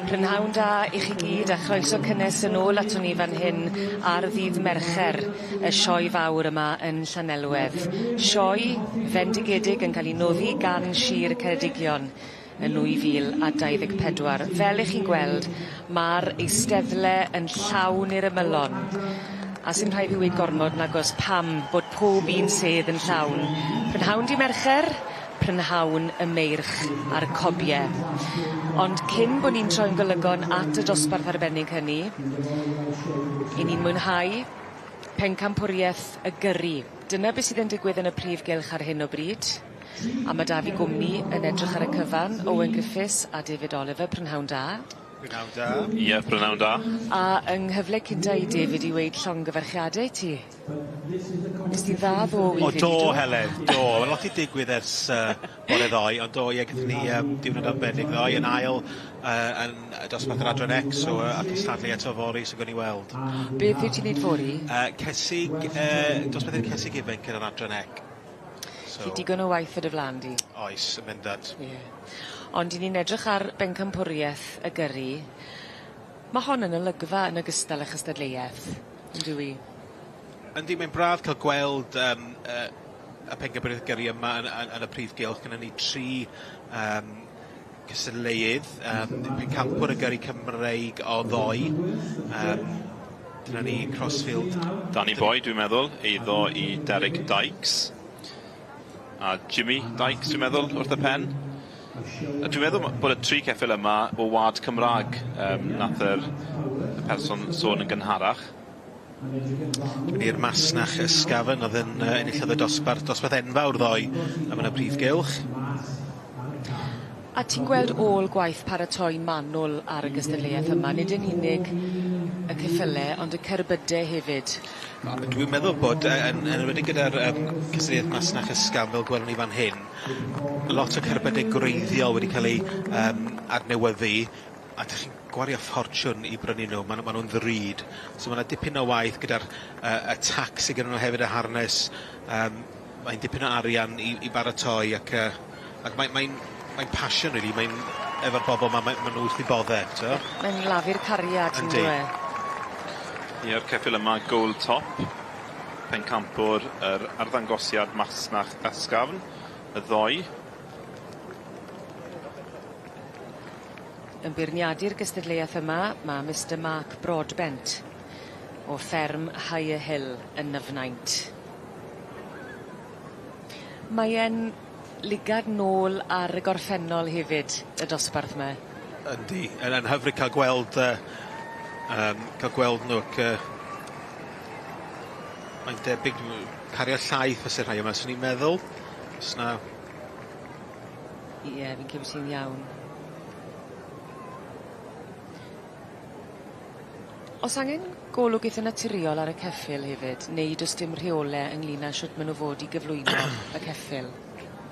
Prynhawn da i chi gyd a chroeso cynnes yn ôl aton ni fan hyn ar ddydd Mercher y sioe fawr yma yn Llanelwedd. Sioe fendigedig yn ca'l 'i noddi gan Shir Ceredigion yn 2024. Fel 'ych chi'n gweld ma'r eisteddle yn llawn i'r ymylon. A sim rhaid fi weud gormod nagos pam bod pob un sedd yn llawn. Prynhawn dy Mercher, prynhawn y meirch a'r cobie. Ond cyn bo' ni'n troi'n golygon at y dosbarth arbennig hynny, 'yn ni'n mwynhau pencampwrieth y gyrru. Dyna beth sydd yn digwydd yn y prif gylch ar hyn o bryd. A ma' 'da fi gwmni yn edrych ar y cyfan, Owen Griffiths a David Oliver, prynhawn da. Prynhawn da. Ie, prynhawn da. A yng nghyfle cynta i David i weud llongyfarchiade i ti. Nes di dda ddo O do Heledd, do. Ma' lot 'di digwydd ers yy bore ddoe, ond do ie gathon ni yym diwrnod arbennig ddoe yn ail yy yn y dosbarth yr Adran Ec so yy a cystadlu eto fory so gewn ni weld. Beth wyt ti'n neud fory? Yy cesig yy dosbarth i'r cesig ifanc yn yr Adran Ec. So. 'Lly digon o waith o dy flan di. Oes, yn bendant. Ie. Ond 'yn ni'n edrych ar bencampwrieth y gyrru. Ma' hon yn olygfa yn ogystal â chystadleueth, yndyw 'i? Yndi, mae'n braf ca'l gweld yym yy y pencampwriaeth gyrru yma yn yn yn y prif gylch. Gynnon ni tri yym cystadleuydd, yym pencampwr y gyrru Cymreig o ddoe. Yym dyna ni Crossfield. Danny Boy, dwi'n meddwl, eiddo i Derek Dykes. A Jimmy Dykes, dwi'n meddwl, wrth y pen. A dwi'n meddwl bod y tri ceffyl yma o wlad Cymraeg, yym nath yr y person sôn yn gynharach. Dwi'n i'r masnach ysgafn o'dd yn yy enillodd y dosbarth dosbarth enfawr ddoe am yn y prif gylch. A ti'n gweld ôl gwaith paratoi manwl ar y gystadleuaeth yma, nid yn unig y ceffyle, ond y cerbyde hefyd. Dwi'n meddwl bod yy yn yn enwedig gyda'r yym cystadleuaeth masnach ysgafn fel gwelwn ni fan hyn, lot o cerbydau gwreiddiol wedi cael eu yym adnewyddu, a 'dych chi'n gwario ffortiwn i brynu nw, ma' nw ma' nw'n ddrud. So ma' 'na dipyn o waith gyda'r yy y tac sy gyda nw hefyd y harness, yym mae'n dipyn o arian i i baratoi ac yy ac mae mae'n mae'n passion rili, mae'n efo'r bobol 'ma, mae ma' nw wrth 'u bodde, t'o'? Mae'n lafur cariad Yndi. yndyw e? Ie, a'r ceffyl yma, Gold Top, pencampwr yr arddangosiad masnach ysgafn, y ddoe. Yn beirniadu'r gystadleuaeth yma, ma' Mister Mark Broadbent o fferm Higher Hill yn Nyfnaint. Mae e'n ligad nôl ar y gorffennol hefyd, y dosbarth 'ma. Yndi, yn yn hyfryd ca'l gweld yy yym ca'l gweld nw ac yy mae'n debyg cario llaeth fyse'r rhai yma, swn i'n meddwl. Os na... Ie, fi'n credu ti'n iawn. O's angen golwg itha naturiol ar y ceffyl hefyd, neu do's dim rheole ynglŷn â shwt ma' nw fod i gyflwyno y ceffyl?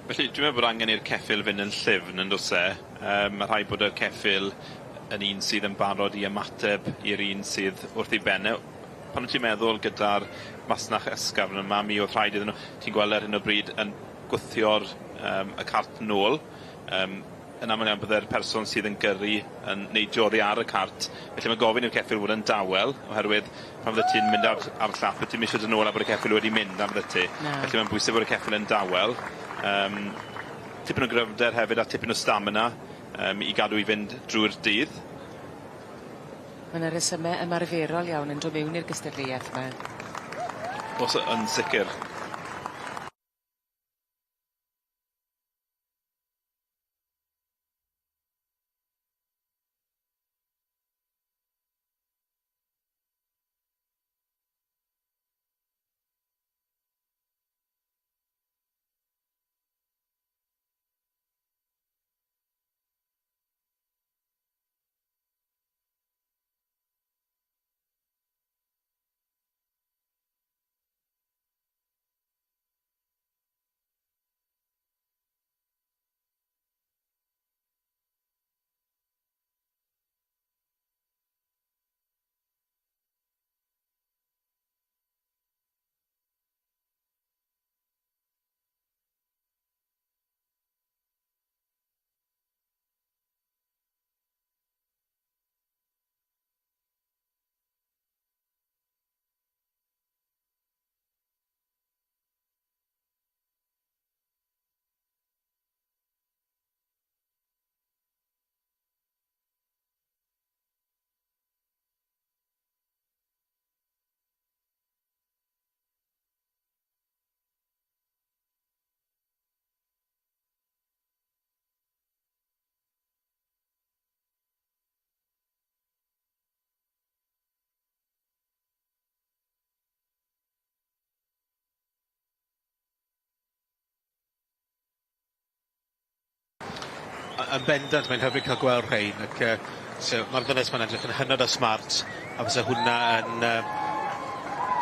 Felly dwi'n meddwl bod angen i'r ceffyl fynd yn llyfn yndos e? Yym ma' rhaid bod y ceffyl yn un sydd yn barod i ymateb i'r un sydd wrth ei ben e. Pan wt ti'n meddwl gyda'r masnach ysgafn yma mi o'dd rhaid iddyn nw ti'n gweld ar hyn o bryd yn gwthio'r yym y cart nôl yym yn amal iawn bydde'r person sydd yn gyrru yn neidio oddi ar y cart felly ma' gofyn i'r ceffyl fod yn dawel oherwydd pan fyddet ti'n mynd ar ar llap a ti'm isie dod nôl a bod y ceffyl wedi mynd na fyddet ti? Na. Felly ma'n bwysig bod y ceffyl yn dawel yym tipyn o gryfder hefyd a tipyn o stamina yym i gadw i fynd drwy'r dydd. Ma' 'na resyme ymarferol iawn yn do' mewn i'r gystadleuaeth 'ma. O's yn sicir. Yn bendant, mae'n hyfryd cael gweld rhain, ac so, mae'r ddynes ma'n edrych yn hynod o smart, a fysa hwnna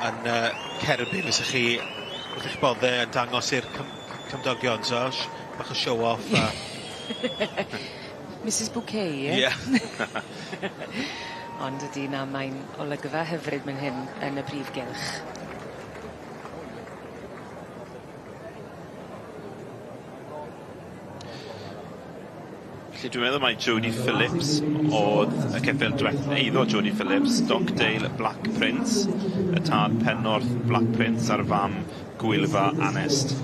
yn cerbyd fysa chi wrth eich bodde yn dangos i'r cymdogion, so bach o show off a Mrs Bouquet, ie? Ie. Ond ydi na, mae'n olygfa hyfryd myn hyn yn y brif gylch. Felly dwi'n meddwl mai Jodie Phillips o'dd y ceffyl eiddo Jodie Phillips, Stockdale Black Prince, y tad Pennorth Black Prince a'r fam Gwylfa Anest.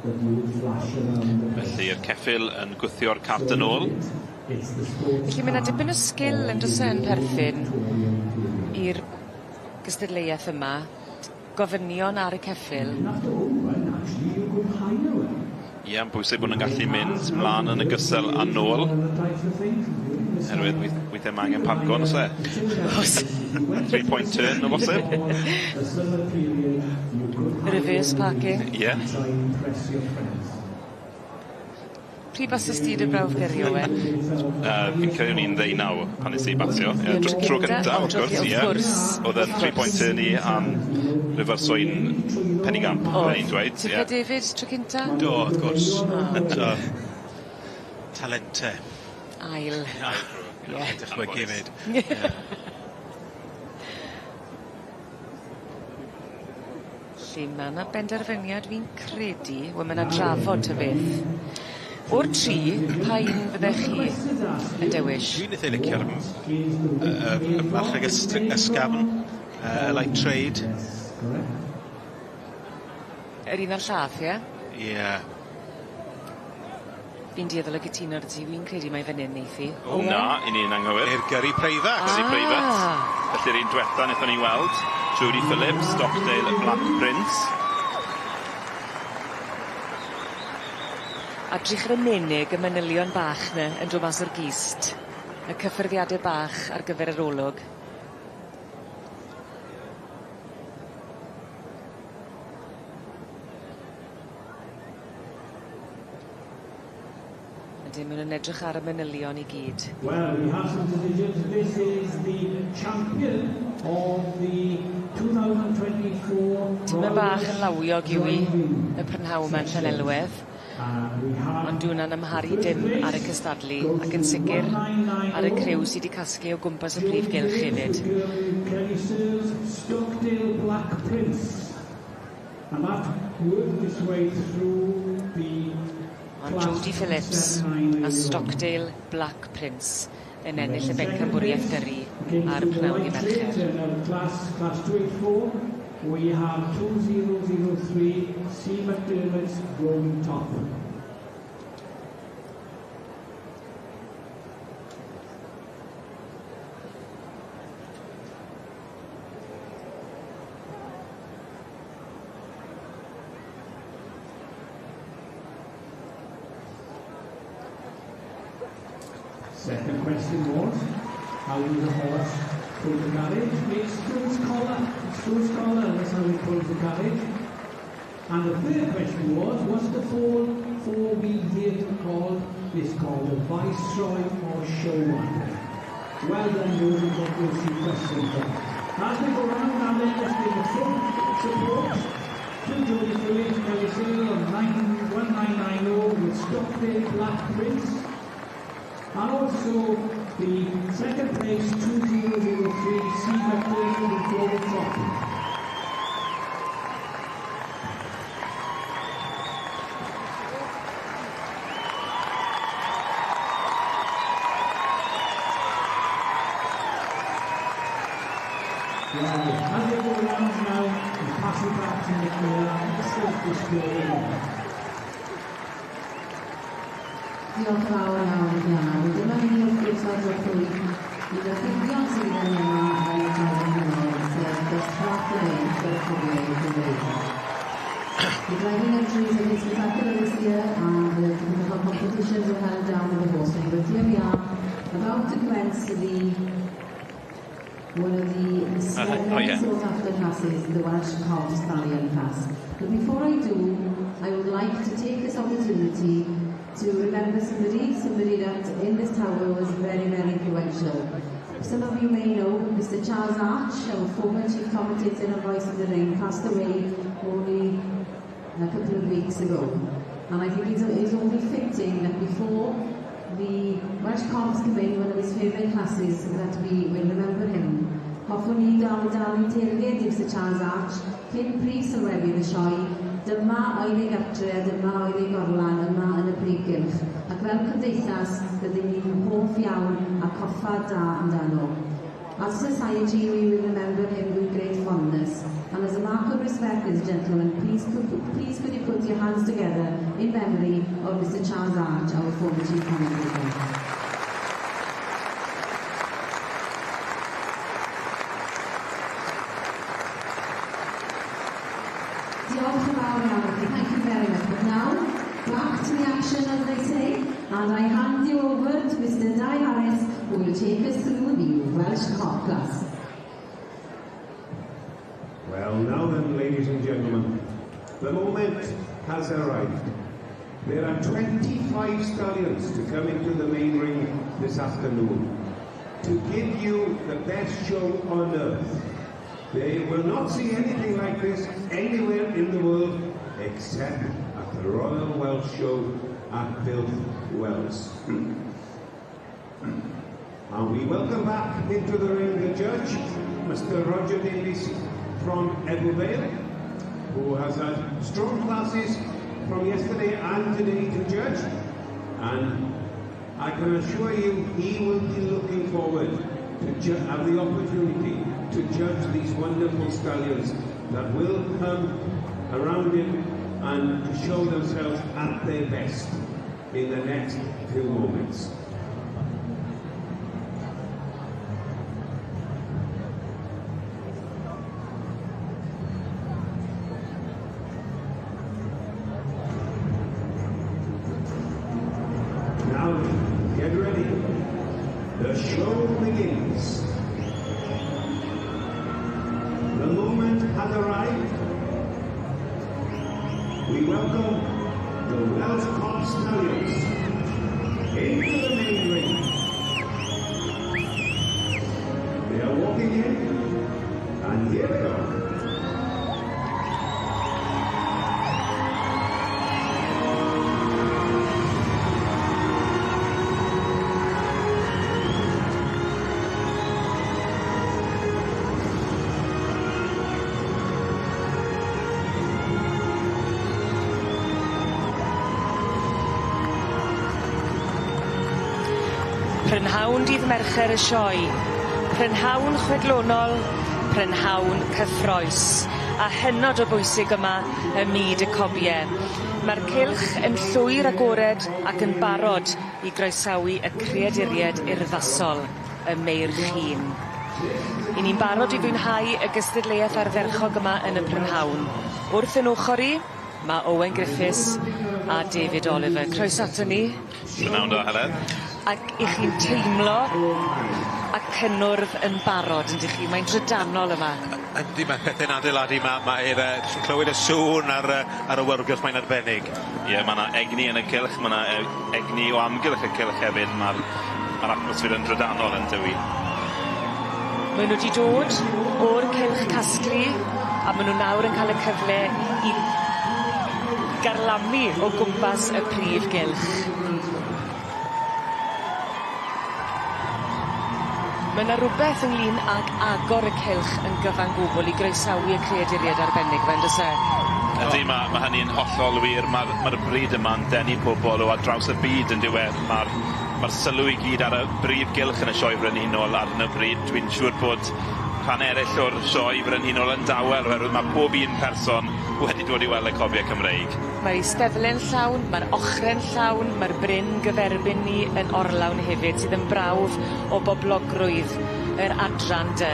Felly'r ceffyl yn gwthio'r cart yn ôl. Felly ma' 'na dipyn o sgil on'd o's e yn perthyn i'r gystadleueth yma, gofynion ar y ceffyl. Ie, yn bwysig bod nhw'n gallu mynd mlaen yn y gysel a nôl. Herwydd weithiau mae angen parco, on'd o's e? O's. Three point turn o bosib. Reverse parking. Ie. Pryd basest ti dy brawf gyrru, Owen? Fi'n credu o'n i'n 19 pan nes i basio. Ie, tro Tro cynta, cynta, wrth gwrs, wrth ie. gwrs. Oedd yn three point turn i am referso i'n penigamp, byddwn i'n dweud. Ti'n Ie. David, tro cynta? Do, wrth gwrs. So, talente. Ail. Ie. Dychmygu 'fyd. Felly ma' 'na benderfyniad fi'n credu, wel ma' 'na drafod ta beth. O'r tri, pa un fyddech chi yn dewis? Dwi'n itha licio'r y marcheg ysgafn, light trade. Yr un a'r llath, ie? Ie. Fi'n dueddol o gytuno 'dy ti, fi'n credu mai fan 'yn neith hi. O na, 'yn ni'n anghywir. Neu'r gyrru preifat. Gyrru preifat. Felly'r un dwetha nethon ni weld, Jodie Phillips, Stockdale Black Prince. A drych ar y menig, y manylion bach 'ny yn dod mas o'r gist. Y cyffyrddiade bach ar gyfer yr olwg. Ydyn, ma' nw'n edrych ar y manylion i gyd. Well, we have some decisions. This is the champion of the 2024 Tymed bach yn lawiog yw 'i y prynhawn 'ma yn Llanelwedd. Ond dyw wnna'n amharu dim ar y cystadlu ac yn sicir ar y criw sy 'di casglu o gwmpas y prif gylch hefyd. Kelly Sears, Stockdale Black Prince. And that worked its way through the Ond Jodie Phillips a Stockdale Black Prince yn ennill y bencampwriaeth gyrru ar pnawn i Mercher. Class, class 284, we have 2003 C. McDermott's Rolling Top. Second question was, how does a horse pull the carriage? It's through its collar. It's through its collar, that's how it pulls the carriage. And the third question was, what's the four-wheel vehicle called? It's called a Viceroy or show wagon. Well done, those who got those two questions right. As we go round now, then let's give a full support to Jodie Phillips, Kelly Searle on 1990 with Stockdale Black Prince. And also the second place 2003 C. McDermott with Global Top. Well, as they go round now, we pass it back to Nick Miller. This is the Diolch yn fawr iawn, iawn. Dyma ni wrth gwrs ar drothwy un o'r ffurfion sydd gyda ni yma yn y Dragon Hynod, sef dosbarth yr ein Gyrchwyliau Cymreig. The driving entries have been spectacular this year and the difficult competitions were held down in the horse ring. But here we are, about to commence the one of the Oh, yeah. sought after classes, the Welsh Cob Stallion class. But before I do, I would like to take this opportunity to remember somebody, somebody that in this tower was very, very influential. Some of you may know Mr. Charles Arch, our former chief commentator and voice of the ring, passed away only a couple of weeks ago. And I think it's only fitting that before the Welsh Cobs come in, one of his favourite classes, that we will remember him. Hoffwn i gael dalu teyrnged i Mr Charles Arch, cyn prif sylwebydd y sioe, dyma oedd ei gartre a dyma oedd ei gorlan yma yn y prif gylch. Ac fel cymdeithas, byddwn ni'n hoff iawn a coffa da amdano. As a society, we will remember him with great fondness. And as a mark of respect, ladies and gentlemen, please could you put your hands together in memory of Mr Charles Arch, our former chief commentator. Diolch yn fawr iawn i chi. Thank you very much. But now, back to the action, as they say, and I hand you over to Mr Dai Harris, who will take us through the Welsh Cob class. Well, now then, ladies and gentlemen, the moment has arrived. There are 25 stallions to come into the main ring this afternoon to give you the best show on earth. They will not see anything like this anywhere in the world except at the Royal Welsh Show at Builth Wells. And we welcome back into the ring the judge, Mr. Roger Davies from Ebbw Vale, who has had strong classes from yesterday and today to judge. And I can assure you he will be looking forward to have the opportunity to judge these wonderful stallions that will come around him and to show themselves at their best in the next few moments. Now, get ready. The show begins. The moment has arrived. We welcome the Welsh Cob Stallions into the main ring. They are walking in, and here they go. Prynhawn dydd Mercher y sioe. Prynhawn chwedlonol, prynhawn cyffrous. A hynod o bwysig yma ym myd y cobie. Mae'r cylch yn llwyr agored ac yn barod i groesawu y creaduried urddasol, y meirch hŷn. 'Yn ni'n barod i fwynhau y gystadleuaeth ardderchog yma yn y prynhawn. Wrth yn ochr i, ma' Owen Griffiths a David Oliver. Croeso aton ni. Prynhawn da, Heledd. Ac 'ych chi'n teimlo y cynnwrf yn barod yndych chi? Mae'n drydanol yma. Yndi, ma' pethe'n adeiladu, mae'r chi'n clywed y sŵn ar y wyrgylch, mae'n arbennig. Ie, ma' 'na egni yn y cylch, ma' 'na egni o amgylch y cylch hefyd, ma'r atmosffer yn drydanol yn dywi. Mae nhw wedi dod o'r cylch casglu a ma' nhw nawr yn cael y cyfle i garlamu o gwmpas y prif gylch. Ma' 'na rwbeth ynglŷn ag agor y cylch yn gyfan gwbl i groesawu y creaduried arbennig 'ma on'd o's e? Ydy, ma' hynny'n hollol wir. Ma'r bryd yma'n denu pobl o ar draws y byd yn dyw e. Ma'r sylw i gyd ar y brif gylch yn y sioe frenhinol ar hyn o bryd. Dwi'n siŵr bod rhan eraill o'r sioe frenhinol yn dawel oherwydd mae pob un person wedi dod i weld y cobiau Cymreig. Mae'r eisteddle'n llawn, mae'r ochre'n llawn, mae'r bryn gyferbyn ni yn orlawn hefyd, sydd yn brawf o boblogrwydd yr adran dy.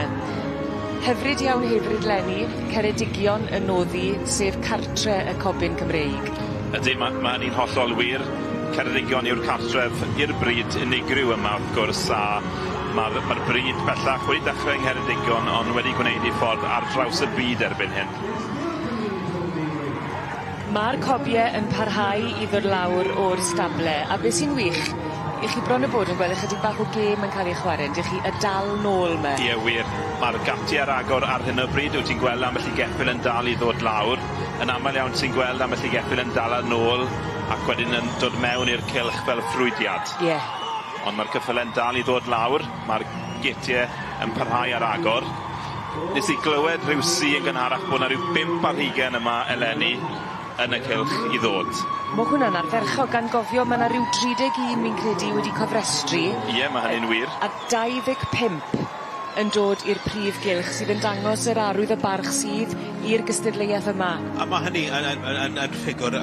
Hyfryd iawn hefyd leni, Ceredigion yn noddi, sef cartre y cobyn Cymreig. Ydy, ma' hynny'n hollol wir. Ceredigion yw'r cartref i'r bryd unigryw yma wrth gwrs, a mae'r bryd bellach wedi dechrau yng Ngheredigion ond wedi gwneud ei ffordd ar draws y byd erbyn hyn. Ma'r cobie yn parhau i ddod lawr o'r stable a be' sy'n wych 'ych chi bron a bod yn gweld ychydig bach o gêm yn ca'l ei chware yndych chi y dal nôl 'my. Ie wir. Ma'r gatie ar agor ar hyn o bryd wyt ti'n gweld ambell i geffyl yn dal i ddod lawr. Yn amal iawn ti'n gweld ambell i geffyl yn dala nôl ac wedyn yn dod mewn i'r cylch fel ffrwydiad. Ie. Ond ma'r ceffyle'n dal i ddod lawr, ma'r getie yn parhau ar agor. Nes i glywed rhyw si yn gynharach bo' 'na ryw 25 yma eleni yn y cylch i ddod. Ma' hwnna'n ardderchog gan gofio ma' 'na ryw 31 fi'n credu wedi cofrestru. Ie ma' hynny'n wir. A 25 yn dod i'r prif gylch sydd yn dangos yr arwydd o barch sydd i'r gystadleuaeth yma. A ma' hynny yn yn yn yn yn ffigwr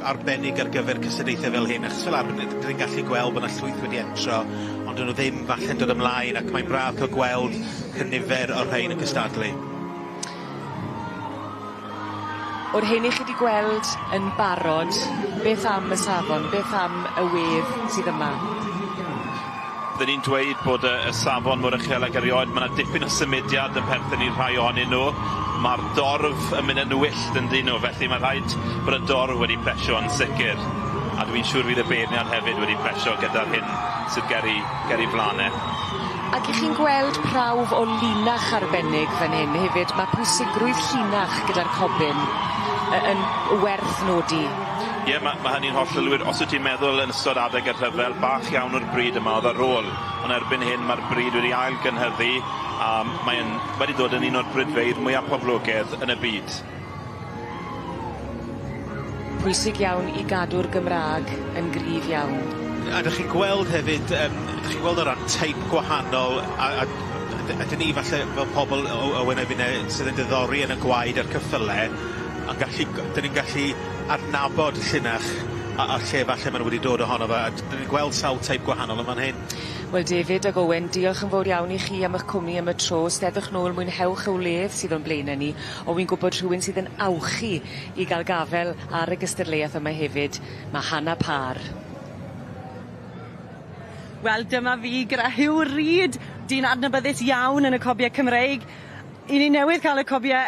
arbennig ar gyfer cystadlaethe fel hyn achos fel arfer ni 'dyn ni'n gallu gweld bo' 'na llwyth wedi entro ond 'dyn nw ddim falle'n dod ymlaen ac mae'n braf ca'l gweld cynifer o'r rhein yn cystadlu. O'r hyn 'ych chi 'di gweld yn barod, beth am y safon, beth am y wedd sydd yma? Bydden i'n dweud bod y y safon mor uchel ag erioed, ma' 'na dipyn o symudiad yn perthyn i rhai ohonyn nw. Ma'r dorf yn mynd yn wyllt yndyn nw, felly ma' rhaid bod y dorf wedi plesio yn sicir. A dwi'n siŵr fydd y beirniad hefyd wedi plesio gyda'r hyn sydd ger 'u ger 'u flane. Ac 'ych chi'n gweld prawf o linach arbennig fan hyn hefyd, ma' pwysigrwydd llinach gyda'r cobyn yn werth nodi. Ie ma' ma' hynny'n hollol wir. Os wyt ti'n meddwl yn ystod adeg y rhyfel, bach iawn o'r bryd yma o'dd ar ôl, on' erbyn hyn ma'r bryd wedi ail gynhyddu a mae yn wedi dod yn un o'r brydfeydd mwya poblogedd yn y byd. Pwysig iawn i gadw'r Gymra'g yn gryf iawn. A 'dych chi'n gweld hefyd 'dych chi'n gweld o ran teip gwahanol a ydyn ni falle fel pobol o Owen a finne sydd yn diddori yn y gwaed a'r ceffyle yn gallu 'dyn ni'n gallu adnabod llinach a lle falle ma' nw wedi dod ohono fe a 'dyn ni'n gweld sawl teip gwahanol yn fan hyn. Wel David ag Owen diolch yn fowr iawn i chi am 'ych cwmni am y tro. Steddwch nôl mwynhewch y wledd sydd o'n blaene ni on' wi'n gwbod rhywun sydd yn awchu i ga'l gafel ar y gystadleuaeth yma hefyd ma' Hannah Parr. Wel dyma fi gyda Huw Reid, dyn adnabyddus iawn yn y cobie Cymreig. 'Yn ni newydd ca'l y cobie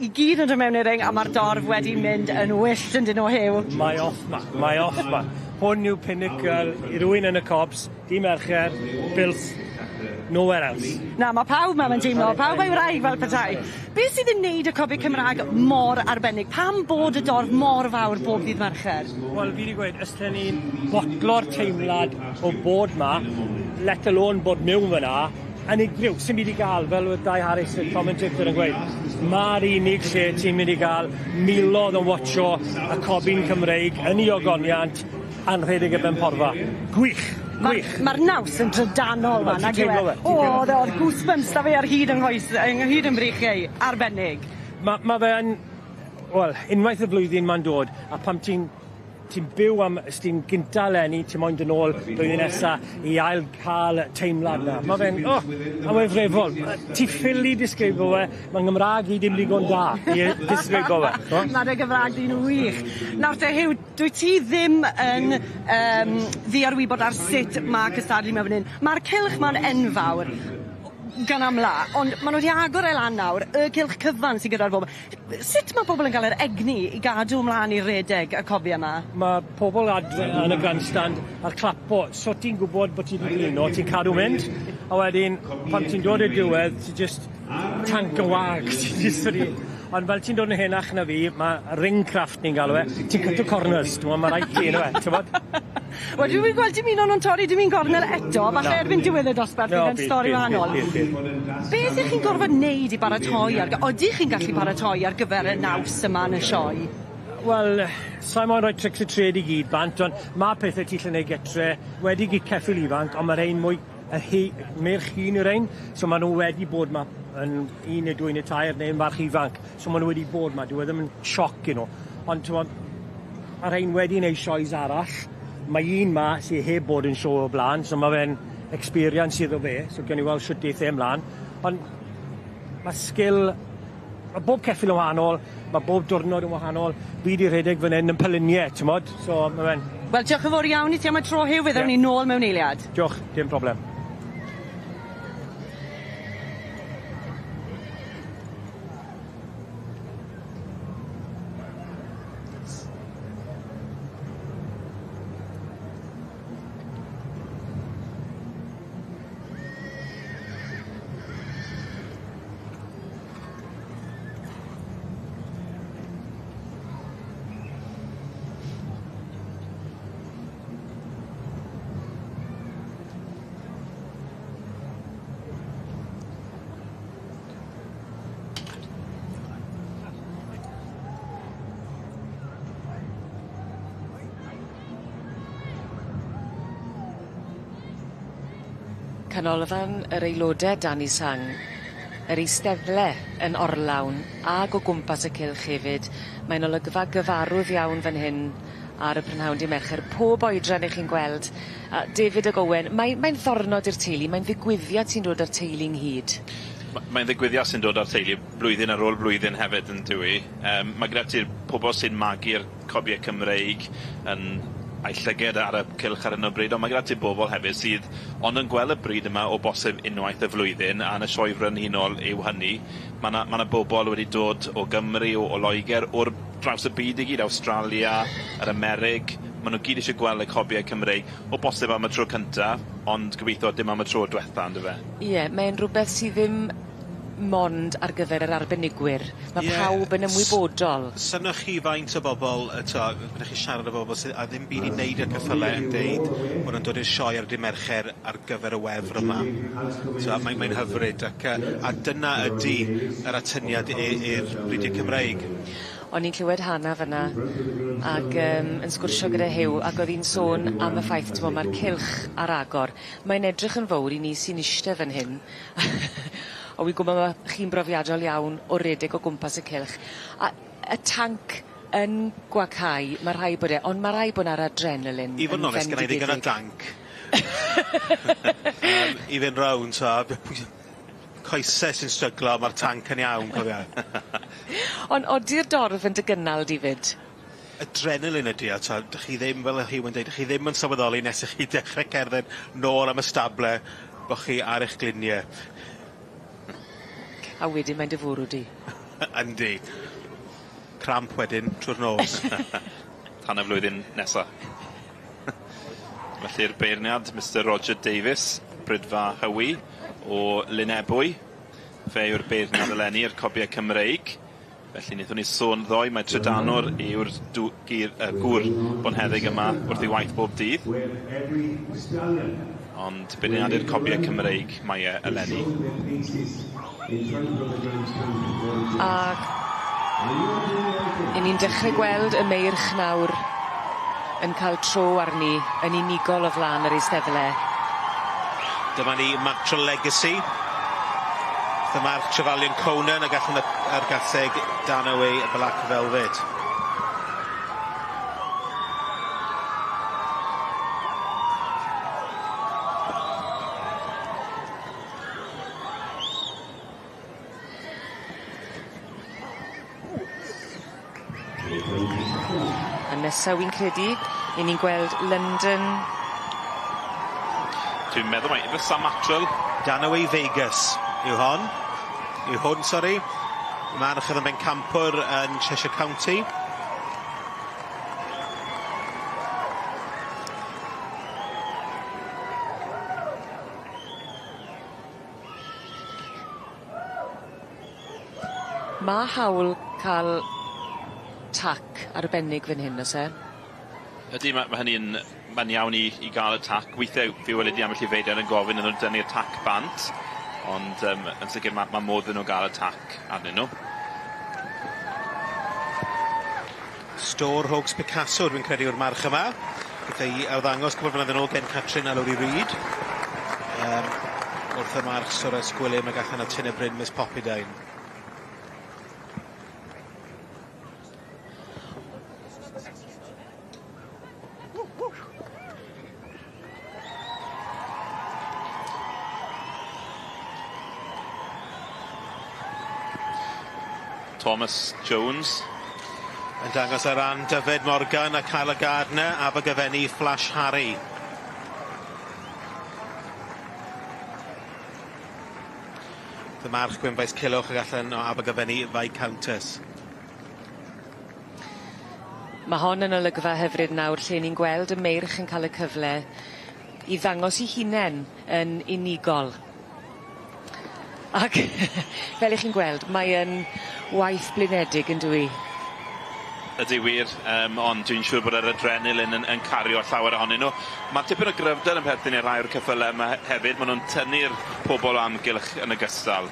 i gyd yn dod mewn i'r ring a ma'r dorf wedi mynd yn wyllt yndyn nw Huw? Mae off 'ma, mae off 'ma. Hwn yw pinnacle i rywun yn y Cobs, dy' Mercher, Builth, nowhere else. Na, ma' pawb 'ma ma'n teimlo, pawb a'i wraig fel petai. Beth sydd yn neud y cobie Cymra'g mor arbennig? Pam bod y dorf mor fawr bob ddydd Mercher? Wel fi 'di gweud, os 'ten ni'n botlo'r teimlad o bod 'ma, let alone bod miwn fyn 'na, unigryw, sim byd i ga'l, fel o'dd Dai Harris y commentator yn gweud, ma'r unig lle ti'n mynd i ga'l milodd yn watsio y cobyn Cymreig yn 'i ogoniant a'n rhedeg y benporfa. Gwych! Gwych! Ma'r naws yn drydanol 'ma nag yw e? O o'dd e o'dd goosebumps 'da fi ar hyd 'yng nghoes yng hyd 'yn mreichiau i. Arbennig. Ma' ma' fe yn wel, unwaith y flwyddyn ma'n dod, a pan ti'n ti'n byw am os ti'n gynta eleni, ti moyn dod nôl blwyddyn nesa i ail ca'l y teimlad 'na. Ma' fe'n o! A mae'n frefol. Ti ffili disgrifo fe, ma' Nghymra'g i ddim digon da i disgrifo fe, t'mo'? Ma' dy Gymra'g di'n wych. Nawr te Huw, dwyt ti ddim yn ddiarwybod ar sut ma' cystadlu mewn fan 'yn. Ma'r cylch 'ma'n enfawr gan amla, ond ma' nw 'di agor e lan nawr, y cylch cyfan sy gyda'r bobol. Sut ma' pobol yn ga'l yr egni i gadw mlan i redeg y cobie 'ma? Ma' pobol adre yn y grandstand a'r clapo, so ti'n gwbod bo' ti 'di blino, ti'n cadw mynd, a wedyn pan ti'n dod i'r diwedd, ti jyst tanc yn wag, ti jyst wedi ond fel ti'n dod yn henach na fi, ma' ringcraft ni'n galw e, ti'n cyto corners, t'mo' ma' raid ti yndyfe, t'mod? Wel dwi'm yn gweld dim un o'n nw'n torri dim un gornel eto, falle erbyn diwedd y dosbarth bydd e'n stori wahanol. Beth 'ych chi'n gorfod neud i baratoi ar gy- odych chi'n gallu paratoi ar gyfer y naws yma yn y sioe? Wel, sai moyn rhoi tricks y trade i gyd bant, ond ma' pethe ti 'llu neud gytre, wedi gi ceffyl ifanc, on' ma' rhein mwy y hi- meirch hŷn yw rein, so ma' nw wedi bod 'ma yn un neu dwy neu tair neu'n farch ifanc, so ma' nw wedi bod 'ma, dyw e ddim yn sioc i nw, ond t'mod, ma' rhein wedi neud sioes arall, ma' un 'ma sy heb bod yn sioe o bla'n, so ma' fe'n experience iddo fe, so gewn ni weld shwt eith e mlan, ond ma' sgil, ma' bob ceffyl yn wahanol, ma' bob diwrnod yn wahanol, fi 'di rhedeg fan 'yn yn pelinie, t'mod, so ma' fe'n... Wel diolch yn fowr iawn i ti am y tro Huw, fe ddown ni nôl mewn eiliad. Diolch, dim problem. Canolfan yr aelode dan 'i sang, yr eisteddle yn orlawn ag o gwmpas y cylch hefyd mae'n olygfa gyfarwydd iawn fan hyn ar y prynhawn dy' Mercher, pob oedran 'ych chi'n gweld a David ag Owen, mae mae'n ddornod i'r teulu, mae'n ddigwyddiad sy'n dod â'r teulu ynghyd. Ma- mae'n ddigwyddiad sy'n dod â'r teulu blwyddyn ar ôl blwyddyn hefyd on'd yw 'i? Yym ma' gyda ti'r pobol sy'n magu'r cobie Cymreig yn a'u llyged ar y cylch ar 'yn o bryd on' ma' gyda ti bobol hefyd sydd ond yn gweld y bryd yma o bosib unwaith y flwyddyn a yn y sioe frenhinol yw hynny. Ma' 'na ma' 'na bobol wedi dod o Gymru o o Loeger o'r draws y byd i gyd, Awstralia, yr Amerig, ma' nw gyd isie gweld y cobie Cymreig o bosib am y tro cynta, ond gobeithio dim am y tro dwetha on'd yfe? Ie, mae'n rwbeth sy ddim mond ar gyfer yr arbenigwyr. Ma' Ie. pawb yn ymwybodol. Synnwch chi faint o bobol yy t'o' byddech chi siarad â bobol sy â ddim byd i neud â ceffyle yn deud bo' nw'n dod i'r sioe ar dy' Mercher ar gyfer y wefr yma. T'o' mae'n mae'n hyfryd ac yy a dyna ydi yr atyniad i i'r bridiau Cymreig. O'n i'n clywed Hannah fyn 'na ag yym yn sgwrsio gyda Huw ag o'dd 'i'n sôn am y ffaith t'mo' ma'r cylch ar agor. Mae'n edrych yn fowr i ni sy'n ishte fan hyn on' wi'n gwbo ma' chi'n brofiadol iawn o redeg o gwmpas y cylch a y tanc yn gwacau ma' rhai' bod e on' ma' rai' bo' 'na'r adrenalin I fod yn onest gennai ddigon o danc. Yym i fynd rownd so coese sy'n stryglo ma'r tanc yn iawn cofia. On' odi'r dorf yn dy gynnal di 'fyd? Adrenalin ydi o t'od 'dych chi ddim fel o' Huw yn deud 'dych chi ddim yn sylweddoli nes i chi dechre cerdded nôl am y stable bo' chi ar eich glinie. A wedyn mae'n dy fwrw di. Yndi. Cramp wedyn trw'r nos. Tan y flwyddyn nesa. Felly'r beirniad, Mister Roger Davies, Brydfa Hywi o Lynebwy. Fe yw'r beirniad eleni i'r cobie Cymreig. Felly nethon ni sôn ddoe mai trydanwr yw'r dw- gur yy gŵr bonheddig yma wrth ei waith bob dydd. Ond beirniadu'r cobie Cymreig mae e eleni. Ag 'yn ni'n dechre gweld y meirch nawr yn ca'l tro arni yn unigol o flan yr eisteddle. Dyma ni Matro Legacy. Dyma'r Trefalion Conan ag allan y yr gaseg Danaway Black Velvet. A nesa wi'n credu 'yn ni'n gweld London. Dwi'n meddwl mai efe Sam Atwell. Danaway Vegas yw hon. Yw hwn sori. March oedd yn bencampwr yn Cheshire County. Ma' hawl ca'l tac arbennig fan hyn o's e? Ydi ma' ma' hynny'n ma'n iawn i i ga'l y tac. Withe fi weled i ambell i feirniad yn gofyn iddyn nw dynnu'r tac bant ond yym yn sicir ma' ma' modd iddyn nw ga'l y tac arnyn nw. Store Hawks Picasso dwi'n credu yw'r march yma. Gath ei arddangos cwpwl o flynydde nôl gen Catrin a Lowri Reid. Yym wrth y march Soros Gwilym ag allan o Tyn y Bryn Miss Poppydine. Thomas Jones. Yn dangos ar ran Dyfed Morgan a Carla Gardner, Abergavenny Flash Harry. Fy march Gwynfaes Culhwch ag allan o Abergavenny Viscountess. Ma' hon yn olygfa hyfryd nawr lle ni'n gweld y meirch yn ca'l y cyfle i ddangos 'u hunen yn unigol. Ac fel 'ych chi'n gweld mae yn waith blinedig yndyw 'i? Ydi wir yym ond dwi'n siŵr bod yr adrenalin yn yn cario llawer ohonyn nw. Ma' tipyn o gryfder yn perthyn i rai o'r ceffyle yma hefyd ma' nw'n tynnu'r pobol o amgylch yn ogystal.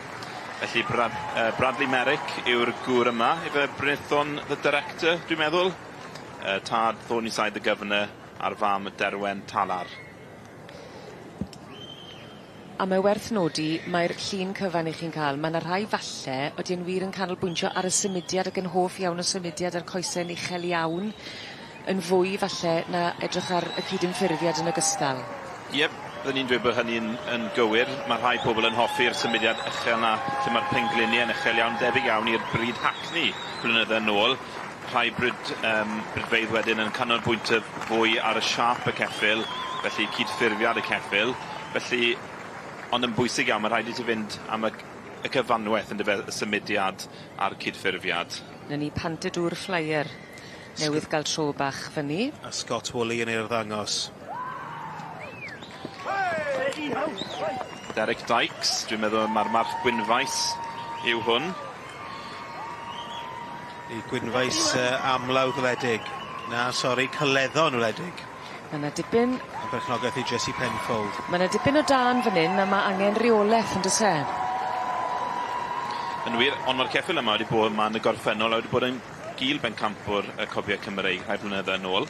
Felly Brad- yy Bradley Merrick yw'r gŵr yma efe Brython the director dwi'n meddwl. Yy tad Thornyside the Governor a'r fam Derwen Talar. A mae werth nodi mae'r llun cyfan 'ych chi'n ca'l ma' 'na rhai falle odyn wir yn canolbwyntio ar y symudiad ag yn hoff iawn o symudiad a'r coese'n uchel iawn yn fwy falle na edrych ar y cydymffurfiad yn ogystal. Ie, byddwn i'n dweud bod hynny'n yn gywir. Ma' rhai pobol yn hoffi'r symudiad uchel 'na lle ma'r penglinie yn uchel iawn, debyg iawn i'r brid Hackney blynydde nôl. Rhai bryd yym bridfeydd wedyn yn canolbwyntio fwy ar y siâp y ceffyl, felly cydffurfiad y ceffyl. Felly, ond yn bwysig iawn, ma' rhaid i ti fynd am y c- y cyfanweth yndyfe, y symudiad a'r cydffurfiad. 'Na ni Pantadŵr Flyer newydd ga'l tro bach fyny. A Scott Woolley yn ei arddangos. Derek Dykes, dwi'n meddwl ma'r march Gwynfaes yw hwn. I Gwynfaes amlawdd wledig. Na, sori, Caleddon wledig. Ma' 'na dipyn... Yn berchnogaeth i Jesse Penfold. Ma' 'na dipyn o dân fan 'yn a ma' angen reoleth yndo's e? Yn wir, on' ma'r ceffyl yma wedi bod yma yn y gorffennol a wedi bod yn gul bencampwr y cobie Cymreig rhai blynydde yn ôl.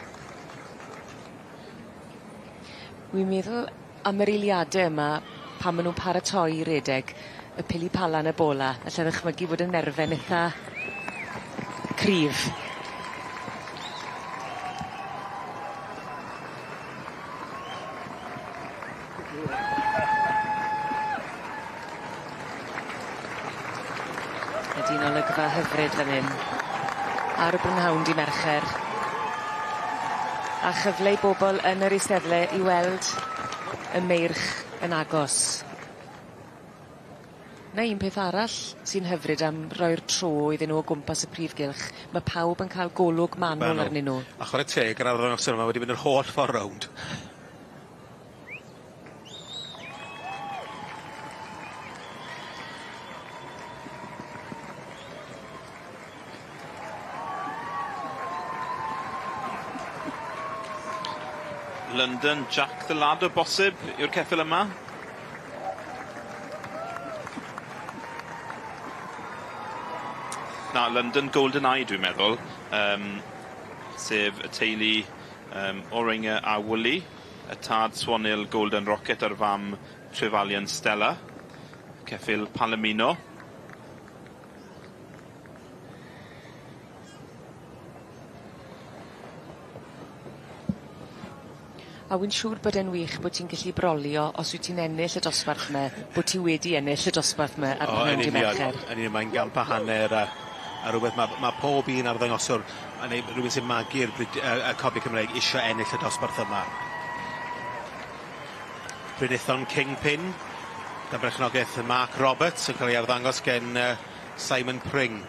Wi'n meddwl am yr eiliade yma pan ma' nw'n paratoi i redeg y pili pala yn y bola allai ddychmygu fod y nerfe'n itha cryf. Ydi'n olygfa hyfryd fan 'yn. Ar y brynhawn dy Mercher. A chyfle i bobol yn yr eisteddle i weld y meirch yn agos. 'Na un peth arall sy'n hyfryd am roi'r tro iddyn nw o gwmpas y prif gylch ma' pawb yn ca'l golwg manwl arnyn nw. A chware teg yr arddangosfa yma wedi mynd yr holl ffor rownd. London Jack the Lad o bosib yw'r ceffyl yma. Na, London Golden Eye dwi'n meddwl, yym sef y teulu yym Oringer a Woolley. Y tad Swanil Golden Rocket a'r fam Trevalian Stella. Ceffyl Palomino. A wi'n siŵr bod e'n wych bod ti'n gallu brolio os wyt ti'n ennill y dosbarth 'my bo' ti wedi ennill y dosbarth 'my ar O yn prynhawn dy union. Mercher. Yn union mae'n gamp a hanner a a rwbeth ma' ma' pob un arddangoswr a neu' rywun sy'n magu'r brid- yy y cobi Cymreig isio ennill y dosbarth yma. Brenithon Kingpin, dan berchnogaeth Mark Roberts yn cael ei arddangos gen Simon Pring.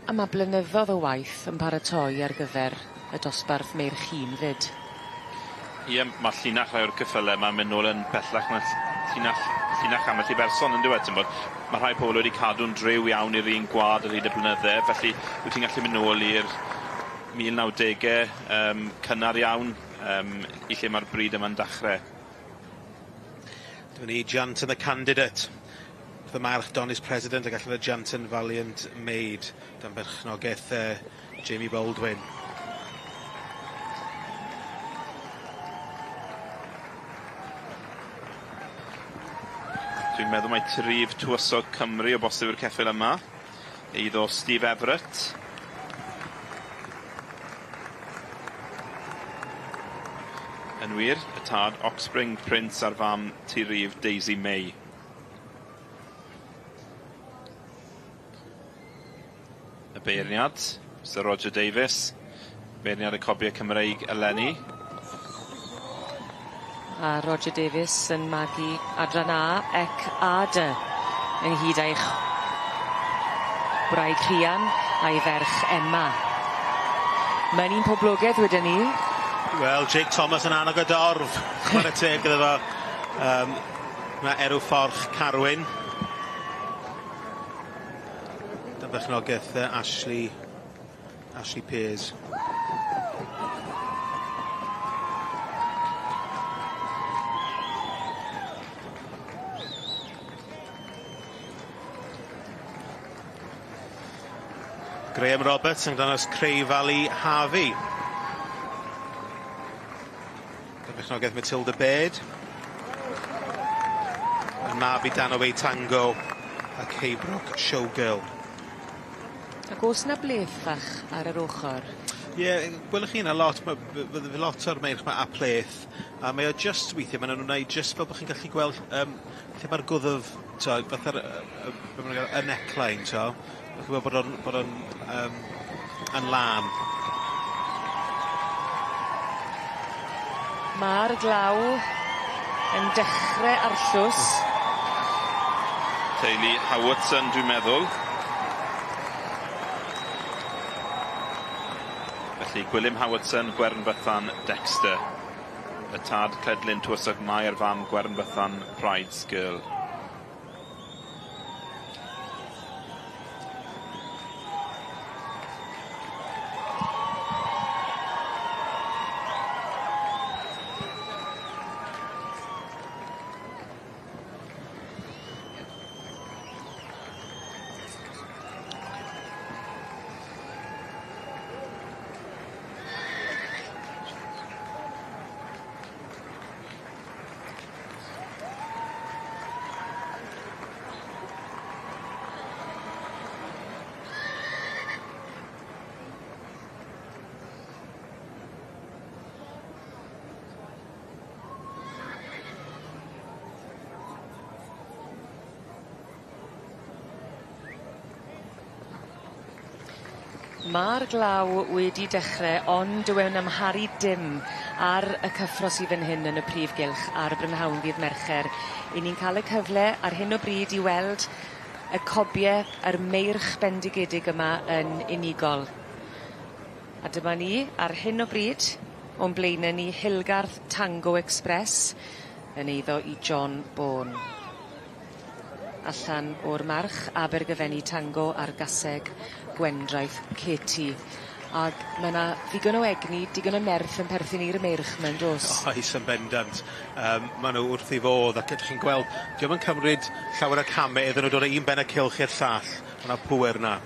A ma' blynyddodd o waith yn paratoi ar gyfer y dosbarth meirch hŷn 'fyd. Ie ma' llinach rhai o'r ceffyle 'ma'n mynd nôl yn bellach na llinach llinach ambell i berson yndyw e t'mbod? Ma' rhai pobol wedi cadw'n driw iawn i'r un gwlad ar hyd y blynydde felly wyt ti'n gallu myn' nôl i'r mil naw dege yym cynnar iawn yym i lle ma'r brid yma'n dachre. Dyma ni Janton the Candidate. The march Don is President ac allan y Janton Valiant Maid dan berchnogaeth Jamie Baldwin. Dwi'n meddwl mai trif tywysog Cymru o bosib yw'r ceffyl yma. Eiddo Steve Everett. Yn wir, y tad Oxspring Prince a'r fam Tirif Daisy May. Y beirniad, Sir Roger Davies, beirniad y Cobie Cymreig eleni. A Roger Davies yn magu adran A ec A dy ynghyd â'i gwraig Rhian a'i ferch Emma. Mae'n un poblogedd wedyn 'ny. Wel, Jake Thomas yn annog y dorf. Chware teg iddo fo. Ma' Erw Fforch Carwyn. Dan berchnogaeth Ashley Pears. Graham Roberts yn dangos Cray Valley Harvey. Berchnogaeth Matilda Baird. Yn mab i Danaway Tango a Caybrook Showgirl. Ac o's 'na bleth fach ar yr ochor? Ie, gwelwch chi hynna lot, ma' lot o'r meirch 'ma â pleth, a mae o jyst weithie ma' nw'n wneud jyst fel bo' chi'n gallu gweld lle ma'r gwddf, t'o' fatha'r be' ma' nw'n galw y neckline, t'o'? Chi'n gweld bod o'n yn lân. Ma'r glaw yn dechre arllws. Teulu Howardson dwi'n meddwl. Felly Gwilym Howardson, Gwern Bythan, Dexter. Y tad Cledlyn Tywysog Mai a'r fam Gwern Bythan Pride's Girl. Ma'r glaw wedi dechre ond dyw e'n amharu dim ar y cyffro sy fyn hyn yn y prif gylch ar y brynhawn ddydd Mercher. 'Yn ni'n ca'l y cyfle ar hyn o bryd i weld y cobie yr meirch bendigedig yma yn unigol. A dyma ni ar hyn o bryd o'n blaene ni Hillgarth Tango Express yn eiddo i John Bourne. Allan o'r march Abergyfenni Tango a'r gaseg Gwendraeth Katie. Ag ma' 'na ddigon o egni, digon o nerth yn perthyn i'r meirch 'ma yndos? Oes yn bendant. Ma' nw wrth 'u fodd ac ydych chi'n gweld 'di o'm yn cymryd llawer o came iddyn nw dod o un ben y cylch i'r llall. Ma' 'na pŵer 'na.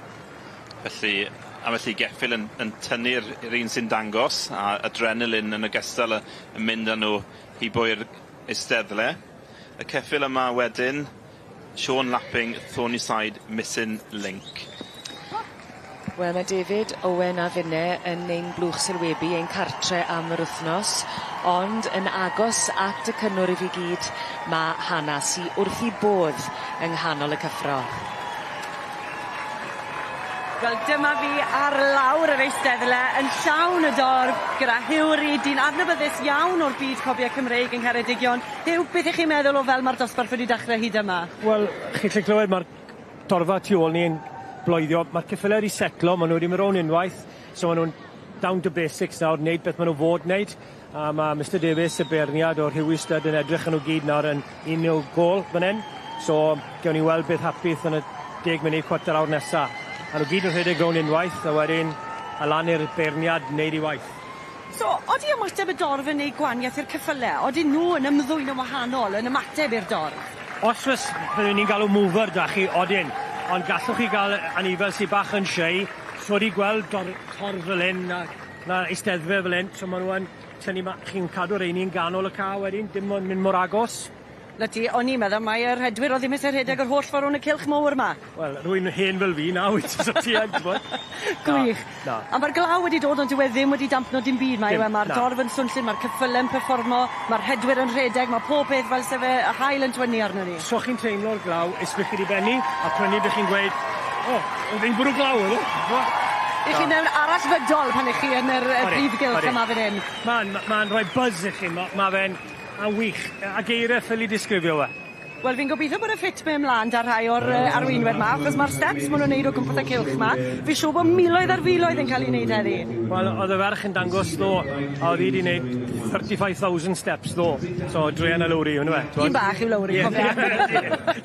Felly a felly geffyl yn tynnu'r yr un sy'n dangos a adrenalin yn ogystal yn mynd â nhw hibo i'r eisteddle. Y ceffyl yma wedyn, Sean Lapping, Thornyside, Missing Link. Wel ma' David Owen a finne yn ein blwch sylwebu ein cartre am yr wthnos ond yn agos at y cynnwr i fi gyd ma' Hannah sy wrth 'i bodd yng nghanol y cyffro. Wel dyma fi ar lawr yr eisteddle yn llawn y dorf gyda Huw Reid, dyn adnabyddus iawn o'r byd cobie Cymreig yng Ngheredigion. Huw, beth 'ych chi'n meddwl o fel ma'r dosbarth wedi dechre hyd yma? Wel, chi 'llu clywed ma'r dorfa tu ôl ni'n bloeddio. Ma'r ceffyle 'di setlo, ma' nw wedi mynd rownd unwaith, so ma' nw'n down to basics nawr, neud beth ma' nw fod wneud. A ma' Mr Davies, y beirniad o'r Rhiwi Stud yn edrych arnyn nw gyd nawr yn un i'w gôl fan 'yn. So gewn ni weld beth hapith yn y 10 munud, chwarter awr nesa. A nw gyd yn rhedeg rownd unwaith, a wedyn a lan i'r beirniad wneud 'i waith. So, odi ymateb y dorf yn neud gwanieth i'r ceffyle? Odyn nhw yn ymddwyn yn wahanol, yn ymateb i'r dorf? Os fys byddwn ni'n galw mover 'da chi, odyn. Ond gallwch chi ga'l anifel sy bach yn shy, so wedi gweld torf fel 'yn a na eisteddfe fel 'yn, so ma' nw yn tynnu chi'n cadw reini'n ganol y ca wedyn, dim ond mynd mor agos. 'Na ti, o'n i'n meddwl mai yr rhedwyr o'dd ddim isie rhedeg yr holl ffordd rownd y cylch mowr 'ma. Wel, rywun hen fel fi na wyt, so ti yn, t'mod? Gwych. Na. A ma'r glaw wedi dod ond dyw e ddim wedi dampno dim byd mae Dim, yw e ma'r na. dorf yn swnllyd, ma'r ceffyle'n perfformo, ma'r rhedwyr yn rhedeg, ma' pob peth fel se fe y haul yn twynnu arno ni. So chi'n teimlo'r glaw, esbych chi 'di benni, a prynu bych chi'n gweud, o, oh, fi'n bwrw glaw, yw? I chi mewn arallfydol pan 'ych chi yn yr brif gylch yma fan hyn. Ma'n ma rhoi buzz i chi, ma fe'n a wych, a geiriau ffili disgrifio fe. Wel fi'n gobeithio bod y ffit 'ma ymlaen 'da rhai o'r arweinwyr 'ma, achos ma'r steps ma' nw'n neud o gwmpas y cylch 'ma, fi siŵr bo' miloedd ar filoedd yn ca'l 'u neud heddi. Wel, oedd y ferch yn dangos ddo, a oedd hi wedi neud 35,000 steps ddo. So, druan â Lowri, hwnnw e. Un bach yw Lowri, cofia.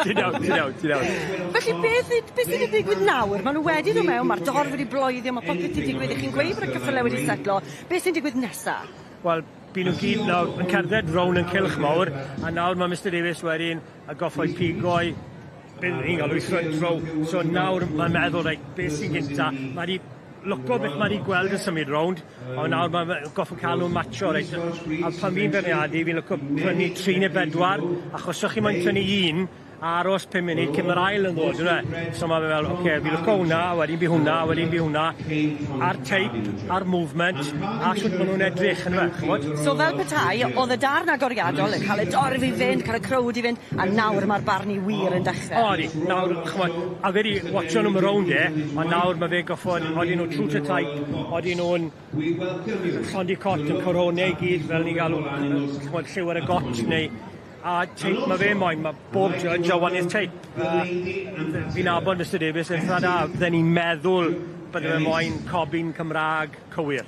Ti'n iawn, ti'n iawn, ti'n iawn. Felly beth sydd wedi digwydd nawr? Ma' nw wedi dod mewn, ma'r dorf wedi bloeddio, ma' popeth 'di digwydd, 'ych chi'n gweud bod y ceffyle wedi setlo. Beth sy'n digwydd nesa? Wel, by nhw gyd nawr yn cerdded rownd yn cylch mawr, a nawr mae Mr Davies wedyn a goffod pigoi Beth ni'n galw front row. So nawr mae'n meddwl, reit, beth sy'n gynta? Mae 'di lwco beth mae 'di gweld yn symud rownd, ond nawr mae'n goffod cael nhw'n matcho, reit. A pan fi'n beirniadu, fi'n lwco prynu tri neu bedwar, achos os chi moyn tynnu un, a aros 5 munud cyn mae'r ail yn ddod, yna. So mae fe fel, oce, okay, fi lwco hwnna, a wedyn by hwnna, a wedyn by hwnna, a'r teip, a'r movement, a shwt maen nhw'n edrych, yna, ch'mod? So fel petai, oedd y darn agoriadol yn cael y dorf i fynd, cael y crowd i fynd, a nawr mae'r barnu wir yn dechrau. O, di, nawr, ch'mod, a fe di watcho nhw rownd e, ond nawr mae fe goffod, odi nhw true to type, odi nhw'n llond i cot yn coronau i gyd, fel ni'n galw, ch'mod, lliw ar y got, neu a teip mae fe moyn, mae bob judge a wahaniaeth teip. Fi'n nabod Mr Davies yn eitha da, bydden ni'n meddwl bydde fe moyn cobyn Cymraeg cywir.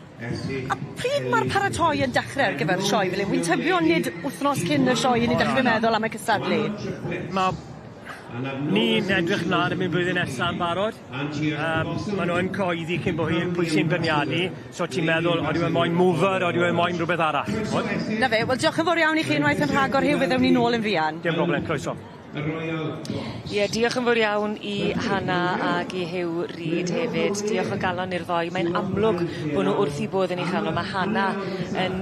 A pryd mae'r paratoi yn dechrau ar gyfer sioe fel hyn? Wy'n tybio nid wythnos cyn y sioe i ni dechrau meddwl am y cystadlu. Mae ni'n edrych mlaen am y blwyddyn nesaf yn barod. Maen nhw yn coeddi cyn bo hir pwy sy'n beirniadu, so ti'n meddwl, odi e moyn mover, odi e moyn rhywbeth arall. Ch'mod? Na fe, wel, diolch yn fawr iawn i chi unwaith yn rhagor, Huw, fe ddewn ni nôl yn fuan. Dim problem, croeso. Ie, diolch yn fawr iawn i Hannah ag i Huw Reid hefyd. Diolch o galon i'r ddoi. Mae'n amlwg bo' nw wrth 'u bodd yn 'u chanol. Ma' Hannah yn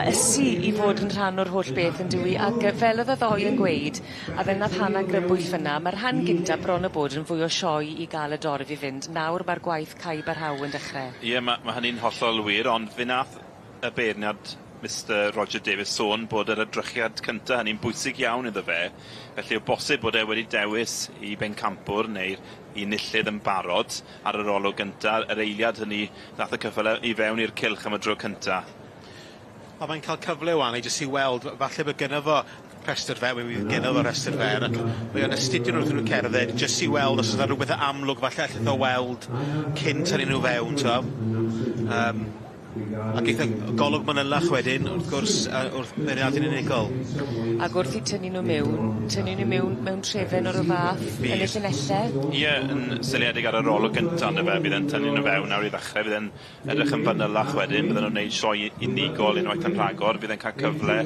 ysu i fod yn rhan o'r holl beth yndyw 'i ag yy fel o'dd y ddoi yn gweud a fel nath Hannah grybwyll fyn 'na, ma'r rhan gynta bron a bod yn fwy o sioe i ga'l y dorf i fynd. Nawr ma'r gwaith caib a rhaw yn dechre. Ie, ma' hynny'n hollol wir, ond fe nath y beirniad Mr Roger Davies sôn bod yr edrychiad cynta hynny'n bwysig iawn iddo fe, felly o bosib bod e wedi dewis i bencampwr neu'r i enillydd yn barod ar yr olwg gynta, yr eiliad hynny nath y ceffyle i fewn i'r cylch am y tro cynta. A mae'n cael cyfle wan i jyst i weld, falle bod gynno fo rhestr fer, we gynno fo rhestr fer, ac mae o'n astudio nhw wrth nhw cerdded, jyst i weld os oes 'na rhywbeth amlwg falle allith o weld cyn tynnu nhw fewn, t'mo'. Ac eitha golwg manylach wedyn, wrth gwrs, wrth beirniadu'n unigol. Ag wrth i tynnu nw miwn, tynnu nw miwn mewn trefen o'r fath yn y llinelle. Ie, yn seiliedig ar yr olwg gynta on'd yfe, bydd e'n tynnu nw fewn nawr i ddechre, bydd e'n edrych yn fanylach wedyn, bydden nw'n neud sioe unigol unwaith yn rhagor, bydd e'n cael cyfle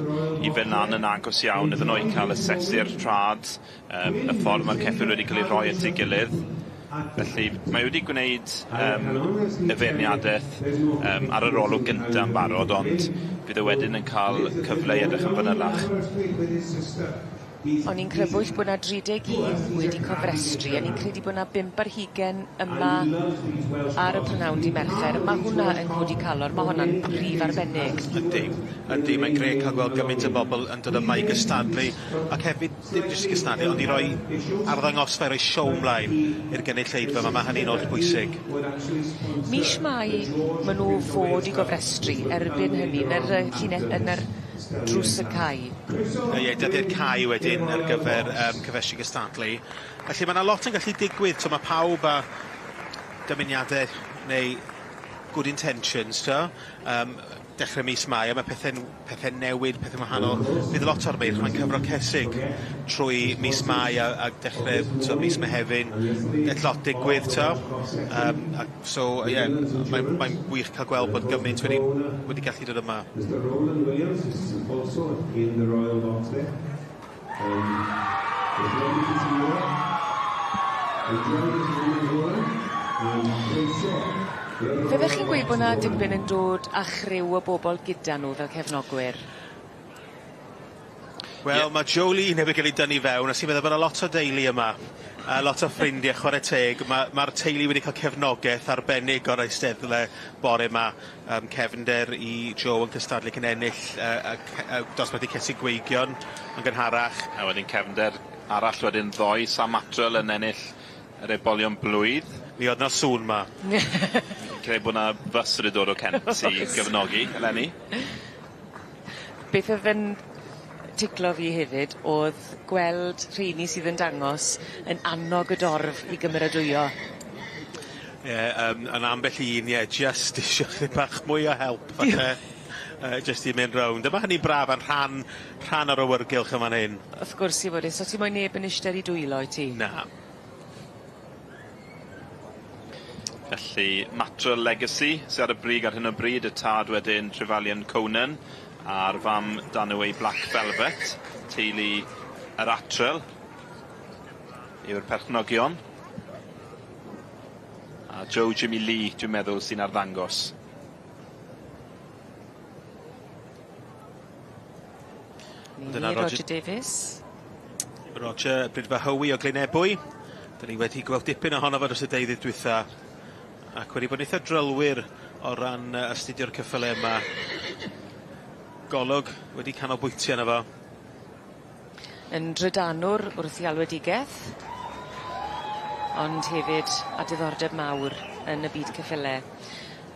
i fynd lan yn agos iawn iddyn nhw i cael asesu'r trad, y ffordd ma'r ceffyl wedi cael ei rhoi at ei gilydd. Felly mae wedi gwneud y feirniadaeth ar yr olwg gynta yn barod, ond bydd e wedyn yn cael cyfle i edrych yn fanylach. O'n i'n crybwyll bod 'na 31 wedi cofrestru, a ni'n credu bod 'na 25 yma ar y prynawn dy' Mercher. Ma' hwnna yn codi calon, ma' honna'n rhif arbennig. Yndi, yndi, mae'n grêt cael gweld gymaint o bobl yn dod yma i gystadlu, ac hefyd ddim jyst i gystadlu, ond i roi arddangosfa, i roi siow mlaen i'r gynulleidfa 'ma, ma' hynny'n oll bwysig. Mish Mai ma' nw fod i gofrestru erbyn hynny yn yr llinell yn yr drws y cae. Ie, dyddiad cau wedyn ar gyfer cyfrestru gystadlu. Felly ma' 'na lot yn gallu digwydd, so ma' pawb â dymuniade neu good intentions, t'o'? Dechre mis Mai a ma' pethe'n newid, pethe'n wahanol. Bydd lot o'r meirch mae'n cyfro cesig trwy mis Mai a dechre, t'o', mis Mehefin. Gall lot digwydd, t'o'? A so ie, mae'n wych cael gweld bod gymaint wedi gallu dod yma. Mr Roland Williams is also in the royal box there. It's lovely to see you all. Enjoy this moment, Roland. And croeso. Fyddech chi'n gweud bo' 'na dipyn yn dod â chriw o bobol gyda nw fel cefnogwyr? Wel, ma' Jolie newydd ga'l 'i dynnu fewn, a sy'n meddwl bo' 'na lot o deulu yma, a lot o ffrindie, chware teg, ma'r teulu wedi ca'l cefnogeth arbennig o'r eisteddle bore 'ma, cefnder i Joe yn cystadlu cyn ennill dosbarth Cesig Gweigion yn gynharach. A wedyn cefnder arall wedyn ddoe, Sam Matrel yn ennill yr ebolion blwydd. Mi o'dd 'na sŵn 'ma. Credu bo' 'na fys wedi dod o Kent i gefnogi eleni. Beth o'dd yn ticlo fi hefyd o'dd gweld rheini sydd yn dangos yn annog y dorf i gymeradwyo. Ie, yn ambell i un, ie, jyst isio chydig bach mwy o help falle. Jyst i mynd rownd. A ma' hynny'n braf a'n rhan o'r awyrgylch yn fan hyn. Wrth gwrs i fod e, so ti moyn neb yn ishte ar 'u dwylo wyt ti? Na. Felly Matral Legacy sy ar y brig ar hyn o bryd, y tad wedyn Trefalian Conan a'r fam Danaway Black Velvet, teulu yr Atrel. yw'r perchnogion. A Joe Jimmy Lee, dwi'n meddwl, sy'n arddangos. Dyna Roger Davies. Roger Brydfa Hywi o Glynebwy. 'Dyn ni wedi gweld dipyn ohono fo dros y deuddydd dwytha ac wedi bod yn eitha drylwyr o ran astudio'r ceffyle yma. Golwg wedi canolbwyntio arno fo. Yn drydanwr wrth 'i alwedigeth ond hefyd â diddordeb mawr yn y byd ceffyle.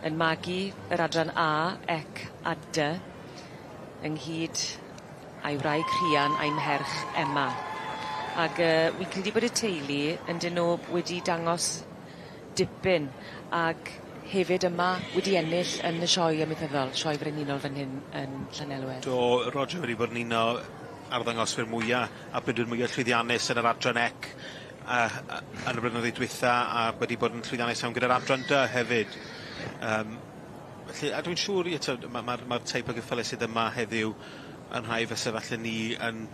Yn magu yr adran A, ec a Dy ynghyd a'i wraig Rhian a'i mherch Emma. Ag wi'n credu bod y teulu yndyn nw wedi dangos dipyn ag hefyd yma wedi ennill yn y sioe amaethyddol, sioe frenhinol fan hyn yn Llanelwedd. Do, Roger wedi bod yn un o arddangoswyr mwya a brydwyr mwya llwyddiannus yn yr adran ec yn y blynyddoedd dwytha a wedi bod yn llwyddiannus iawn gyda'r adran dy hefyd. Felly, a dwi'n siŵr ie t'od ma' ma'r ma'r teip o geffyle sydd yma heddiw yn rhai fyse falle ni yn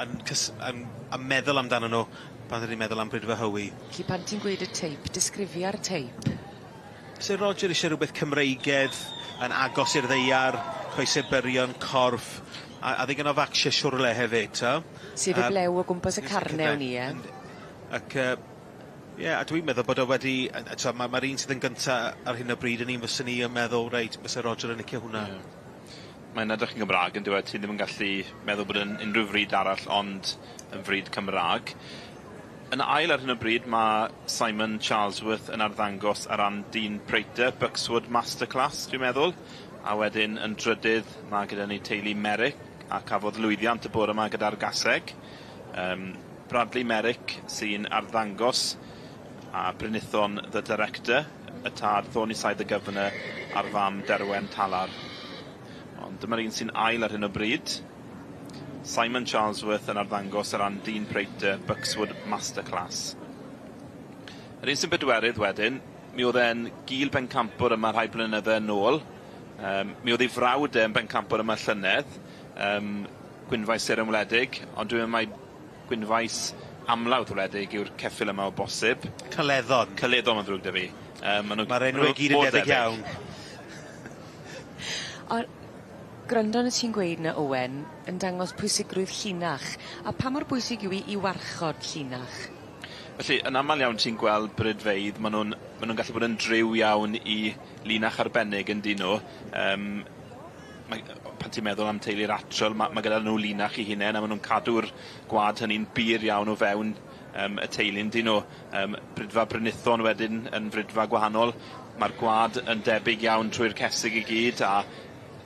yn cys- yn yn meddwl amdanyn nw pan 'dyn ni'n meddwl am Brydfa Hywi. Felly pan ti'n gweud y teip, disgrifia'r teip. Se Roger isie rwbeth Cymreigedd yn agos i'r ddaear, coese byrion, corff, a ddigon o facsie siwrle hefyd, t'o'? Sef y blew o gwmpas y carne wn i ie? Ac ie, a dwi'n meddwl bod o wedi t'o' ma' ma'r un sydd yn gynta ar hyn o bryd yn un fyswn i yn meddwl reit byse Roger yn licio hwnna. Ie. Mae'n edrych yn Gymra'g on'd yw e? Ti ddim yn gallu meddwl bod yn unrhyw fryd arall ond yn fryd Cymra'g. Yn ail ar hyn o bryd ma' Simon Charlesworth yn arddangos ar ran Dean Prater, Buckswood Masterclass, dwi'n meddwl. A wedyn yn drydydd ma' gyda ni teulu Merrick a cafodd lwyddiant y bore yma gyda'r gaseg. Bradley Merrick sy'n arddangos a Brynithon the Director, y tad Thornyside the Governor a'r fam Derwen Talar. Ond dyma'r un sy'n ail ar hyn o bryd. Simon Charlesworth yn arddangos ar ran Dean Prater, Buckswood Masterclass. Yr un sy'n bedwerydd wedyn, mi oedd e'n gul bencampwr yma rhai blynydde yn ôl. Mi oedd ei frawd e yn bencampwr yma llynedd, Gwynfaes Seren Wledig, ond dwi'n meddwl mai Gwynfaes Amlawdd Wledig yw'r ceffyl yma o bosib. Caleddon. Caleddon ma'n ddrwg 'da fi. Ma' nw Ma'r enwe gyd yn debyg iawn. O gwrando arnot ti'n gweud 'na Owen yn dangos pwysigrwydd llinach a pa mor bwysig yw 'i i warchod llinach? Felly yn amal iawn ti'n gweld brydfeydd ma' nw'n ma' nw'n gallu bod yn driw iawn i linach arbennig yndyn nw. Mae pan ti'n meddwl am teulu'r Atrol ma' ma' gyda nw linach 'u hunen a ma' nw'n cadw'r gwa'd hynny'n bur iawn o fewn y teulu yndyn nw. Brydfa Brynithon wedyn yn frydfa gwahanol. Ma'r gwa'd yn debyg iawn trwy'r cesig i gyd a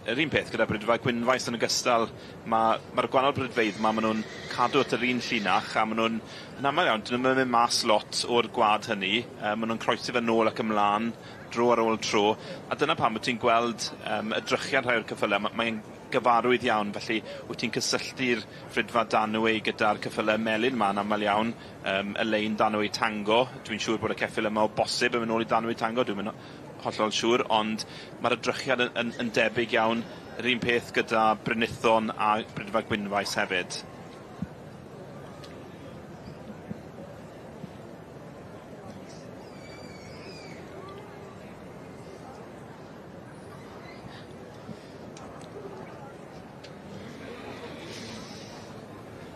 yr un peth gyda Brydfa Gwynfaes yn ogystal ma' ma'r gwanol brydfeydd 'ma ma' nw'n cadw at yr un llinach a ma' nw'n yn amal iawn 'dyn nw'm yn mynd mas lot o'r gwa'd hynny ma' nw'n croesi fe nôl ac ymlan dro ar ôl tro a dyna pam wt ti'n gweld y drychiad rhai o'r ceffyle ma' mae'n gyfarwydd iawn felly wyt ti'n cysylltu'r Frydfa Danway gyda'r ceffyle melyn 'ma yn amal iawn y lein Danway Tango dwi'n siŵr bod y ceffyl yma o bosib yn myn' nôl i Danway Tango dwi'm yn hollol siŵr ond ma'r edrychiad yn yn yn debyg iawn yr un peth gyda Brynithon a Brydfa Gwynfaes hefyd.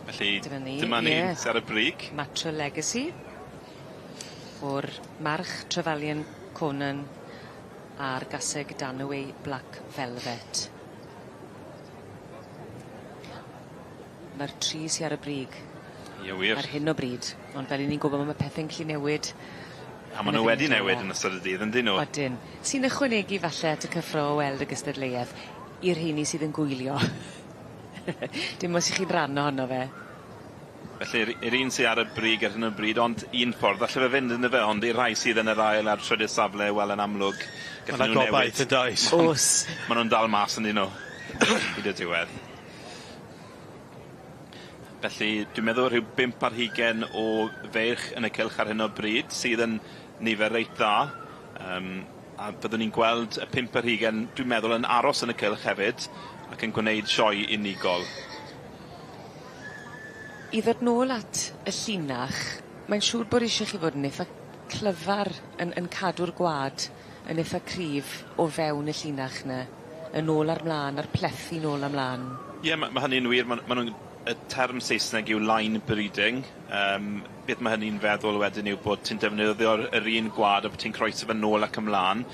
Felly Dyma ni. Dyma ni ie. sy ar y brig. Matra Legacy o'r march Trefalian Conan a'r gaseg Danaway Black Velvet. Ma'r tri sy ar y brig. Ie wir. Ar hyn o bryd, ond fel 'yn ni'n gwbo ma' pethe'n gallu newid. A ma' nw wedi newid yn ystod y dydd yndyn nw? Odyn. Sy'n ychwanegu falle at y cyffro o weld y gystadleueth i'r rheini sydd yn gwylio. Dim os 'ych chi'n rhan ohono fe. Felly yr un sy ar y brig ar hyn o bryd ond un ffordd alle fe fynd yndyfe ond i'r rhai sydd yn yr ail a'r trydydd safle wel yn amlwg Ma' 'na gallen nw newid. gobaith yndoes? O's. Ma' nw'n dal mas yndyn nw hyd y diwedd. Felly dwi'n meddwl rhyw bump ar hugen o feirch yn y cylch ar hyn o bryd sydd yn nifer reit dda a byddwn ni'n gweld y pump ar hugen dwi'n meddwl yn aros yn y cylch hefyd ac yn gwneud sioe unigol. I ddod nôl at y llinach, mae'n siŵr bod isie chi fod yn itha clyfar yn yn cadw'r gwa'd yn itha cryf o fewn y llinach 'ny, yn ôl a'r mlan a'r plethu nôl a mlan. Ie ma' ma' hynny'n wir ma' n- ma' nw'n y term Saesneg yw line breeding yym beth ma' hynny'n feddwl wedyn yw bod ti'n defnyddio'r yr un gwa'd a bo' ti'n croesi fe nôl ac ymlan.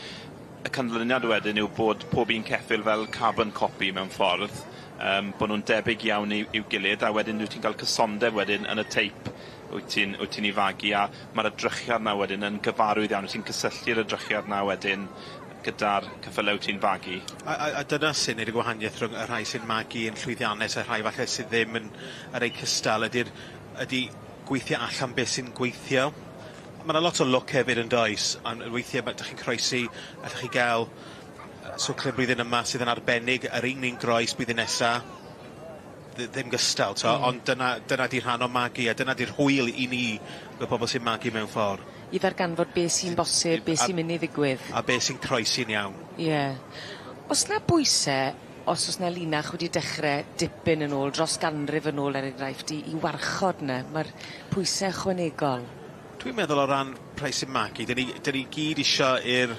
Y canlyniad wedyn yw bod pob un ceffyl fel carbon copy mewn ffordd yym bo' nw'n debyg iawn i'w i'w gilydd a wedyn wyt ti'n ga'l cysondeb wedyn yn y teip wyt ti'n wyt ti'n 'i fagu a ma'r edrychiad 'na wedyn yn gyfarwydd iawn wyt ti'n cysylltu'r edrychiad 'na wedyn gyda'r ceffyle wyt ti'n fagu. A a a dyna sy'n neud y gwahanieth rhwng y rhai sy'n magu yn llwyddiannus a rhai falle sydd ddim yn yn rei cystal ydi'r ydi gweithio allan beth sy'n gweithio. Ma' 'na lot o lwc hefyd yndoes on' weithie ma' 'dych chi'n croesi allwch chi ga'l swcle blwyddyn yma sydd yn arbennig yr un un groes blwyddyn nesa ddim gystal t'o'? Hmm. Ond dyna dyna 'di rhan o magu a dyna 'di'r hwyl i ni fel pobol sy'n magu mewn ffor. I ddarganfod be' sy'n bosib be' sy'n myn' i ddigwydd. A be' sy'n croesi'n iawn. Ie. O's 'na bwyse os o's 'na linach wedi dechre dipyn yn ôl dros ganrif yn ôl er enghraifft i i warchod 'ny ma'r pwyse ychwanegol. Dwi'n meddwl o ran rhai sy'n magu 'dyn ni 'dyn ni gyd isio i'r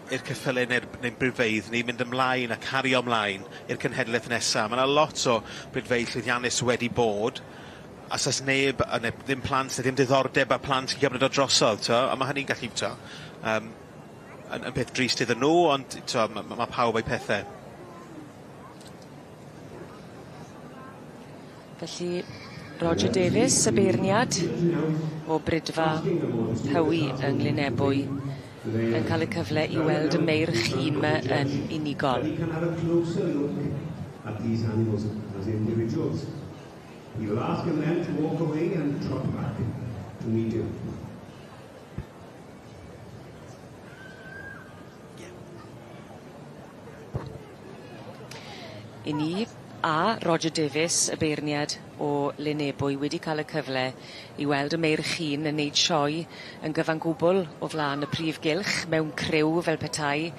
i'r ceffyle ne'r neu'n brifeidd ni mynd ymlaen a cario ymlaen i'r cenhedleth nesa. Ma' 'na lot o bridfeydd llwyddiannus wedi bod a sas neb a ne- ddim plant ne' ddim diddordeb a plant i gymryd o drosodd t'o' a ma' hynny'n gallu t'o' yym yn yn peth drist iddyn nw ond t'o' ma' ma' pawb a'u pethe. Felly Roger Davies y beirniad o Bridfa Hywi yng Nglynebwy yn ca'l y cyfle i weld y meirch hŷn 'my yn unigol. He can have a closer look at these animals as individuals. He will ask them then to walk away and trot back to meet you. I ni a Roger Davies y beirniad o Lynebwy wedi ca'l y cyfle i weld y meirch hŷn yn neud sioe yn gyfan gwbwl o flan y prif gylch mewn criw fel petai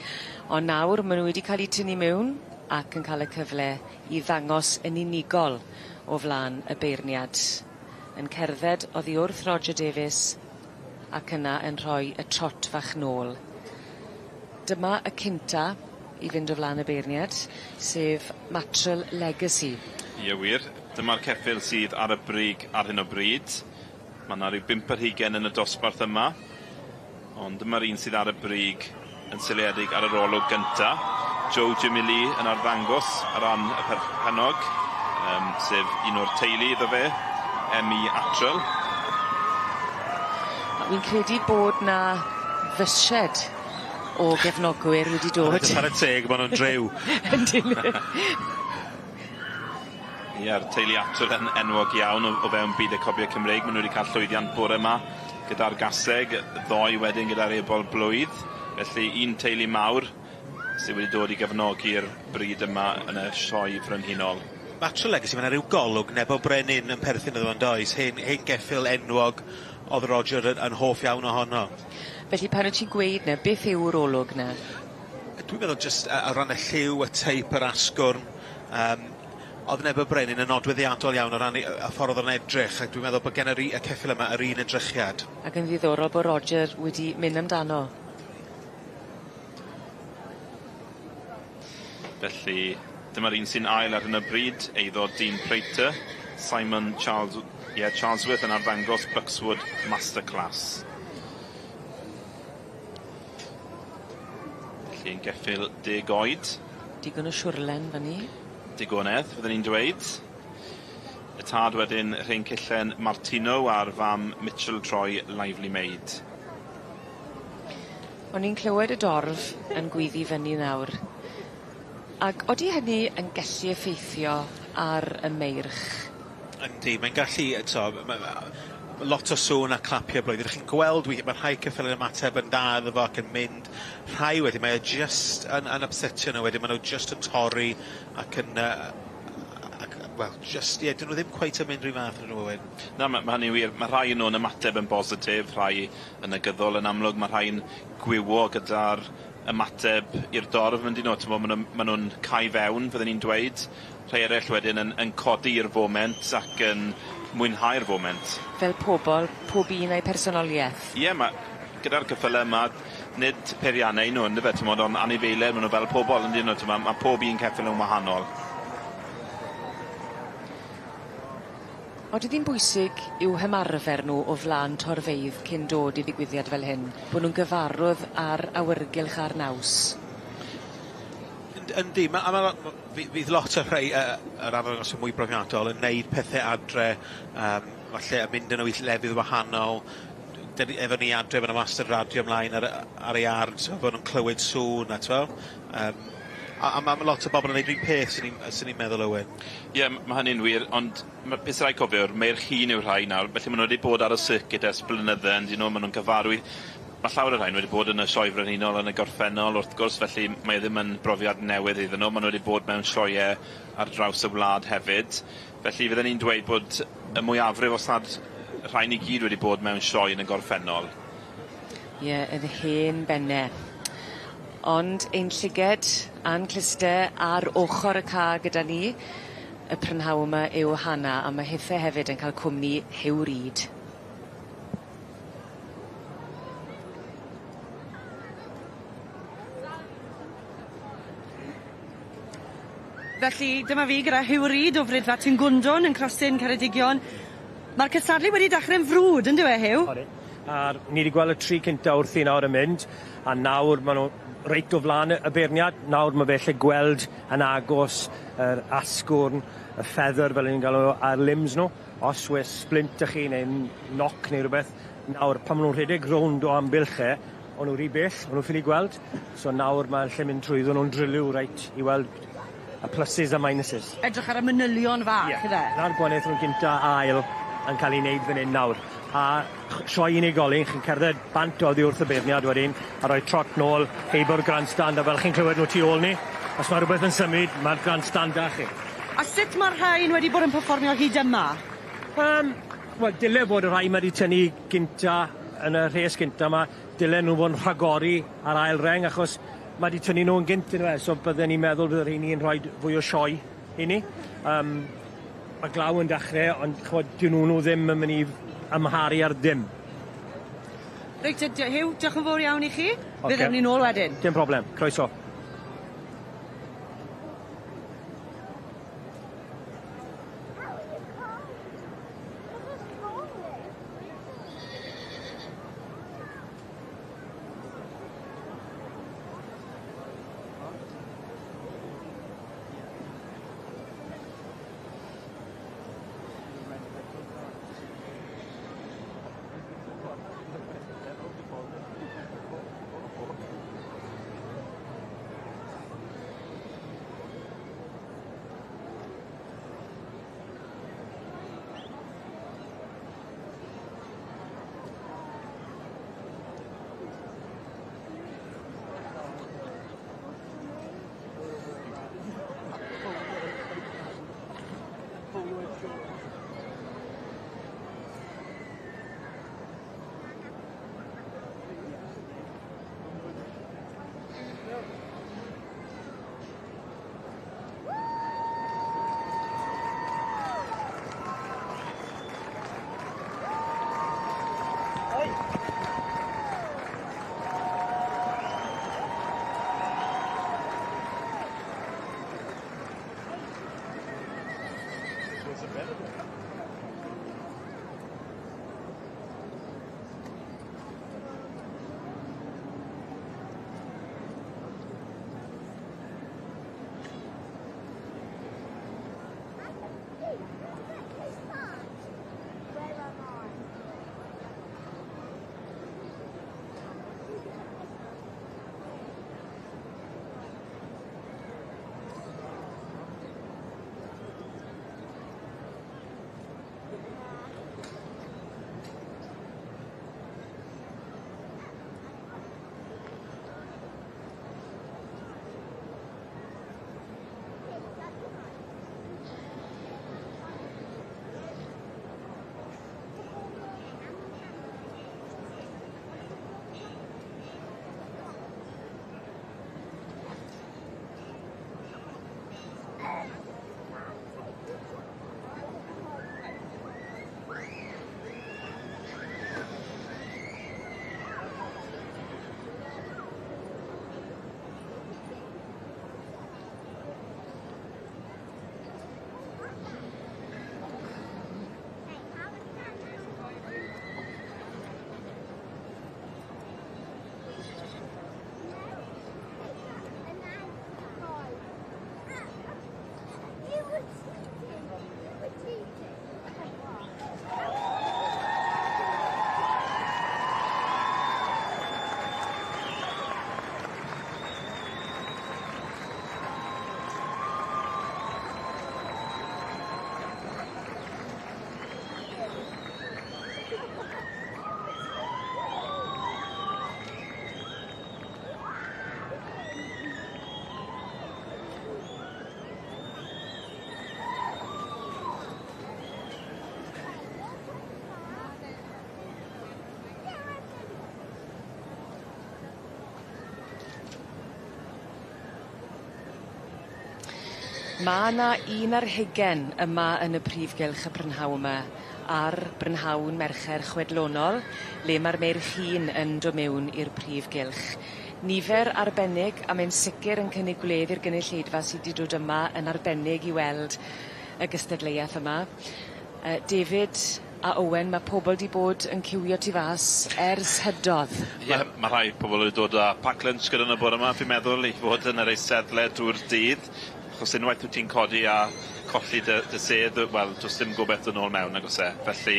on' nawr ma' nw wedi ca'l 'u tynnu miwn ac yn ca'l y cyfle i ddangos yn unigol o flan y beirniad. Yn cerdded oddi wrth Roger Davies ac yna yn rhoi y trot fach nôl. Dyma y cynta i fynd o flan y beirniad, sef Matral Legacy. Ie wir, dyma'r ceffyl sydd ar y brig ar hyn o bryd. Ma' 'na ryw bump ar hugen yn y dosbarth yma. Ond dyma'r un sydd ar y brig yn seiliedig ar yr olwg gynta. Joe Jimmy Lee yn arddangos ar ran y perchennog, yym sef un o'r teulu iddo fe, Emmy Attrell. Wi'n credu bod 'na fyshed o gefnogwyr wedi dod. Chware teg ma' nw'n driw. Yndyn. Ie'r teulu Attrell yn enwog iawn o o fewn byd y cobie Cymreig. Ma' nw wedi ca'l llwyddiant bore 'ma gyda'r gaseg, ddoe wedyn gyda'r ebol blwydd. Felly un teulu mawr sy wedi dod i gefnogi'r bryd yma yn y sioe frenhinol. Matral Legacy ma' 'na ryw golwg Nebo Brenin yn perthyn iddo fo yndoes? Hen hen geffyl enwog o'dd Roger yn yn hoff iawn ohono. Felly pan wyt ti'n gweud 'na beth yw'r olwg 'na? Dwi'n meddwl jyst o ran y lliw, y teip, yr asgwrn, yym o'dd Nebo Brenin yn nodweddiadol iawn o ran ei y ffordd o'dd o'n edrych ac dwi'n meddwl bod gen yr u- y ceffyl yma yr un edrychiad. Ac yn ddiddorol bo' Roger wedi mynd amdano. Felly dyma'r un sy'n ail ar hyn o bryd, eiddo dyn Prater, Simon Charles ie Charlesworth yn arddangos Buckswood Masterclass. Felly yn geffyl deg oed. Digon o siwrlen fan 'ny. Digonedd, fyddwn i'n dweud. Y tad wedyn Rhên Cillen Martino a'r fam Mitchell Troy Lively Maid. O'n i'n clywed y dorf yn gwyddi fyny nawr. Ag odi hynny yn gellu effeithio ar y meirch? Yndi, mae'n gallu eto ma' ma' lot o sŵn a clapio blwyddyn. Chi'n gweld withie ma' rhai ceffyle'n ymateb yn dda iddo fo ac yn mynd rhai wedyn mae e jyst yn yn ypsetio nw wedyn ma' nw jyst yn torri ac yn yy ac wel jyst ie 'dyn nw ddim cweit yn mynd 'r un fath â nw wedyn. Na ma' ma' hynny'n wir. Ma' rhai o nw'n ymateb yn bositif, rhai yn negyddol yn amlwg, ma' rhai'n gwywo gyda'r ymateb i'r dorf on'd 'yn nw t'mo' ma' nw ma' nw'n cau fewn fydden i'n dweud. Rhai eryll wedyn yn yn codi i'r foment ac yn mwynhau'r foment. Fel pobol, pob un a'i personolieth. Ie, ma' gyda'r ceffyle yma, nid peiriannau nhw yndyfe, t'mod, ond anifeiliaid, ma' nhw fel pobol yndyn nhw, t'mo' ma' pob un ceffyl yn wahanol. Odi ddi'n bwysig i'w hymarfer nw o flan torfeydd cyn dod i ddigwyddiad fel hyn, bo' nw'n gyfarwdd â'r awyrgylch a'r naws? Yndi, ma' a ma' lo- fydd lot o rhei yr arddangoswyr mwy brofiadol yn neud pethe adre, falle yn mynd â nhw i lefydd wahanol. Efo ni adre, ma' 'na wastad radio ymlaen ar ei ardd, so bo' nw'n clywed sŵn a t'mo', a ma' lot o bobl yn neud yr un peth, swn i'n meddwl, Owen. Ie, ma' hynny'n wir, ond beth sy'n rhaid cofio yw'r meirch hŷn yw'r rhai nawr, felly ma' nhw wedi bod ar y circuit ers blynydde, yndyn nhw, ma' nhw'n gyfarwydd. Mae llawer o'r rhain wedi bod yn y sioe frenhinol yn y gorffennol, wrth gwrs, felly mae e ddim yn brofiad newydd iddyn nhw. Maen nhw wedi bod mewn sioeau ar draws y wlad hefyd. Felly fydden ni'n dweud bod y mwyafrif os nad rhain i gyd wedi bod mewn sioe yn y gorffennol. Ie, yn hen benne. Ond ein llyged a'n cluste ar ochor y ca gyda ni y prynhawn yma yw Hana, a ma' hithe hefyd yn cael cwmni Huw Reid. Felly dyma fi gyda Huw Reid o Fridfa Tyngwndwn yn Crossing Ceredigion. Mae'r cystadlu wedi dechrau'n frwd, yndyw e, Huw? Odi. A ni wedi gweld y tri cynta wrthi nawr yn mynd, a nawr maen nhw reit o flaen y beirniad. Nawr mae fe lle gweld yn agos yr asgwrn, y feather fel ni'n galw nhw, a'r limbs nhw. Os oes splint 'da chi neu knock neu rhywbeth, nawr pan maen nhw'n rhedeg rownd o amgylch e, o'n nhw rhy bell, o'n nhw'n ffili gweld. So nawr mae'n lle mynd trwyddo nhw'n dryliw reit i weld y pluses a minuses. Edrych ar y manylion fach, yeah. Yfe? Na'r gwahaniaeth rhwng gynta a ail yn cael ei wneud fan hyn nawr. A sioe unigolyn, chi'n cerdded bant oddi wrth y beirniad wedyn, a rhoi trot nôl heibio'r grandstand, a fel chi'n clywed nhw tu ôl ni, os mae rhywbeth yn symud, mae'r grandstand da chi. A sut mae'r rhain wedi bod yn perfformio hyd yma? Wel, dyle bod y rhai wedi tynnu gynta yn y rhes gynta yma, dyle nhw fod yn rhagori ar ail reng, achos mae wedi tynnu nhw yn gynt yndyfe, so bydden ni'n meddwl bydd y rheini yn rhoi fwy o sioe i ni. Mae glaw yn dechrau, ond ch'mod, dyn nhw ddim yn mynd i amharu ar ddim. Reit, Huw, diolch yn fawr iawn i chi. Ocê. Fe ddewn ni nôl wedyn. Dim problem, croeso. Ma' 'na un ar hugen yma yn y prif gylch y prynhaw 'ma ar brynhawn Mercher chwedlonol le ma'r meirch hŷn yn do' mewn i'r prif gylch. Nifer arbennig a mae'n sicir yn cynnig gwledd i'r gynulleidfa sy 'di dod yma yn arbennig i weld y gystadleuaeth yma. David a Owen ma' pobol 'di bod yn ciwio tu fas ers hydodd. Ie ma' rhai pobol wedi dod â pack lunch gyda nw bore 'ma fi'n meddwl i fod yn yr eisteddle drwy'r dydd achos unwaith wyt ti'n codi a colli dy dy sedd wel do's dim gobeth do' nôl mewn nag o's e? Felly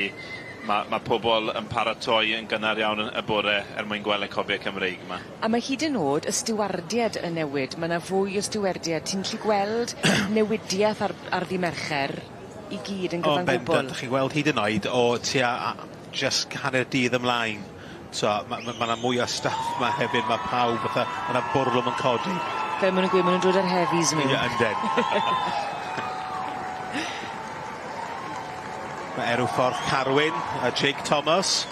ma' ma' pobol yn paratoi yn gynnar iawn yn y bore er mwyn gwel' y cobie Cymreig 'ma. A ma' hyd yn o'd y stiwardied yn newid ma' 'na fwy o stiwardied ti'n gallu gweld newidieth ar ar ddy' Mercher i gyd yn O gyfan bendant, gwbwl. 'dych chi'n gweld hyd yn oed o tua a- jyst hanner dydd ymlaen so ma' ma' ma' 'na mwy o staff 'ma hefyd ma' pawb fatha ma' 'na bwrlwm yn codi. Fel ma' nw'n gweud ma' nw'n dod â'r heavies mewn. Ie yndyn. Ma' erw ffordd Carwyn a Jake Thomas.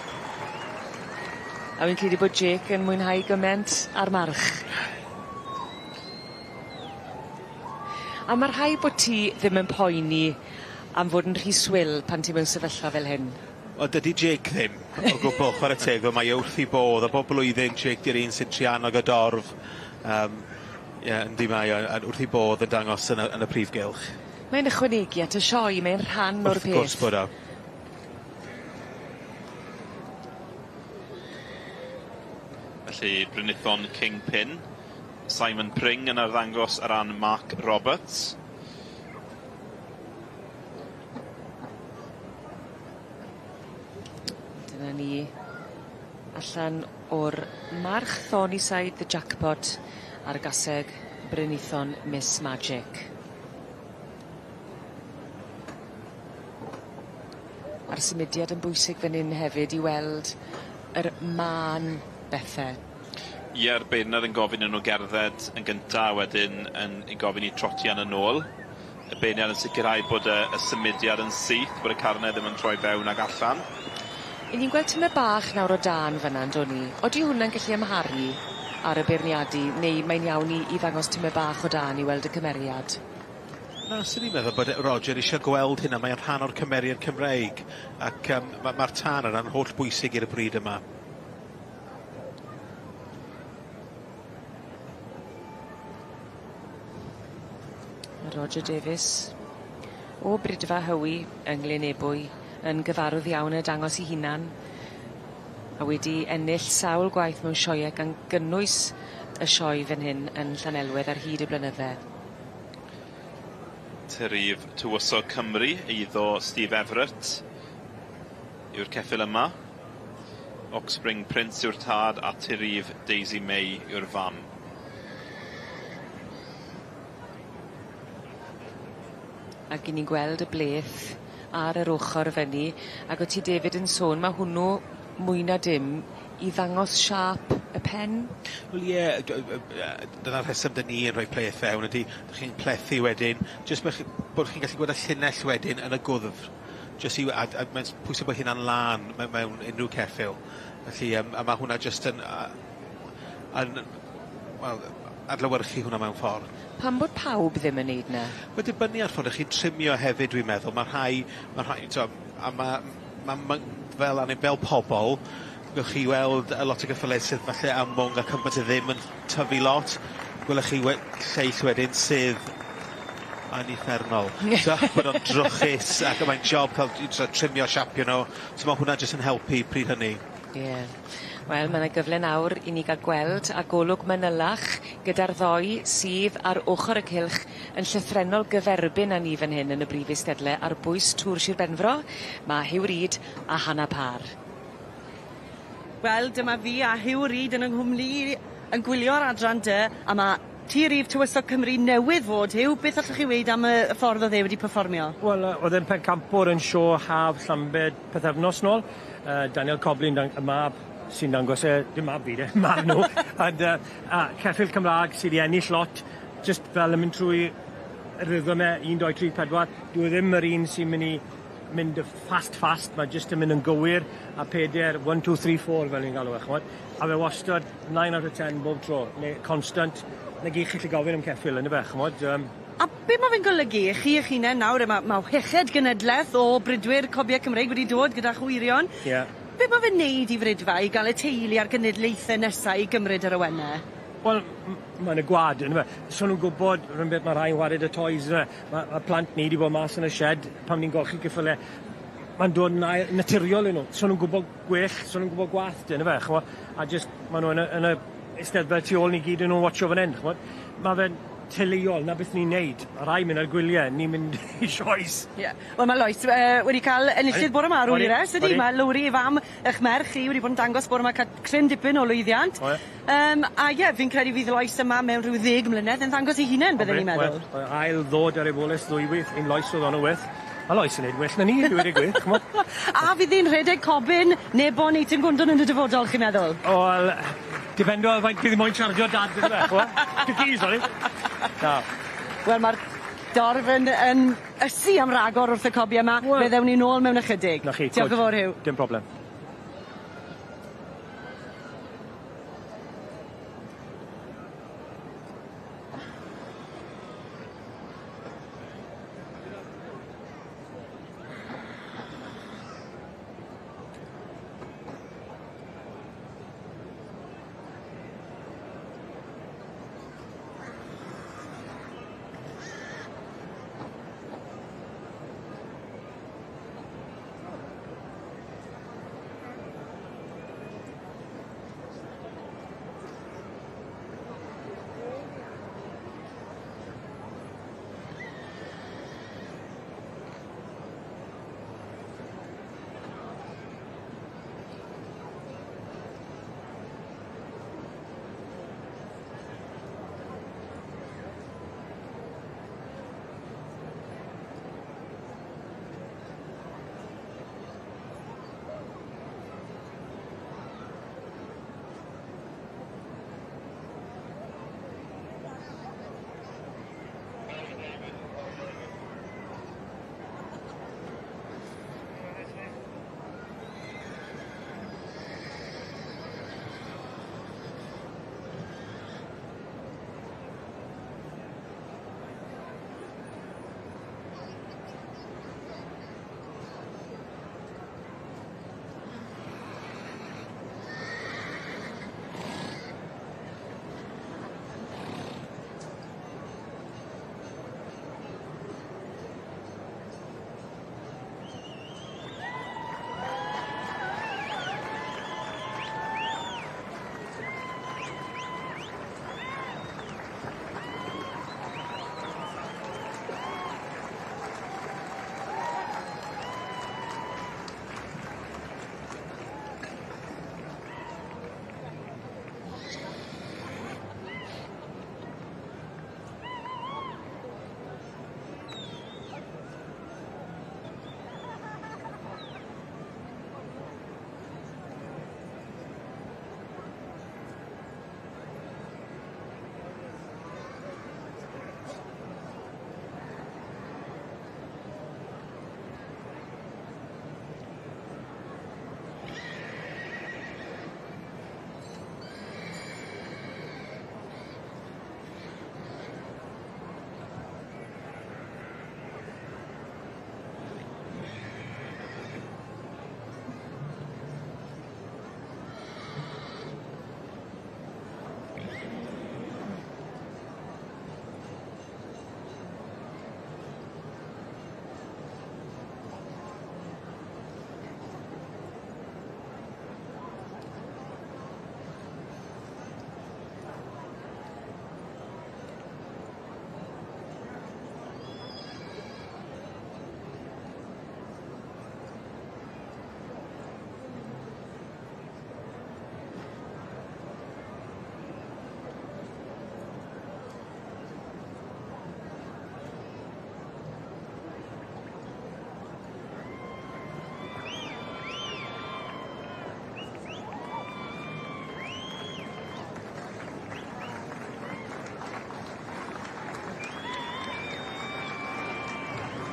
A fi'n credu bod Jake yn mwynhau gyment a'r march. A ma' rhai' bo' ti ddim yn poeni am fod yn rhy swil pan ti mewn sefyllfa fel hyn. Wel dydi Jake ddim o gwbwl chware teg fel mae e wrth 'i bodd a bob blwyddyn Jake 'di'r un sy'n trianog y dorf yym ie yndi mae o yn wrth 'i bodd yn dangos yn y yn y prif gylch. Mae'n ychwanegu at y sioe mae'n rhan o'r peth. Wrth gwrs bod o. Felly Brynithon Kingpin. Simon Pring yn arddangos ar ran Mark Roberts. Dyna ni allan o'r march Thornyside the Jackpot a'r gaseg Brynithon Miss Magic. A'r symudiad yn bwysig fan 'yn hefyd i weld yr mân bethe. Ie'r beirniad yn gofyn i nw gerdded yn gynta a wedyn yn i gofyn i trotian yn ôl. Y beirniad yn sicirhau bod y y symudiad yn syth bod y carne ddim yn troi fewn ag allan. 'Yn ni'n gweld tymed bach nawr o dân fyn 'na on'd o'n ni? Odi hwnna'n gallu amharu ar y beirniadu neu mae'n iawn i i ddangos tymed bach o dân i weld y cymeriad? Na swn i'n meddwl bod Roger isie gweld hynna mae o'n rhan o'r cymeriad Cymreig ac yym ma' ma'r tân yna'n hollbwysig i'r bryd yma. Roger Davies o Bridfa Hywi yng Nglyn Ebwy yn gyfarwydd iawn a dangos 'i hunan a wedi ennill sawl gwaith mewn sioee gan gynnwys y sioe fyn hyn yn Llanelwedd ar hyd y blynydde. Tyrif Tywysog Cymru eiddo Steve Everett yw'r ceffyl yma. Oxspring Prince yw'r tad a Tyrif Daisy May yw'r fam. Ag 'yn ni'n gweld y bleth ar yr ochor fyny ag o' ti David yn sôn ma' hwnnw mwy na dim i ddangos siâp y pen? Wel ie dyna'r rhesym 'dyn ni yn rhoi pleth fewn ydi 'dych chi'n plethu wedyn jyst bo' chi bod chi'n gallu gweld y llinell wedyn yn y gwddf jyst i we- a a mae'n pwysig bo' hynna'n lân mewn unryw ceffyl felly yym a ma' hwnna jyst yn yn wel adlewyrchu hwnna mewn ffor. Pam bod pawb ddim yn neud 'na? Ma'n dibynnu ar ffordd 'ych chi'n trimio hefyd dwi'n meddwl ma' rhai ma' rhai t'o' a ma' ma' ma' fel ane- fel pobol gewch chi weld y lot o geffyle sydd falle â mwng ac yn ddim yn tyfu lot gwelwch chi we- lleill wedyn sydd yn uffernol. So bod o'n drwchus ac mae'n job ca'l i trio trimio siapio nw so ma' hwnna jyst yn helpu pryd hynny. Ie. Wel ma' 'na gyfle nawr i ni ga'l gweld a golwg manylach gyda'r ddoi sydd ar ochor y cylch yn llythrennol gyferbyn â ni fan hyn yn y brif eisteddle ar bwys Tŵr Sir Benfro ma' Huw Reid a Hannah Parr. Wel dyma fi a Huw Reid yn 'y nghwmni yn gwylio'r adran dy a ma' Tŷ Rif Tywysog Cymru newydd fod Huw beth allwch chi weud am y y ffordd o'dd e wedi perfformio? Wel yy o'dd e'n pencampwr yn sio haf Llambed pythefnos nôl. Daniel Coblin dang- y mab sy'n dangos e, dim mab fi de, mab nw ond yy a ceffyl Cymra'g sy 'di ennill lot jyst fel yn mynd trwy y rhythm e un dou tri pedwar dyw e ddim yr un sy'n myn' i mynd y fast fast ma' jyst yn mynd yn gywir a peder one two three four fel ni'n galw e ch'mod a fe wastod nine out of ten bob tro ne' constant 'na gy' chi 'llu gofyn am ceffyl on'd yfe ch'mod yym. A be' ma' fe'n golygu i chi 'ych hunen nawr ma' ma' wheched genedleth o bridwyr cobie Cymreig wedi dod gyda chwyrion. Ie. Be' ma' fe'n neud i fridfa i ga'l y teulu a'r genedlaethe nesa i gymryd yr awene? Wel ma' yn y gwa'd on'd yw e? So nw'n gwbod run beth ma' rhai yn 'ware 'da toys on'd yw e? Ma' ma' plant ni 'di bod mas yn y sied pan ni'n golchi ceffyle ma'n dod yn air naturiol i nw. So nw'n gwbo gwell, so nw'n gwbo gwath 'de on'd yfe ch'mo' a jyst ma' nw yn y yn y eisteddle tu ôl ni gyd yn nw'n watsio fan 'yn ch'mod? Ma' fe'n teuluol, 'na beth ni'n neud. Ma' rai myn' ar gwylie, ni'n mynd i sioes. Ie. Wel ma' Lois wedi ca'l enillydd bore 'ma ar ôl i res ydi? Ma' Lowri fam 'ych merch chi wedi bod yn dangos bore 'ma ca' cryn dipyn o lwyddiant. O ie. Yym a ie fi'n credu fydd Lois yma mewn rhyw ddeg mlynedd yn ddangos 'i hunen bydden i'n meddwl. Wel ail ddod ar ei bolus ddwywyth un Lois o'dd on y with. Ma' Lois yn neud well na ni i dweud y gwir ch'mo'? A fydd 'i'n rhedeg cobyn Nebo Neu Gwndwn yn y dyfodol chi'n meddwl? Wel dependo ar faint bydd 'i moyn chargio dad on'd yfe ch'mo'? Cwcis sori. Na. Wel ma'r dorf yn yn ysu am ragor wrth y cobie 'ma. Wel. Fe ddewn ni nôl mewn ychydig. 'Na chi. Diolch yn fowr Huw. Dim problem.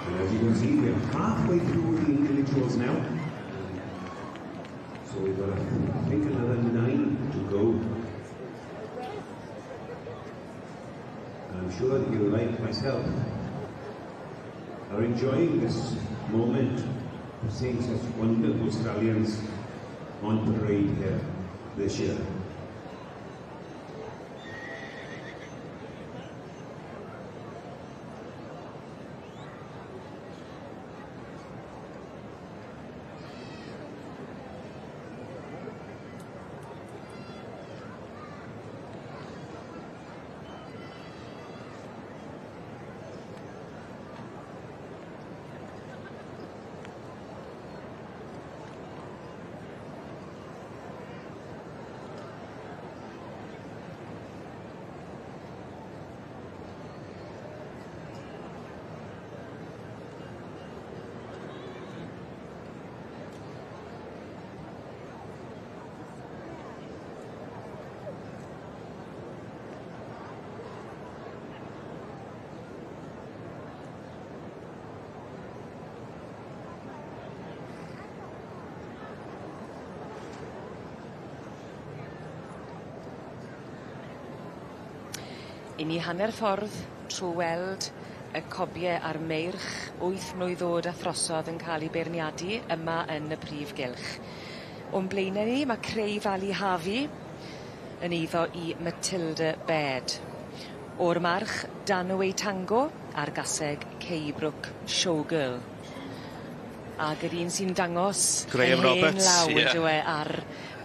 And as you can see, we're halfway through the individuals now. So we've got, I think, another 9 to go. I'm sure you, like myself, are enjoying this moment of seeing such wonderful stallions on parade here this year. I ni hanner ffordd trw weld y cobie a'r meirch wyth mlwydd o'd a throsodd yn ca'l 'u beirniadu yma yn y prif gylch. O'n blaene ni ma' Cray Valley Harvey yn eiddo i Matilda Baird. O'r march Danaway Tango a'r gaseg Ceibrook Showgirl. Ag yr un sy'n dangos Graham yr hen Roberts, law ie. on'd yw e ar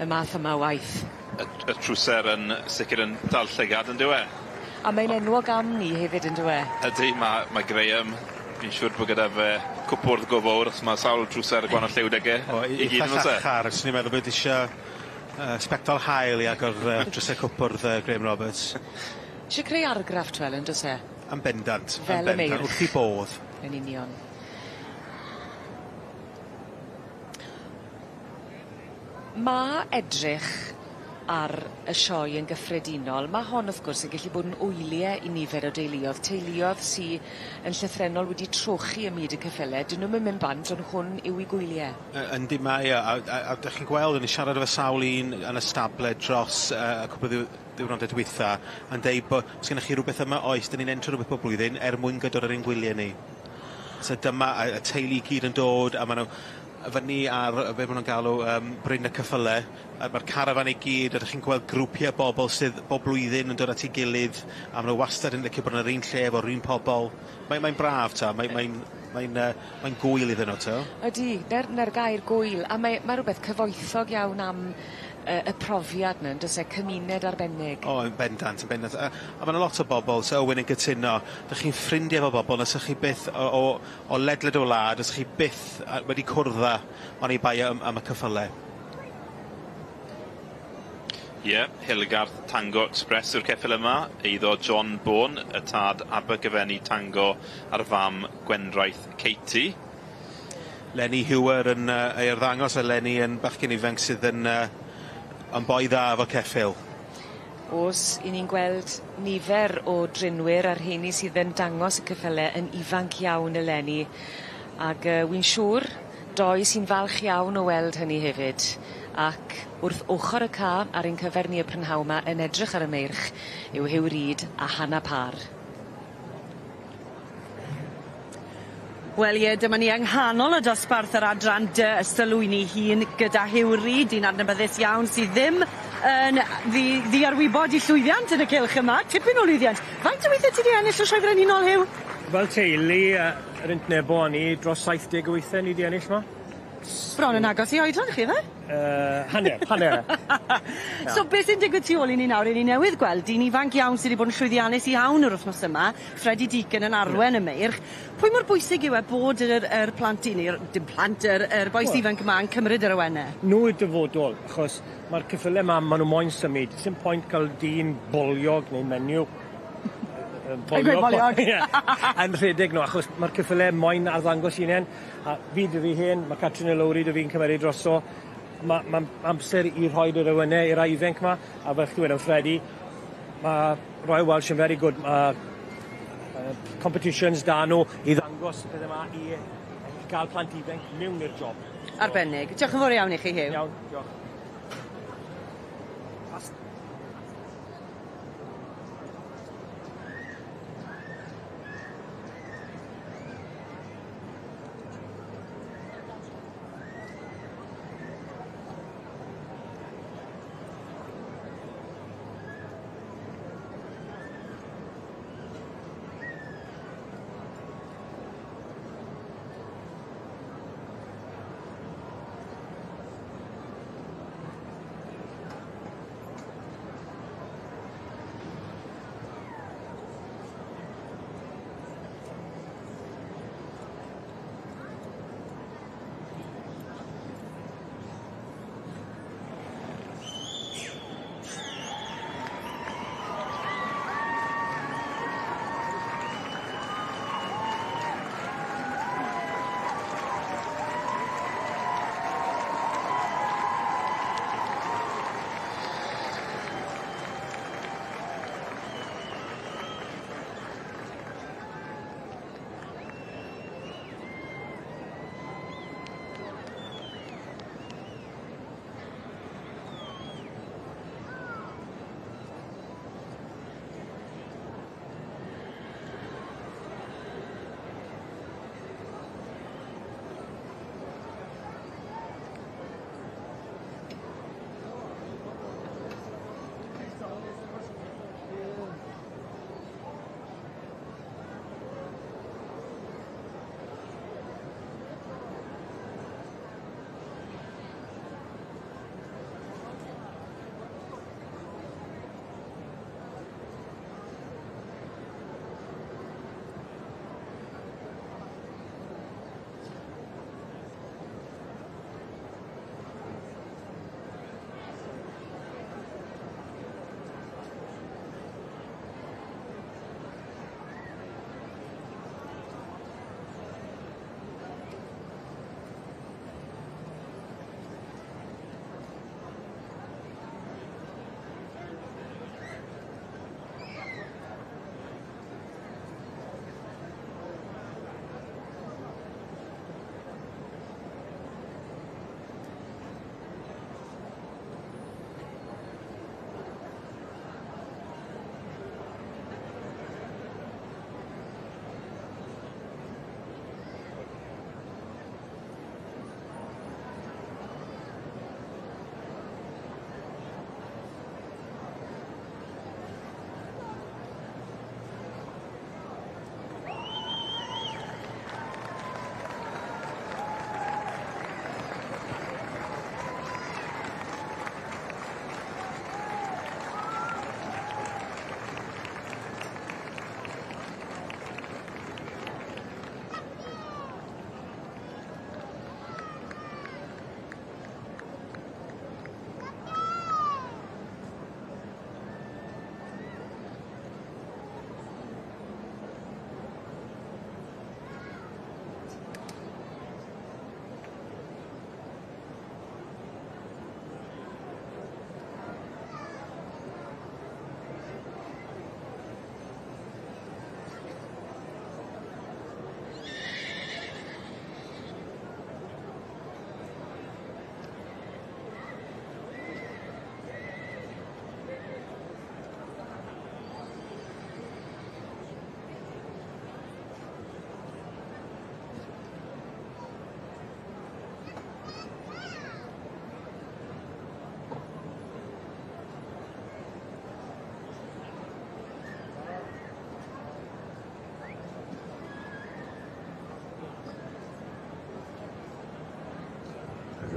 y math yma o waith. Y trwser yn sicir yn dal llygad on'd yw e? A mae'n enwog am 'ny hefyd on'd yw e? Ydi ma' Graham fi'n siŵr bo' gyda fe cwpwrdd go fowr achos ma' sawl trwser gwanol lliw 'dyg e. O i gyd eitha yn o's e? llachar swn i'n meddwl bod isio sbectol haul i agor dryse cwpwrdd Graham Roberts. Isie creu argraff t'wel on'd o's e? Yn bendant. Fel yn y bendant. meirch. Wrth 'i bodd. Yn union. Ma' edrych ar y sioe yn gyffredinol, ma' hon wrth gwrs yn gallu bod yn wylie i nifer o deuluodd, teuluodd sy yn llythrennol wedi trochi ym myd y ceffyle, 'dyn nw'm yn mynd bant ond hwn yw 'u gwylie. Yndi mae o a 'dych chi'n gweld o'n i siarad efo sawl un yn y stable dros y cwpwl o ddiwrnode dwytha yn deud bo' os gennych chi rwbeth yma oes 'dyn ni'n entro rwbeth bob blwyddyn er mwyn gydod ar ein gwylie ni. So dyma y teulu i gyd yn dod a ma' nw fyny ar be' ma' nw'n galw Bryn y Ceffyle a ma'r carafan i gyd a 'dych chi'n gweld grwpie o bobol sydd bob blwyddyn yn dod at 'i gilydd a ma' nw wastad yn licio bod yn yr un lle efo'r un pobol. Mae'n braf ta, mae'n gwyl iddyn nw t'o'? Ydi, 'na'r gair gwyl, a mae ma' rwbeth cyfoethog iawn am y profiad 'ny on'd o's e, cymuned arbennig. O yn bendant yn bendant a ma' 'na lot o bobol so Owen yn cytuno 'dych chi'n ffrindie efo bobol na 'sych chi byth o ledled y wlad os chi byth wedi cwrdd â oni bai am y ceffyle. Ie, Hilgarth Tango Express yw'r ceffyl yma, eiddo John Bourne, y tad Abergyfenni Tango a'r fam Gwendraeth Katie. Lenny Hewer yn ei arddangos a Lenny yn bachgen ifanc sydd yn boi dda efo ceffyl. O's, 'yn ni'n gweld nifer o drinwyr a'r rheini sydd yn dangos y ceffyle yn ifanc iawn eleni ag wi'n siŵr doi sy'n falch iawn o weld hynny hefyd ac wrth ochor y ca ar ein cyfer ni y prynhaw 'ma yn edrych ar y meirch yw Huw Reid a Hannah Parr. Wel ie, dyma ni yng nghanol y dosbarth yr adran dy y sylwyni hun gyda Huw Reid, un adnabyddus iawn sydd ddim yn ddiarwybod i llwyddiant yn y cylch yma, tipyn o lwyddiant. Faint o weithiau ti 'di ennill y Sioe Frenhinol, Huw? Fel teulu, yr Nebo o'n i, dros 70 o weithiau ni 'di ennill 'ma. Bron yn agos i oedran chi, yfe? Hanner. So beth sy'n digwydd tu ôl i ni nawr, 'yn ni newydd gweld dyn ifanc iawn sydd wedi bod yn llwyddiannus iawn yr wythnos yma, Freddie Deacon yn arwen y meirch. Pwy mor bwysig yw e bod yr plant i ni, dim plant, yr bois ifanc yma yn cymryd yr awenne? Nw yw'r dyfodol, achos ma'r ceffyle 'ma, ma' nw moyn symud. Sim point ca'l dyn boliog neu menyw boliog. Ie. Yn rhedeg nw, achos ma'r ceffyle moyn arddangos hunen, a fi 'dy fi hen, ma' Catrin a Lowri 'dy fi'n cymeru droso. Ma' amser i rhoid yr awenne i'r rai ifanc 'ma, a fel chdi weud am Freddie, ma' Royal Welsh yn very good, ma' competitions 'da nw i ddangos y pethe 'ma i ga'l plant ifanc mewn i'r job. Arbennig. Diolch yn fawr iawn i chi, Huw. Iawn, diolch.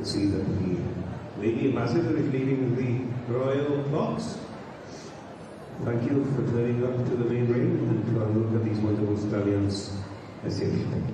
can see that the Lady Ambassador is leaving the royal box. Thank you for turning up to the main ring and to have a look at these wonderful stallions this evening.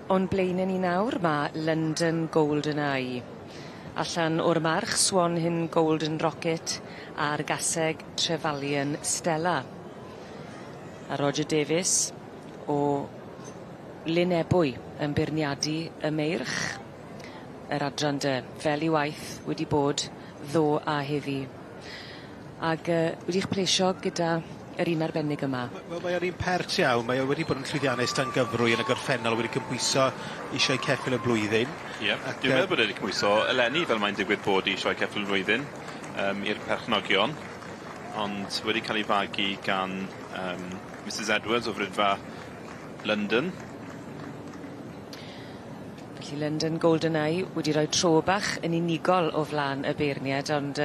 O'n blaene ni nawr ma' London Golden Eye. Allan o'r march Swan Hyn Golden Rocket a'r gaseg Trefalian Stella. A Roger Davies o Lynebwy yn beirniadu y meirch yr adran dy fel 'i waith wedi bod ddo a heddi. Ag wedi'ch plesio gyda yr un arbennig yma. Wel mae o'n un pert iawn, mae o wedi bod yn llwyddiannus dan gyfrwy yn y gorffennol, wedi cymhwyso i sioe ceffyl y blwyddyn. Ie, dwi'n meddwl bod e wedi cymhwyso eleni fel mae'n digwydd bod i sioe ceffyl y flwyddyn i'r perchnogion, ond wedi cael ei fagu gan Mrs Edwards o Fridfa London. Felly London Golden Eye wedi roi tro bach yn unigol o flan y beirniad ond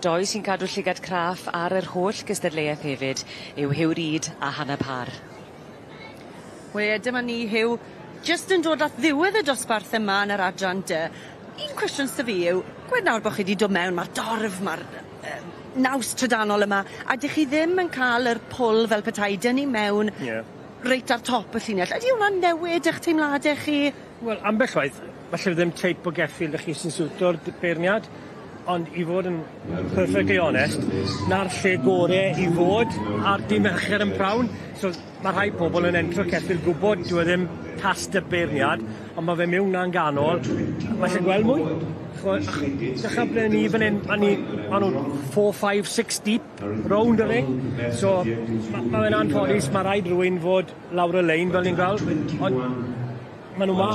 doi sy'n cadw llygad craff ar yr holl gystadleuaeth hefyd yw Huw Reid a Hannah Parr. Wel dyma ni Huw, jyst yn dod at ddiwedd y dosbarth yma yn yr adran dy. Un cwestiwn sy fi yw, gwed nawr bo' chi 'di dod mewn, ma'r dorf, ma'r naws trydanol yma, a 'dych chi ddim yn ca'l yr pull fel petai dynnu mewn... Ie. ...reit ar top y llinell. Ydi hwnna'n newid 'ych teimlade chi? Wel, ambell waith, falle ddim teip o geffyl 'dych chi sy'n siwto'r beirniad, ond i fod yn perfectly honest, 'na'r lle gore i fod ar dy' Mercher yn prawn, so ma' rhai pobol yn entro ceffyl gwbod dyw e ddim cast y beirniad, ond ma' fe miwn 'na'n ganol, ma' isie gweld mwy. Dechre ble ni fan 'yn, a ni, ma' nw 4, 5, 6 deep rownd y ring, so ma' fe'n anffodus, ma' raid rywun fod lawr y lein fel ni'n gweld, ond ma' nw 'ma,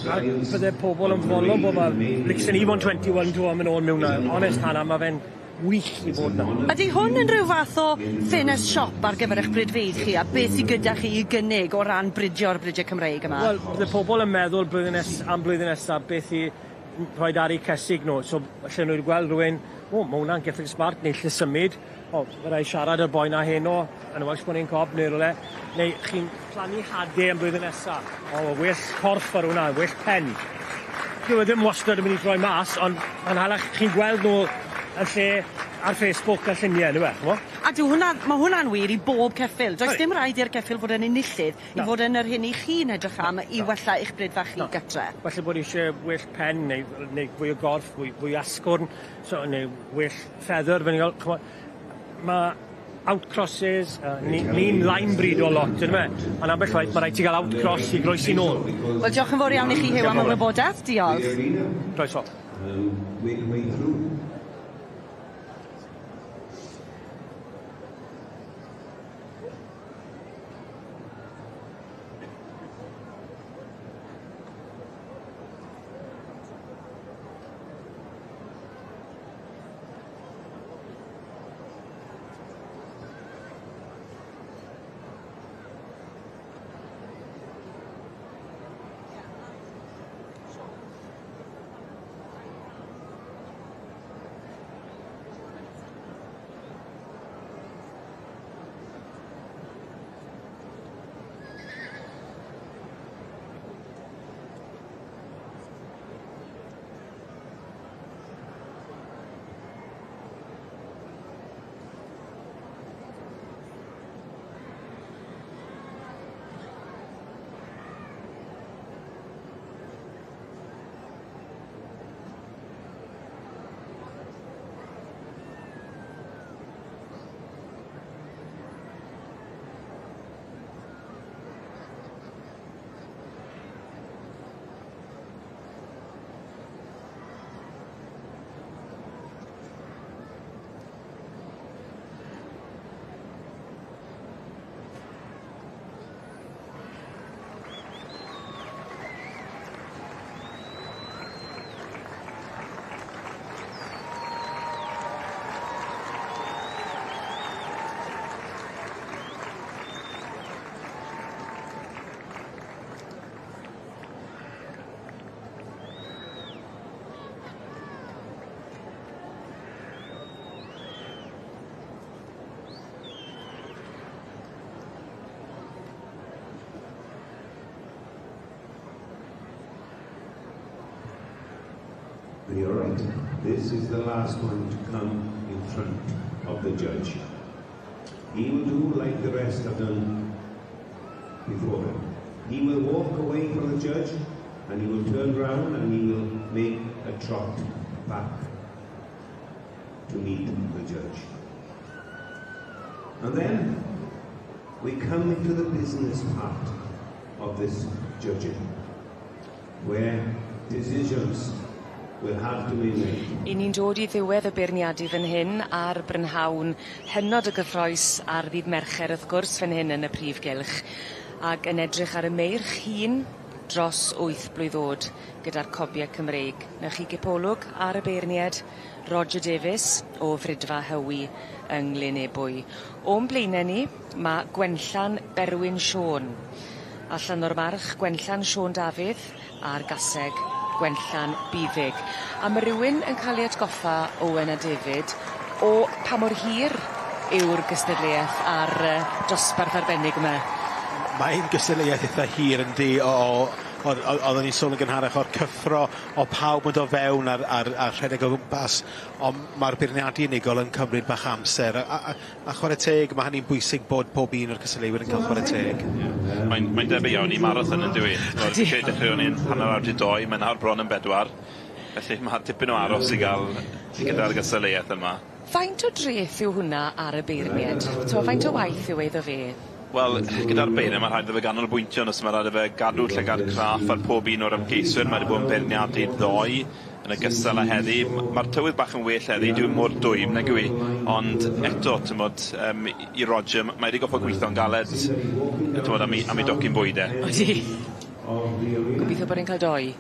a bydde pobol yn fodlon bod 'ma, licsen i fo'n 21 to am yn ôl miwn 'na, onest Hannah, ma' fe'n wych i fod 'na. Ydi hwn yn rhyw fath o ffenest siop ar gyfer 'ych bridfeydd chi a beth sy gyda chi i gynnig o ran bridio'r bridie Cymreig yma? Wel, bydde pobol yn meddwl blwyddyn nes- am blwyddyn nesa beth i rhoid ar 'u cesig nw, so allen nw gweld rywun, o, ma' wnna'n geffyl smart neu 'lle symud, o, ma' rai' siarad â'r boi 'na heno, yn y Welsh Pony Cob neu rywle, neu chi'n plannu hade am blwyddyn nesa, o, well corff ar wnna, well pen. Dyw e ddim wastad yn mynd i droi mas, ond ma'n halach chi'n gweld nw yn lle ar Facebook a llunie yndyw e, ch'mo'? A dyw hwnna, ma' hwnna'n wir i bob ceffyl. Does dim raid i'r ceffyl fod yn enillydd i fod yn yr hyn 'ych chi'n edrych am i wella eich brid fach chi gytre. Falle bod isie well pen neu fwy o gorff, fwy asgwrn, so neu well feather fel ni'n gweld, ch'mo', ma' outcrosses, ni'n line breed o lot, yndyfe? Ond ambell waith ma' raid ti ga'l outcross i groesi nôl. Wel diolch yn fawr iawn i chi Huw am y wybodaeth, diolch. Croeso. And you're right, this is the last one to come in front of the judge. He will do like the rest have done before him. He will walk away from the judge and he will turn round and he will make a trot back to meet the judge. And then we come into the business part of this judging, where decisions will have to be made. 'Yn ni'n dod i ddiwedd y beirniadu fan hyn ar brynhawn hynod o gyffrous ar ddydd Mercher wrth gwrs fan hyn yn y prif gylch ag yn edrych ar y meirch hŷn dros wyth blwydd o'd gyda'r cobie Cymreig. Newch chi gipolwg ar y beirnied Roger Davies o Fridfa Hywi yng Nglyn Ebwy. O'n blaene ni ma' Gwenllan Berwyn Siôn. Allan o'r march Gwenllan Siôn Dafydd a'r gaseg Gwenllan Buddug. A ma' rywun yn ca'l ei atgoffa Owen a David o pa mor hir yw'r gystadleuaeth ar dosbarth arbennig yma. Mae'n gystadleuaeth itha hir yndi o oddwn ni'n sôn yn gynharach o'r cyffro o pawb yn do' fewn a'r a'r a rhedeg o gwmpas on' ma'r beirniadu unigol yn cymryd bach amser a chware teg ma' hynny'n bwysig bod pob un o'r cystadleuwyr yn ca'l chware teg. Ie. Mae'n debyg iawn i marathon yndyw 'i? T'mod fi'n credu dechreuon ni'n 2:30 mae nawr bron yn 4. Felly ma' tipyn o aros i ga'l gyda'r gystadleuaeth yma. Faint o dreth yw hwnna ar y beirnied? T'mo' faint o waith yw e iddo fe? Wel, gyda'r beirniad ma' rhaid iddo fe ganolbwyntio os ma' raid i fe gadw llygad craff ar pob un o'r ymgeiswyr mae 'di bod yn beirniadu ddoe yn ogystal â heddi. Ma'r tywydd bach yn well heddi, dyw e mor dwym nag yw 'i, ond eto, t'mod, i Roger, mae wedi goffod gweithio'n galed, t'mod, am 'i docyn bwyd e. Odi. Gobeithio bod e'n cael doi.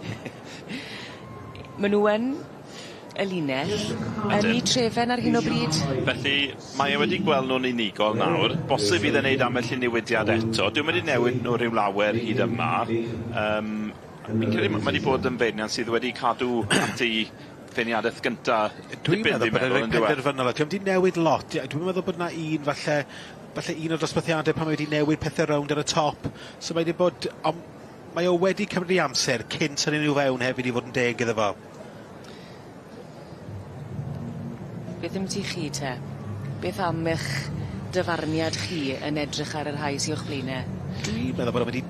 Ma' nw yn y linell yn 'u trefen ar hyn o bryd? Felly, mae e wedi gweld nw'n unigol nawr. Bosib fydd e'n neud ambell i newidiad eto. Dyw e wedi newid nw rhyw lawer hyd yma. Fi'n credu ma' 'di bod yn beirniad sydd wedi cadw at 'i feirniadeth gynta. Dwi'n meddwl bod e'n reit penderfynol a 'di o'm 'di newid lot. Ie, dwi'm yn meddwl bod 'na un falle un o'r dosbarthiade pan mae wedi newid pethe rownd ar y top. So mae 'di bod on' mae o wedi cymryd 'i amser cyn tynnu nhw fewn hefyd i fod yn deg iddo fo. Beth am ti chi te? Beth am 'ych dyfarniad chi yn edrych ar y rhai sy o'ch blaene? Dwi'n meddwl bod o wedi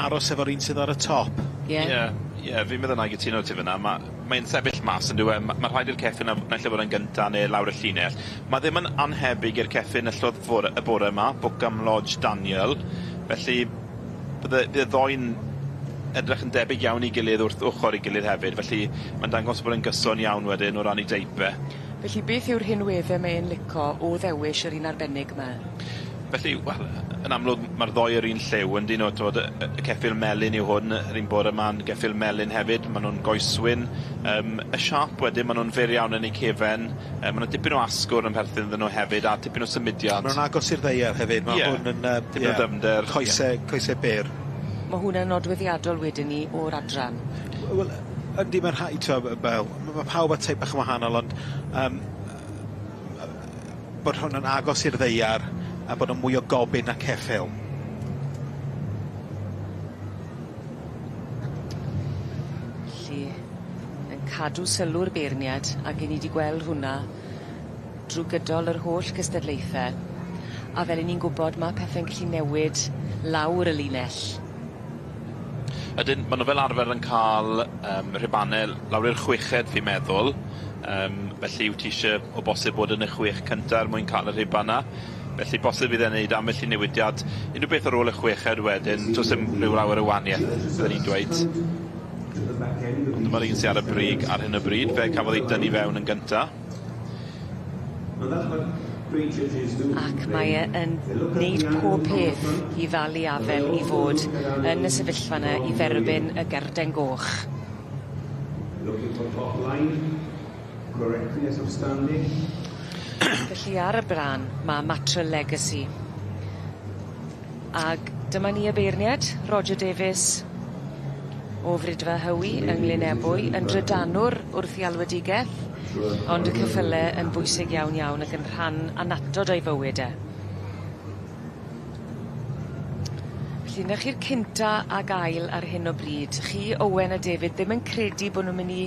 aros efo'r un sydd ar y top. Ie? Ie, ie, fi'n meddwl 'nai gytuno ti fyn 'na. Mae'n sefyll mas on'd yw e? Ma' rhaid i'r ceffyn 'na naill ai fod yn gynta ne' lawr y llinell. Ma' ddim yn annhebyg i'r ceffyn ellodd fore y bore 'ma, Bookham Lodge Daniel. Felly bydde bydd y ddoi'n edrych yn debyg iawn i gilydd wrth ochor i gilydd hefyd, felly ma'n dangos bod e'n gyson iawn wedyn o ran 'i deip e. Felly beth yw'r rhinwedde mae'n lico o ddewis yr un arbennig 'ma? Felly, wel, yn amlwg ma'r ddoi yr un lliw yndyn nw, t'mod y ceffyl melyn yw hwn, yr un bore 'ma'n geffyl melyn hefyd, ma' nw'n goeswyn. Y siâp wedyn, ma' nw'n fyr iawn yn eu cefen, ma' 'na dipyn o asgwrn yn perthyn iddyn nw hefyd, a tipyn o symudiad. Ma' nw'n agos i'r ddaear hefyd, ma' hwn yn Tipyn o ddyfnder. Coese byr. Ma' hwnna'n nodweddiadol wedyn 'ny o'r adran. Wel, yndi, ma'n rhai- t'o' fel, ma' pawb â teip bach yn wahanol, ond bod hwn yn agos i'r ddaear a bod o'n mwy o gobyn na ceffyl. Felly, yn cadw sylw'r beirniad ag 'yn ni 'di gweld hwnna drw gydol yr holl gystadlaethe a fel 'yn ni'n gwbod ma' pethe'n gallu newid lawr y linell. Ydyn, ma' nw fel arfer yn ca'l rhubane lawr i'r chweched fi'n meddwl. Felly wyt ti isie o bosib bod yn y chwech cynta er mwyn ca'l y rhuban 'na. Felly bosib bydd e'n neud ambell i newidiad. Unrhyw beth ar ôl y chweched wedyn, do's dim rhyw lawer o wanieth, bydden i'n dweud. Ond dyma'r un sy ar y brig ar hyn o bryd, fe cafodd ei dynnu fewn yn gynta. Ac mae e yn neud pob peth i ddal 'i afel i fod yn y sefyllfa 'na i dderbyn y gerden goch. Looking for top line, correctness of standing. Felly ar y brân ma' Matra Legacy. Ag dyma ni y beirniad, Roger Davies o Fridfa Hywi yng Nglyn Ebwy, yn drydanwr wrth 'i alwedigeth, ond y ceffyle yn bwysig iawn iawn ac yn rhan annatod o'i fywyd e. Felly 'na chi'r cynta ag ail ar hyn o bryd. Chi, Owen a David ddim yn credu bo' nw'n myn' i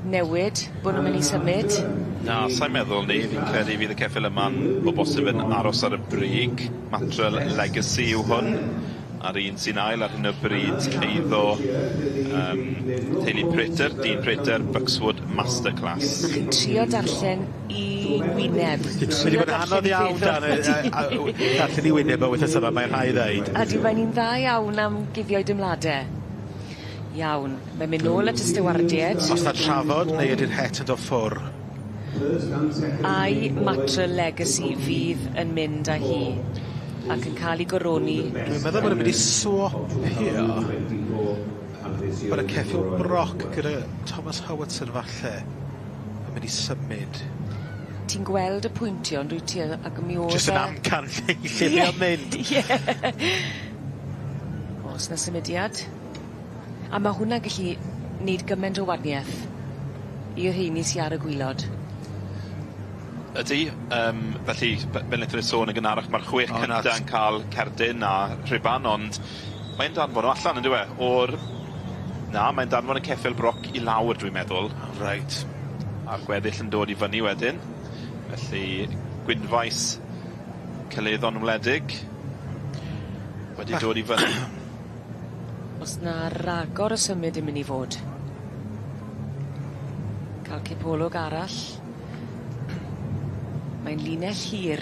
newid, bo' nw'n myn' i symud? Na, sai'n meddwl 'ny. Fi'n credu fydd y ceffyl yma'n o bosib yn aros ar y brig. Matrel Legacy yw hwn. A'r un sy'n ail ar hyn o bryd eiddo teulu Prater, Dean Prater, Buckswood Masterclass. A chi'n trio darllen 'i wyneb. Mae 'di bod yn anodd iawn dan darllen 'i wyneb o wythnos yma, mae rhai' ddeud. Ydi mae'n un dda iawn am guddio'i dimlade. Iawn, mae'n mynd nôl at y stiwardied. O's 'na trafod neu ydi'r het yn do' ffwr'? Ai Matra Legacy fydd yn mynd â hi ac yn ca'l 'i goroni. Dwi'n meddwl bod yn mynd i swopio bod y ceffyl broc gyda Thomas Howardson falle yn mynd i symud. Ti'n gweld y pwyntio on'd wyt ti a ag mi o'dd e... Jyst yn amcan lle lle mae o'n mynd. Ie. O's 'na symudiad? A ma' hwnna'n gallu neud gyment o wanieth i'r rheini sy ar y gwilod. Ydi felly fel nethon ni sôn yn gynharach ma'r chwech cynta yn ca'l cerdyn a rhuban ond mae'n danfon nw allan on'd yw e o'r na mae'n danfon y ceffyl broc i lawr dwi'n meddwl. Reit. A'r gweddill yn dod i fyny wedyn. Felly Gwynfaes Caleddon Wledig wedi dod i fyny. O's 'na ragor o symud yn myn' i fod? Ca'l cipolwg arall. Mae'n linell hir.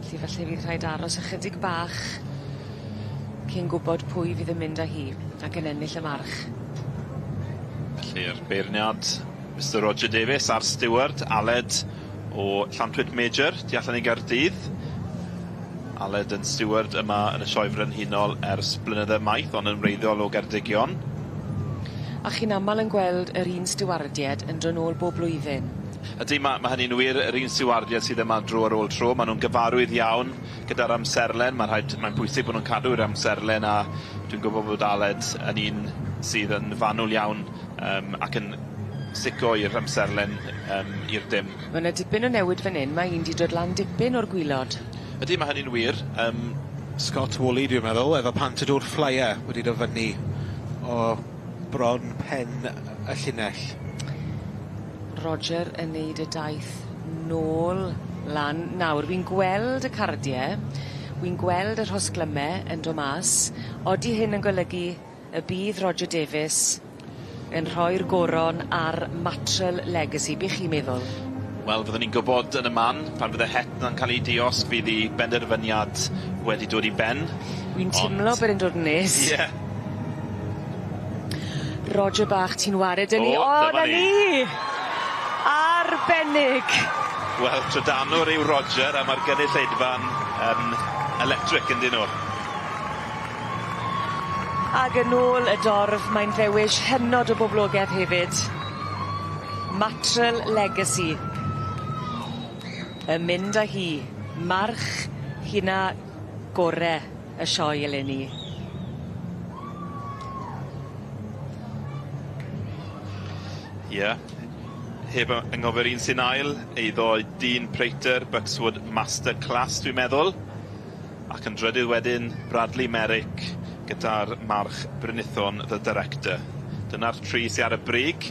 Felly falle fydd rhaid aros ychydig bach cyn gwbod pwy fydd yn mynd â hi ac yn ennill y march. Felly'r beirniad Mister Roger Davies a'r steward Aled o Llantwit Major tu allan i Gaerdydd. Aled yn steward yma yn y Sioe Frenhinol ers blynydde maith ond yn wreiddiol o Geredigion. A chi'n amal yn gweld yr un stiwardied yn dod nôl bob blwyddyn. Ydy ma' hynny'n wir yr un stiwardied sydd yma dro ar ôl tro ma' nw'n gyfarwydd iawn gyda'r amserlen ma' rhaid mae'n pwysig bo' nw'n cadw i'r amserlen a dwi'n gwbod bod Aled yn un sydd yn fanwl iawn ac yn sico i'r amserlen i'r dim. Ma' 'na dipyn o newid fan 'yn ma' un 'di dod lan dipyn o'r gwilod. Ydy ma' hynny'n wir Scott Woolley dwi'n meddwl efo Pantadwr Flyer wedi do' fyny o bron pen y llinell. Roger yn neud y daith nôl lan nawr wi'n gweld y cardie wi'n gweld y rhosglyme yn do' mas odi hyn yn golygu y bydd Roger Davies yn rhoi'r goron ar Matrel Legacy be' chi'n meddwl? Wel fyddwn ni'n gwbod yn y man pan fydde het 'na'n ca'l 'i diosg fydd 'i benderfyniad wedi dod i ben. Wi'n timlo bod e'n dod yn nes. Ie. Roger bach ti'n ware 'dy ni. O 'na ni! Arbennig! Wel trydanwr yw Roger a ma'r gynulleidfa'n yn electric yndyn nw? Ag yn ôl y dorf mae'n ddewis hynod o boblogedd hefyd. Matrel Legacy. Yn mynd â hi, march hynna gore y sioe eleni. Ie. Heb anghofio'r un sy'n ail, eiddo Dean Prater, Buckswood Masterclass dwi'n meddwl. Ac yn drydydd wedyn, Bradley Merrick gyda'r march Brynithon, the director. Dyna'r tri sy ar y brig.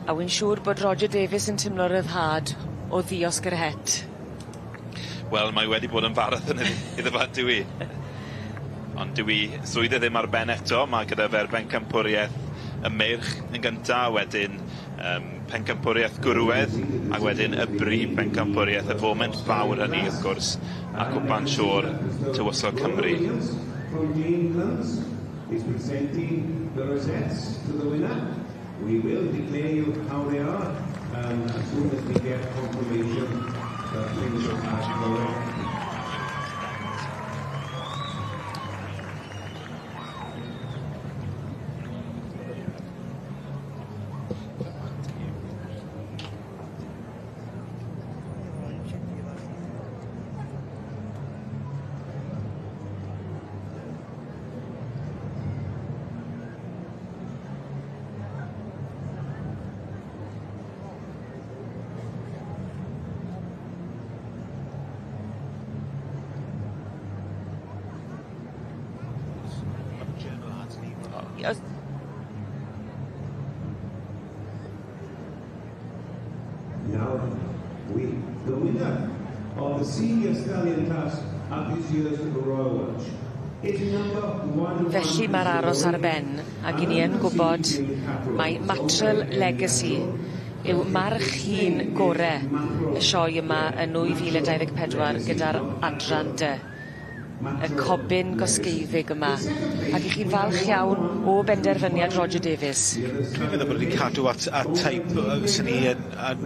A wy'n siŵr bod Roger Davies yn timlo ryddhad o ddiosg yr het. Wel, mae wedi bod yn farathon iddo fe on'd yw 'i? Ond dyw 'i swydd e ddim ar ben eto, ma' gyda fe'r bencampwrieth y meirch yn gynta, wedyn pencampwrieth gwrywedd, a wedyn y brif bencampwrieth, y foment fawr hynny wrth gwrs, a Cwpan Siôr Tywysog Cymru. From Jane Cluns is presenting the rosettes to the winner. We will declare you how they are as soon as we get confirmation that things are correct. Os... Now, the winner of the senior stallion class at this year's Royal Welsh. Felly mae'r aros ar ben, ac 'yn ni yn gwbod mai Matrel Legacy yw march hŷn gore y sioe yma yn 2024 gyda'r adran dy. Y cobyn gosgeiddig yma. Ac 'ych chi'n falch iawn o benderfyniad Roger Davies. Dwi'n meddwl bod wedi cadw at at teip swn i yn yn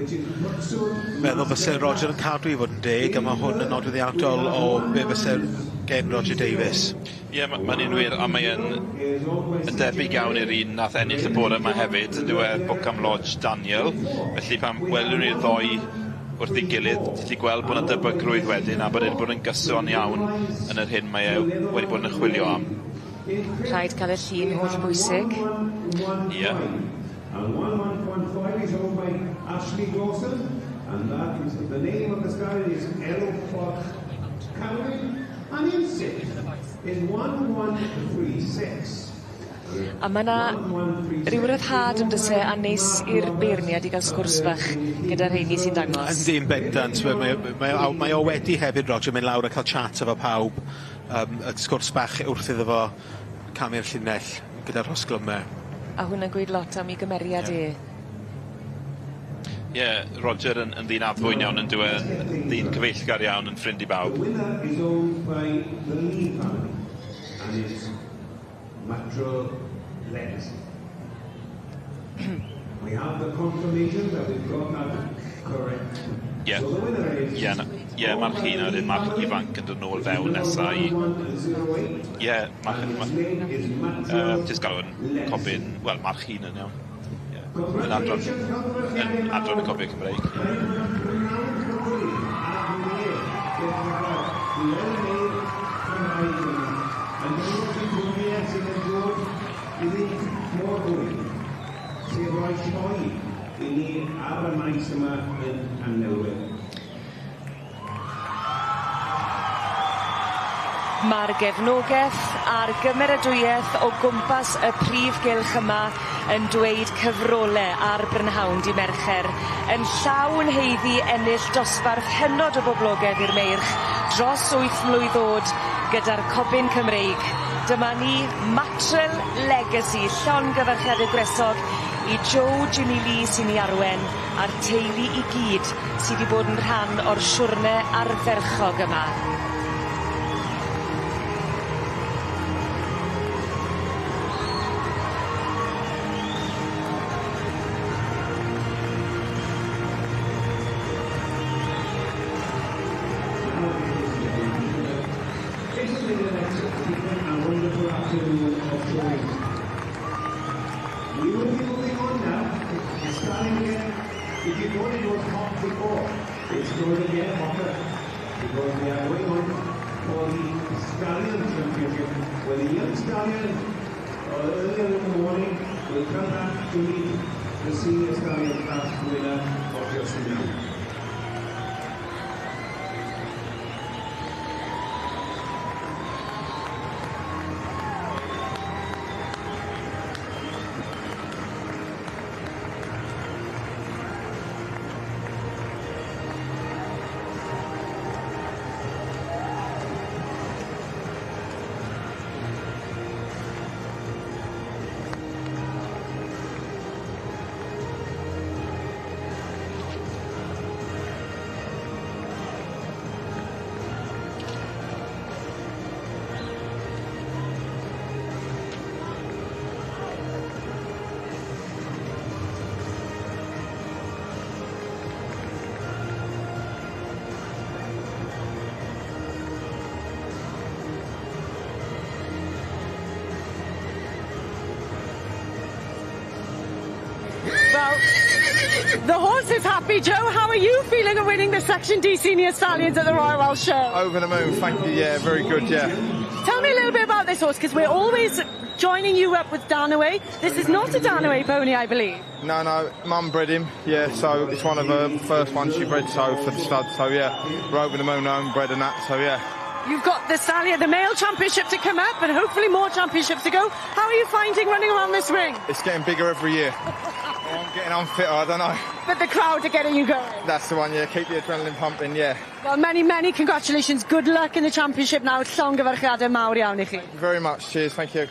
meddwl fyse Roger yn cadw i fod yn deg, a ma' hwn yn nodweddiadol o be' fyse gen Roger Davies. Ie, ma'n un wir, a mae yn yn debyg iawn i'r un nath ennill y bore yma hefyd, yndyw e, Bwcam Lodge Daniel. Felly pan welwn ni'r ddoi wrth ei gilydd, ti'n gallu gweld bod 'na debygrwydd wedyn a bod e 'di bod yn gyson iawn yn yr hyn mae e wedi bod yn chwilio am. Rhaid cael y llun holl bwysig. Ie. And 1115 is owned by Ashley Dawson, and that is the name of the stallion is Elofod Calvin, and in sixth is 1136. A ma' 'na ryw ryddhad on'd o's e a neis i'r beirniad i ga'l sgwrs bach gyda rheini sy'n dangos. Yndi yn bendant mae o wedi hefyd Roger mynd lawr a ca'l chat efo pawb y sgwrs bach wrth iddo fo camu'r llinell gyda'r rhosglyme. A hwnna'n gweud lot am 'i gymeriad e. Ie, Roger yn ddyn addfwyn iawn yndyw e, yn ddyn cyfeillgar iawn, yn ffrind i bawb. The winner is owned by the Lee family and is Matro Legacy. We have the confirmation that we've got that correct. Ie. So the winner is Ie, ie, march hŷn a wedyn march ifanc yn dod nôl fewn nesa i... Ie, march... Jyst galw yn cobyn, wel, march hŷn yn iawn. Ie. Yn adran y cobiau Cymreig. Ie. Sy'n rhoi sioe i ni ar y maes yma yn Llanelwedd. Ma'r gefnogeth a'r gymeradwyaeth o gwmpas y prif gylch yma yn dweud cyfrole ar brynhawn dy Mercher yn llawn haeddu ennill dosbarth hynod o boblogedd i'r meirch dros wyth mlwydd o'd gyda'r Cobyn Cymreig. Dyma ni Matrel Legacy, llongyfarchiade gwresog i Joe Jimmy Lee sy'n 'i arwen a'r teulu i gyd sy 'di bod yn rhan o'r siwrne ardderchog yma. Isn't it an exciting and wonderful afternoon of showing? We will be moving on now. It's starting to get, if you thought it was hot before, it's going to get hotter because we are going on for the Stallion Championship, where the young stallion earlier in the morning will come back to meet the senior stallion class winner of just now. Well, the horse is happy, Joe. How are you feeling of winning the Section D Senior Stallions at the Royal Welsh Show? Over the moon, thank you. Yeah, very good, yeah. Tell me a little bit about this horse, because we're always joining you up with Darnaway. This is not a Darnaway pony, I believe. No, Mum bred him, yeah, so it's one of her first ones she bred, so for the stud, so yeah, we're over the moon, home bred and that, so yeah. You've got the Stallion, the male championship to come up, and hopefully more championships to go. How are you finding running around this ring? It's getting bigger every year. Or I'm getting unfitter, I don't know. But the crowd are getting you going. That's the one, yeah. Keep the adrenaline pumping, yeah. Well, many, many congratulations. Good luck in the championship now. Llongyfarchiadau mawr iawn i chi. Thank you very much. Cheers, thank you.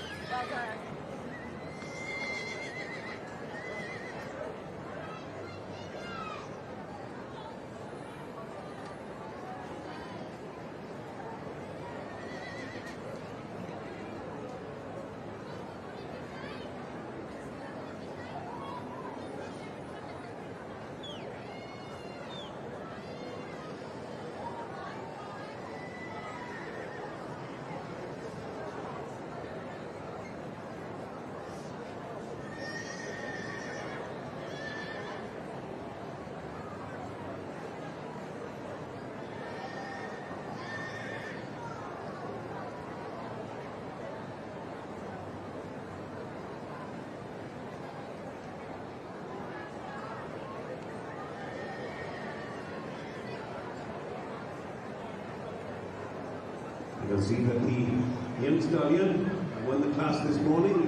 You can see that the young stallion who won the class this morning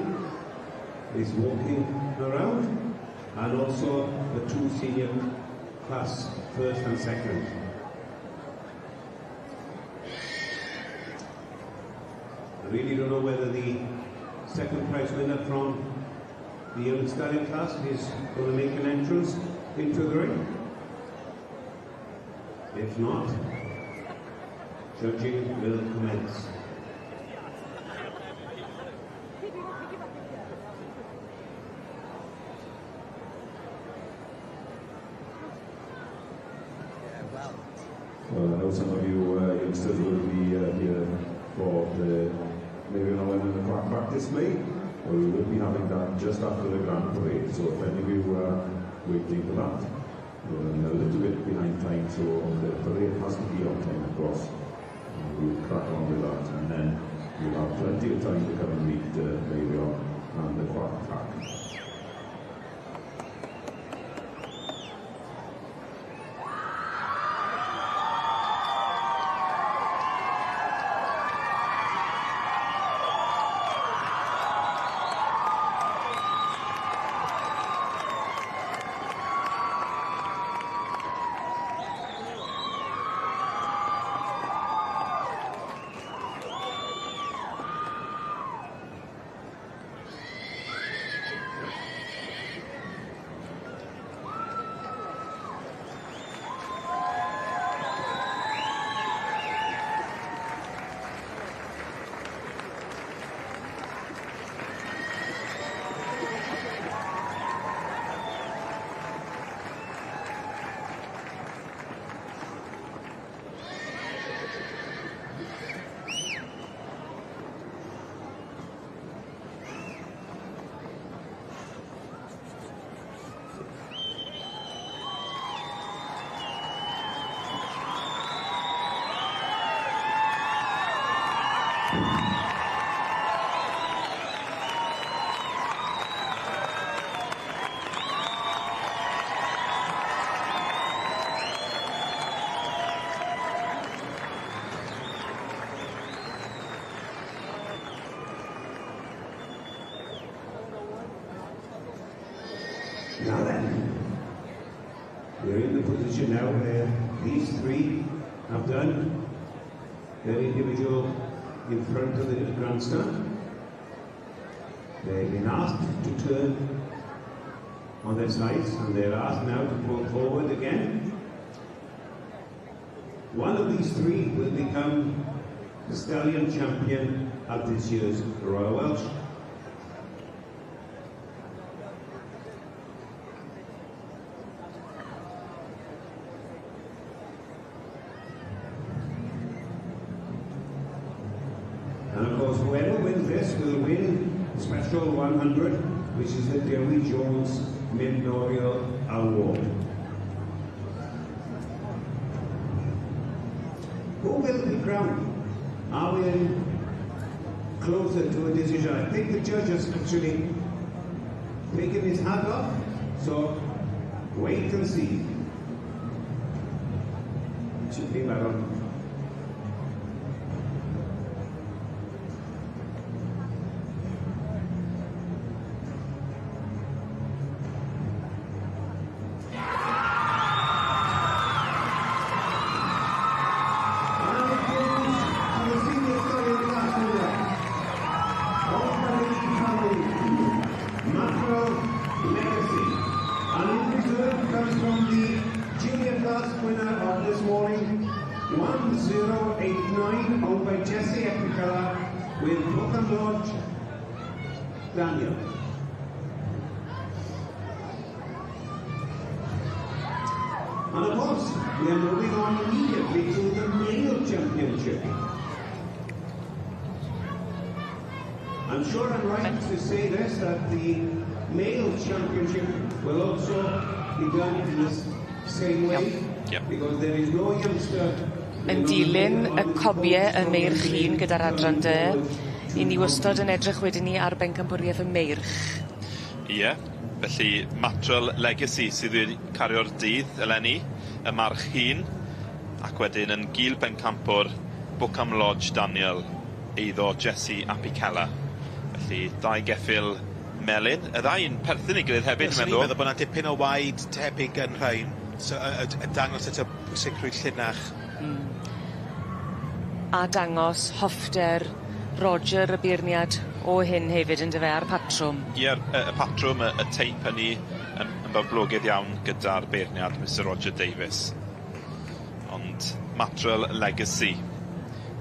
is walking around, and also the two senior class first and second. I really don't know whether the second prize winner from the young stallion class is going to make an entrance into the ring. If not, judging will commence. Well, I know some of you youngsters will be here for the Meirion Owen and the Quack Quack display. Well, we will be having that just after the Grand Parade, so if any of you are waiting for that, we're running a little bit behind time, so the parade has to be on time, of course. We'll crack on with that, and then you'll have plenty of time to come and meet Meirion and the Quack Quack. Now then, we're in the position now where these three have done their individual in front of the grandstand. They've been asked to turn on their sides, and they're asked now to pull forward again. One of these three will become the stallion champion at this year's Royal Welsh. And of course, whoever wins this will win the special 100, which is the Dewi Jones Memorial Award. Who will be crowned? Are we in closer to a decision? I think the judge has actually taken his hat off, so wait and see. Should be Baron. Lodge, Daniel. And of course, we are moving on immediately to the male championship. I'm sure I'm right to say this, that the male championship will also be done in the same way, because there is no youngster. Yn dilyn y cobie y meirch hŷn gyda'r adran D, 'yn ni wastod yn edrych wedyn 'ny ar bencampwrieth y meirch. Ie, felly Matral Legacy sydd wedi cario'r dydd eleni, y march hŷn, ac wedyn yn gil bencampwr Bwcam Lodge Daniel, eiddo Jesse Apicella. Felly dau geffyl melyn, y ddau yn perthyn i gilydd hefyd, dwi'n meddwl. Meddwl bod 'na dipyn o waed tebyg yn rhain, so y dangos eto pwysigrwydd llinach. A dangos hoffter Roger y beirniad o hyn hefyd yndyfe a'r patrwm. Ie, y patrwm, y teip hynny yn boblogaidd iawn gyda'r beirniad Mr Roger Davies. Ond Matral Legacy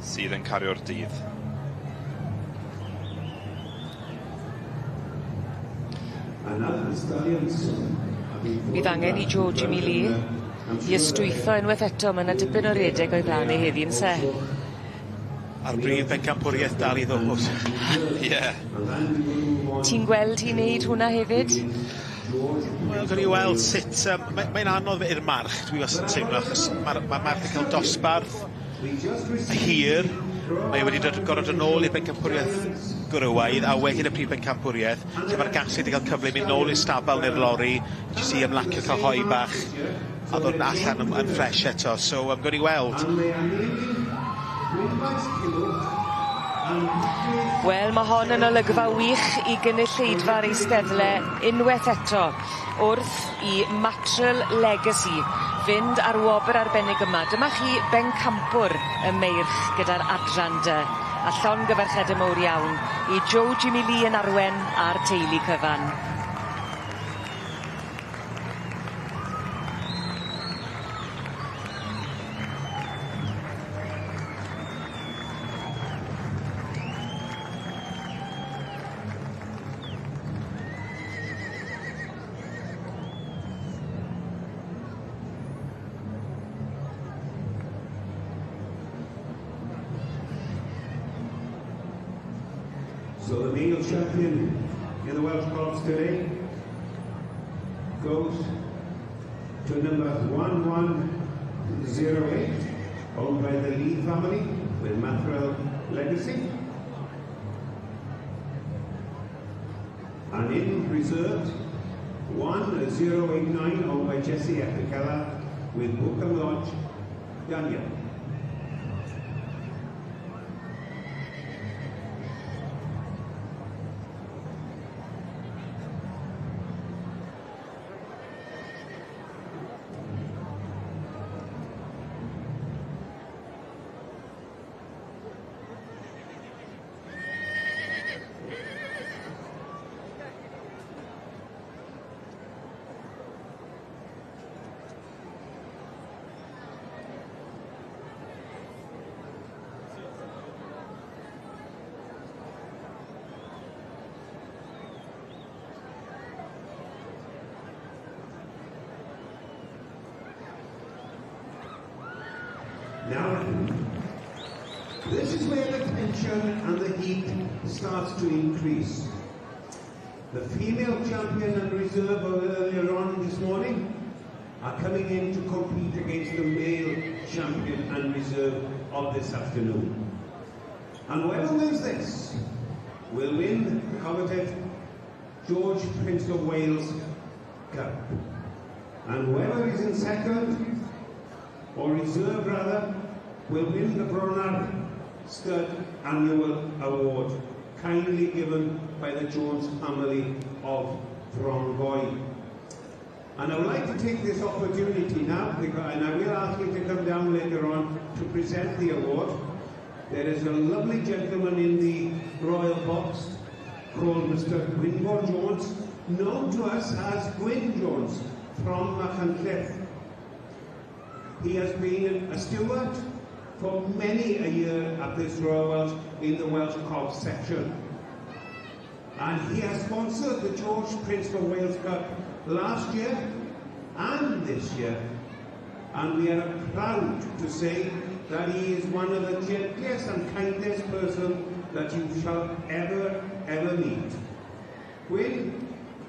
sydd yn cario'r dydd. Bydd angen i Joe Jimmy Lee i ystwytho unwaith eto, ma' 'na dipyn o redeg o'i flan e heddi on'd 's e? A'r brif bencampwriaeth dal i ddod. Ie. Ti'n gweld hi'n neud hwnna hefyd? Wel, gawn ni weld sut mae'n anodd i'r march, dwi wastad yn teimlo, achos ma'r ma' march yn cael dosbarth hir, mae wedi dod gorod dod nôl i'r bencampwriaeth gwrywaidd a wedyn y prif bencampwriaeth, lle ma'r gasglu wedi cael cyfle i mynd nôl i'r stabal neu'r lori, jyst i ymlacio cael hoe bach a ddod allan yn ffres eto. So gawn ni weld. Wel, ma' hon yn olygfa wych i gynulleidfa'r eisteddle unwaith eto wrth i Matral Legacy fynd ar wobr arbennig yma. Dyma chi bencampwr y meirch gyda'r adran dy a llongyfarchiade mowr iawn i Joe Jimmy Lee yn arwen a'r teulu cyfan. So the male champion in the Welsh Cobs today goes to number 1108, owned by the Lee family with Mathrel Legacy. And in reserved, 1089, owned by Jesse Epicella with Bookham Lodge, Daniel. Now, this is where the tension and the heat starts to increase. The female champion and reserve earlier on this morning are coming in to compete against the male champion and reserve of this afternoon. And whoever wins this will win the coveted George Prince of Wales Cup. And whoever is in second, or reserve rather, will win the Bronard Stud Annual Award, kindly given by the Jones family of Frongoy. And I would like to take this opportunity now, and I will ask you to come down later on to present the award. There is a lovely gentleman in the royal box called Mr. Gwynfor Jones, known to us as Gwyn Jones from Machynlleth. He has been a steward for many a year at this Royal Welsh in the Welsh Cob section. And he has sponsored the George Prince of Wales Cup last year and this year. And we are proud to say that he is one of the gentlest and kindest person that you shall ever, ever meet. Gwyn,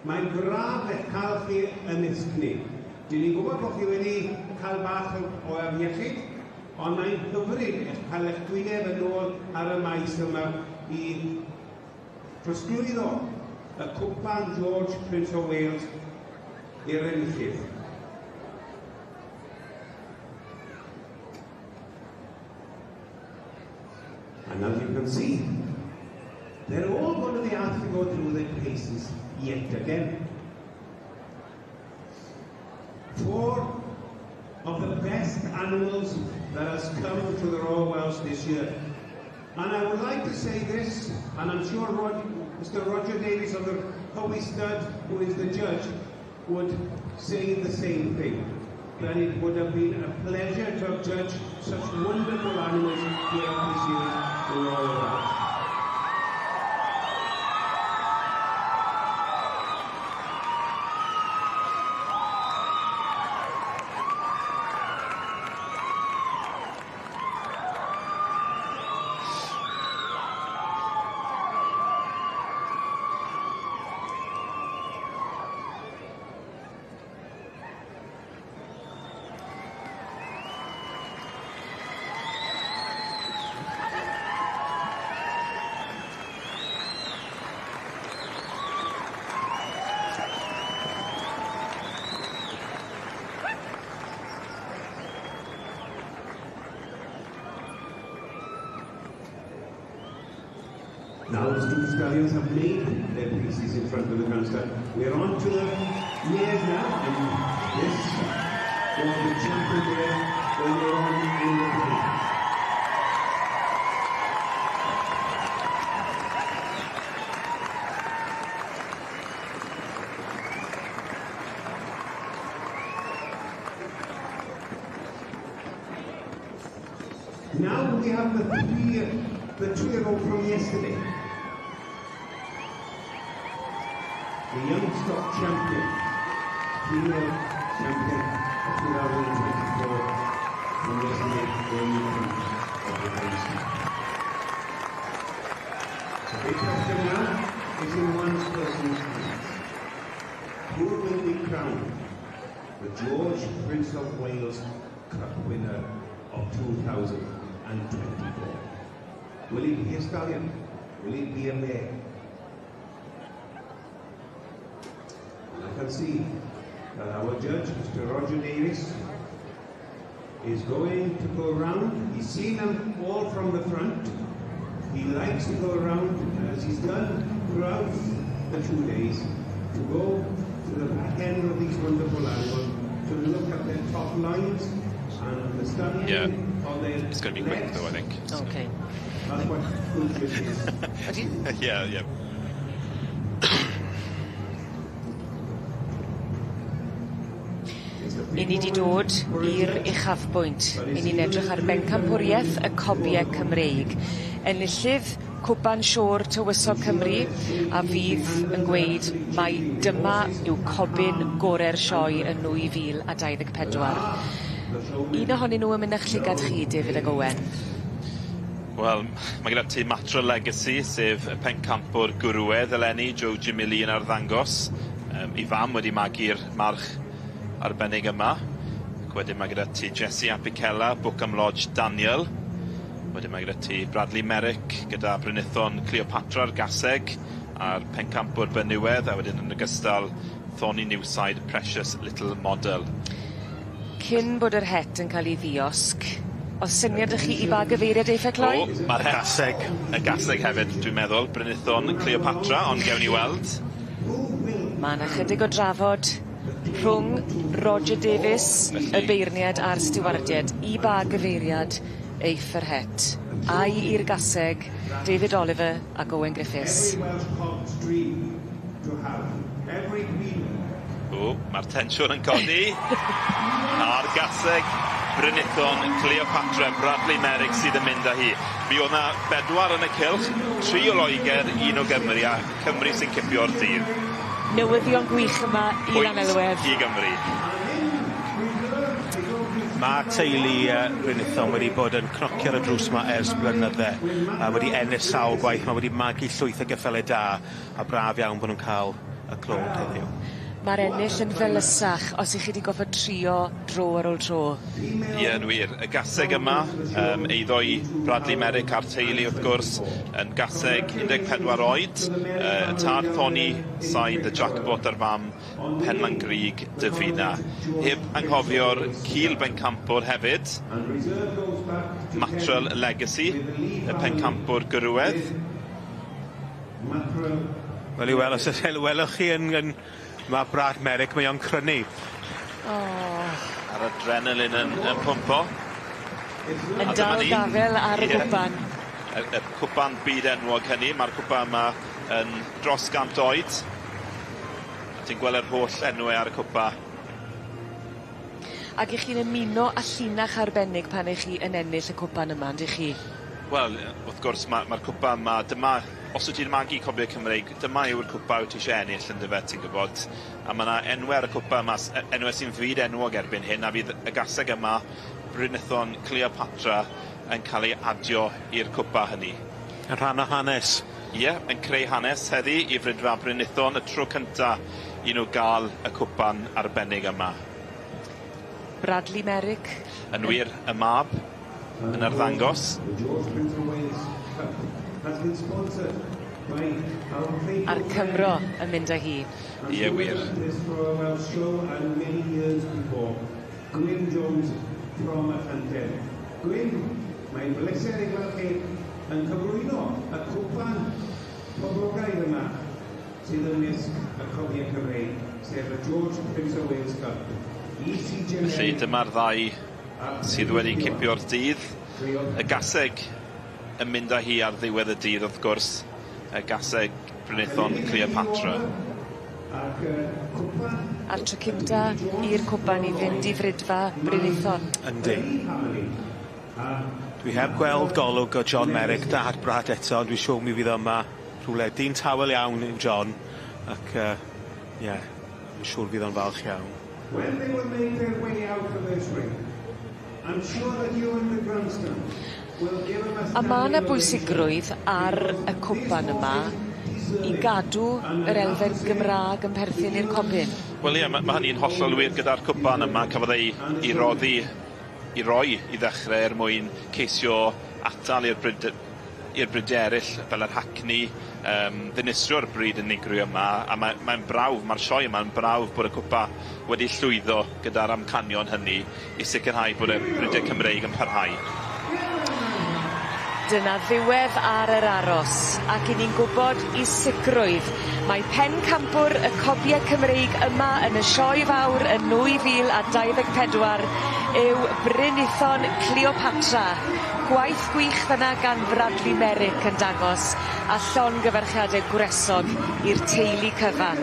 mae'n braf eich cael chi ymysg ni. Dyn ni'n gwybod bod chi wedi cael bach o afiechyd, ond mae'n hyfryd eich cael eich gwyneb yn ôl ar y maes yma i trosglwyddo y cwpan George Prince of Wales i'r enillydd. And as you can see, they're all going to be asked to go through their paces yet again. Four of the best animals that has come to the Royal Welsh this year. And I would like to say this, and I'm sure Mr. Roger Davies of the Powys Stud, who is the judge, would say the same thing, that it would have been a pleasure to have judged such wonderful animals here at this year's Royal Welsh. Now the two stallions have made their pieces in front of the grandstand. We are on to the mares now, and this was the champion mare earlier on in the day. Now we have the two-year-old from yesterday. The young stock champion, female champion of 2024 from yesterday, going in front of the grandstand. The big question now is in one person's hands. Who will be crowned the George Prince of Wales Cup winner of 2024? Will it be a stallion? Will it be a mare? I can see that our judge, Mr. Roger Davies, is going to go round. He's seen them all from the front. He likes to go round, as he's done throughout the 2 days, to go to the back end of these wonderful animals, to look at their top lines and the stallion. Yeah. On their It's going to be quick, legs. though, I think. Okay. That's what good is. Yeah. I ni 'di dod i'r uchafbwynt. I ni'n edrych ar bencampwrieth y cobiau Cymreig. Enillydd Cwpan Siôr Tywysog Cymru a fydd yn gweud mai dyma yw cobyn gore'r sioe yn 2024. Un ohonyn nhw yn mynd â'ch llygad chi, David ag Owen. Wel, mae gyda ti Matra Legacy, sef y pencampwr gwrywedd eleni, Joe Jimmy yn arddangos. Ei fam wedi magu'r march arbennig yma. Ac wedyn mae gyda ti Jesse Apicella, Bookham Lodge Daniel. Wedyn mae gyda ti Bradley Merrick gyda Brynithon Cleopatra'r Gaseg a'r pencampwr benywedd, a wedyn yn ogystal Thorny Newside Precious Little Model. Cyn bod yr het yn cael ei ddiosg, oes syniad 'da chi i ba gyfeiriad eiff e, Cloi? O, mae'r het. Gaseg. Y gaseg hefyd, dwi'n meddwl, Brynithon Cleopatra, ond gewn ni weld. Ma' 'na chydig o drafod rhwng Roger Davies, y beirniad a'r stiwardied, i ba gyfeiriad eiff yr het. Ai i'r gaseg, David Oliver ac Owen Griffiths. Every Welsh cob's dream to have. Every breeder. O, mae'r tensiwn yn codi. A'r gaseg Brynithon, Cleopatra, Bradley Merrick sydd yn mynd â hi. Mi oedd 'na bedwar yn y cylch, tri o Loegr, un o Gymru, a Cymru sy'n cipio'r dydd. Newyddion gwych yma i Lanelwedd. Pwynt i Gymru. Ma' teulu Brynithon wedi bod yn cnocio ar y drws 'ma ers blynydde a wedi ennill sawl gwaith, ma' wedi magu llwyth o geffyle da a braf iawn bo' nw'n ca'l y clod heddiw. Ma'r ennill yn felysach os 'ych chi 'di goffod trio dro ar ôl tro. Ie, yn wir. Y gaseg yma, yym eiddo i Bradley Merrick a'r teulu wrth gwrs, yn gaseg 14 oed, y tad Thony, sain The Jackpot a'r fam Penlan-grug Dyfina. Heb anghofio'r cul bencampwr hefyd, Mattrel Legacy, y pencampwr gwrywedd. Wel i weld os o's welwch chi yn yn ma' Brad Merrick mae o'n crynu. O! A'r adrenalin yn yn pwmpo. Yn dal gafel ar y gwpan. Y cwpan byd enwog hynny, ma'r cwpan yma yn dros gant oed. A ti'n gweld yr holl enwe ar y cwpa. Ag 'ych chi'n ymuno â llinach arbennig pan 'ych chi yn ennill y cwpan yma on'd 'ych chi? Wel wrth gwrs ma' ma'r cwpa yma, dyma os wyt ti'n magu cofio Cymreig, dyma yw'r cwpa wyt ti isie ennill yndyfe ti'n gwbod. A ma' 'na enwe ar y cwpa yma enwe sy'n fyd enwog erbyn hyn a fydd y gaseg yma Brynithon Cleopatra yn cael ei adio i'r cwpa hynny. Yn rhan o hanes. Ie, yn creu hanes heddi i Fridfa Brynithon, y tro cynta i nhw ga'l y cwpan arbennig yma. Bradley Merrick. Yn wir, y mab yn arddangos. A'r Cymro yn mynd â hi. Ie wir. Gwyn Jones from Machynlleth. Gwyn, mae'n bleser i gweld chi yn cyflwyno y cwpan poblogaidd yma sydd ymysg y cobiau Cymreig, sef y George Prince of Wales Cup. Felly dyma'r ddau sydd wedi cipio'r dydd. Y gaseg yn mynd â hi ar ddiwedd y dydd wrth gwrs, y gaseg Brynithon Cleopatra. A'r tro cynta i'r cwpan i fynd i Fridfa Brynithon. Yndi. Dwi heb gweld golwg o John Merrick dad Brad eto ond dwi siŵr mi fydd o yma rhywle. Dyn tawel iawn yw John ac yy ie fi'n siŵr fydd o'n falch iawn. When they will make their way out of this ring, I'm sure that you in the grandstand will give them a A ma' 'na bwysigrwydd ar y cwpan yma i gadw yr elfen Gymra'g yn perthyn i'r cobyn. Wel ie ma' ma' hynny'n hollol wir gyda'r cwpan yma cafodd ei 'i roddi 'i roi i ddechre er mwyn ceisio atal i'r bryd- i'r bride eryll fel yr Hackney yym ddinistrio'r bryd unigryw yma a ma' mae'n brawf ma'r sioe yma'n brawf bod y cwpa wedi llwyddo gyda'r amcanion hynny i sicirhau bod y bride Cymreig yn parhau. Dyna ddiwedd ar yr aros, ac 'yn ni'n gwbod i sicrwydd mai pencampwr y cobie Cymreig yma yn y Sioe Fawr yn 2024 yw Brynithon Cleopatra. Gwaith gwych fyn 'na gan Bradley Merrick yn dangos a llongyfarchiade gwresog i'r teulu cyfan.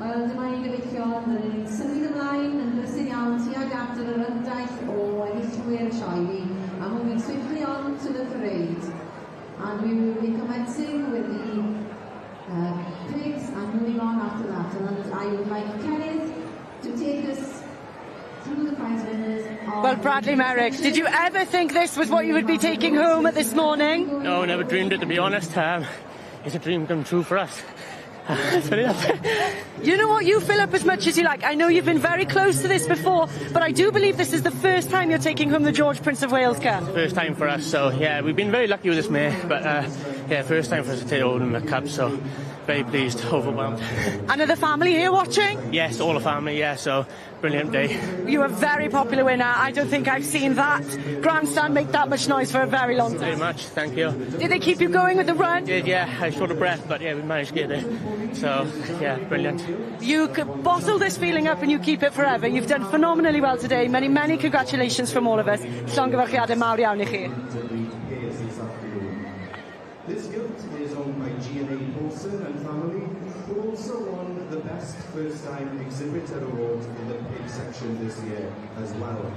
Wel, dyma ni gyfeillion, rydyn ni'n symud ymlaen yn brysur iawn tuag at yr orymdaith o enillwyr y sioe. We are moving swiftly on to the parade. And we will be commencing with the pigs and moving on after that. And I would like Kenneth to take us through the prize winners of Well, Bradley Merrick, did you ever think this was what you would be taking home this morning? No, never dreamed it, to be honest. It's a dream come true for us. You know what? You fill up as much as you like. I know you've been very close to this before, but I do believe this is the first time you're taking home the George Prince of Wales Cup. First time for us, so yeah, we've been very lucky with this mare, but yeah, first time for us to take home the cup, so very pleased, overwhelmed. And are the family here watching? Yes, all the family, yeah, so brilliant day. You're a very popular winner. I don't think I've seen that grandstand make that much noise for a very long time. Very much, thank you. Did they keep you going with the run? Did, yeah. I short of breath, but yeah, we managed to get there. So, yeah, brilliant. You could bottle this feeling up and you keep it forever. You've done phenomenally well today. Many, many congratulations from all of us. Llongyfarchiadau mawr iawn i chi. This gilt is owned by G&A Paulson and family, who also won the Best First Time Exhibitor Award in the pig section this year as well.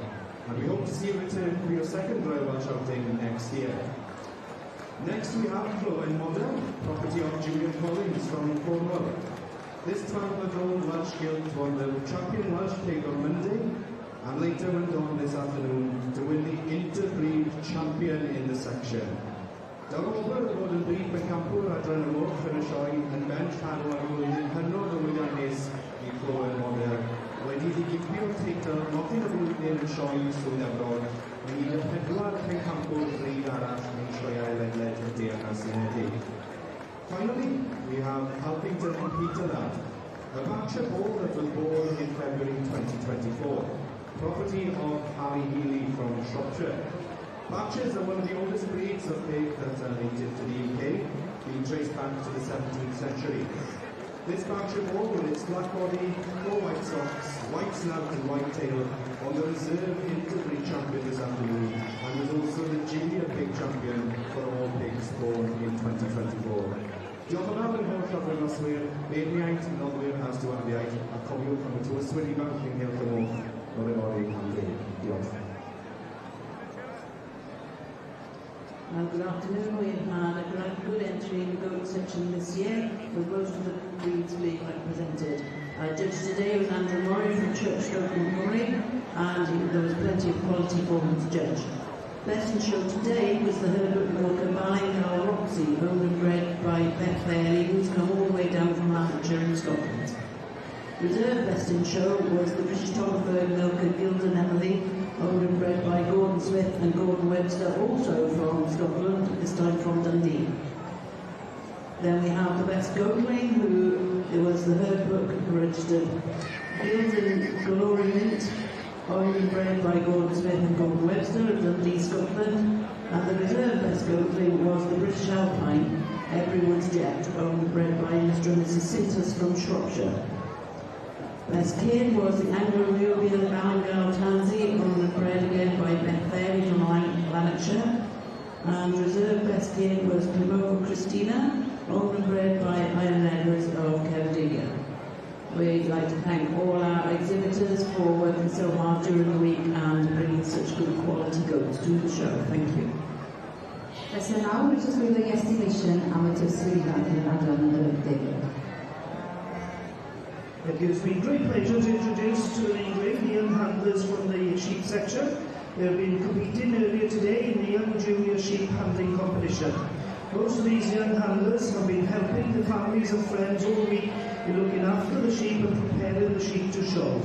And we hope to see you return for your second Royal Welsh outing next year. Next we have Clowen Model, property of Julian Collins from Cornwall. This 12-month-old Welsh gilt won the Champion Welsh Pig on Monday and later went on this afternoon to win the Interbreed Champion in the section. Daw'r wobr o fod yn brif bencampwr adran y moch yn y sioe yn ben llanw ar flwyddyn hynod o lwyddiannus i Clowen Model wedi iddi gipio'r teitl Mochyn y Flwyddyn yn sioe Swydd Efrog ynghyd â phedwar pencampwr brîd arall mewn sioeau ledled y Deyrnas Unedig. Finally, we have Alphington Peter Lad, a Berkshire bull that was born in February 2024, property of Harry Healy from Shropshire. Berkshires are one of the oldest breeds of pig that are native to the UK, being traced back to the 17th century. This Berkshire bull, with its black body, four white socks, white snout and white tail, won the reserve interbreed champion this afternoon and was also the junior pig champion for all pigs born in 2024. Diolch yn fawr i'n holl arddangoswyr, beirniaid, noddwyr a stiwardiaid, a cofiwch am y tywyswyr ifanc yng Nghylch y Moch, nos yfory am 10. Diolch. Good afternoon. We have had a good entry in the goat section this year, with most of the breeds being represented. Our judge today was Andrew Murray from Churchstoke, Montgomery, and there was plenty of quality for him to judge. Best in show today was the Herbert Milker Ballingall Roxy, owned and bred by Beth Fairley, who's come all the way down from Lanarkshire in Scotland. Reserve best in show was the British Toggenburg Milker Gildan Emily, owned and bred by Gordon Smith and Gordon Webster, also from Scotland, this time from Dundee. Then we have the best goatling, who it was the herd book registered Gildan Glory Mint, owned and bred by Gordon Smith and Gordon Webster of Dundee, Scotland. And the reserve best goatling was the British Alpine Everyone's Jet, owned and bred by Mr. and Mrs. Sintus from Shropshire. Best kid was the Anglo-Nubian Ballingall Tansy, owned and bred again by Beth Fairley from Lanarkshire. And reserve best kid was Primova Christina, owned and bred by Iron Edwards of Ceredigion. We'd like to thank all our exhibitors for working so hard during the week and bringing such good quality goats to the show. Thank you. Felly nawr, rydych chi'n estimation am y tywyswyr ifanc yn adran yr David. It gives me great pleasure to introduce to the ring the young handlers from the sheep section. They have been competing earlier today in the Young Junior Sheep Handling Competition. Most of these young handlers have been helping the families and friends all week in looking after the sheep and preparing the sheep to show.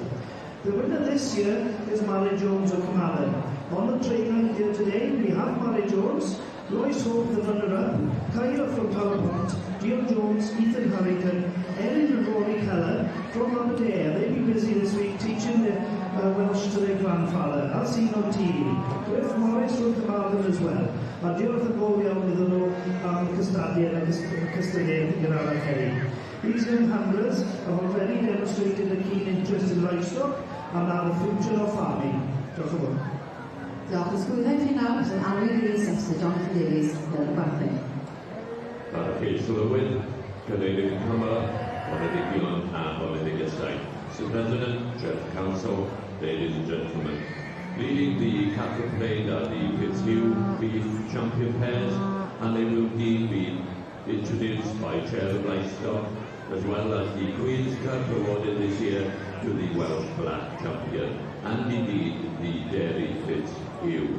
The winner this year is Mary Jones of Carmarthen. On the train line here today we have Mary Jones, Lois Hope, the runner-up, Kyla from Talbot, Dion Jones, Ethan Harrington, Erin and Rory Keller from Aberdare. They've been busy this week teaching the Welsh to their grandfather, as seen on TV. Griff Morris from Carmarthen as well. A diolch yn fawr iawn iddyn nhw am cystadlu yn y cystadleuaeth gynharach heddi. These young handlers have already demonstrated a keen interest in livestock and are the future of farming. Diolch yn fawr. Diolch. Ysgwyddau chi nawr yn Alwyn Rees a Sir Jonathan Davies fel y gwartheg. Barchus Lywydd, Cadeirydd Cyngor, Boneddigion a Boneddigesau. Mr President, Chair of the Council, ladies and gentlemen. Leading the cattle parade are the Fitzhugh Beef Champion Pairs, and they will be introduced by Chair of Livestock, as well as the Queen's Cup awarded this year to the Welsh Black Champion, and indeed the Dairy Fitzhugh.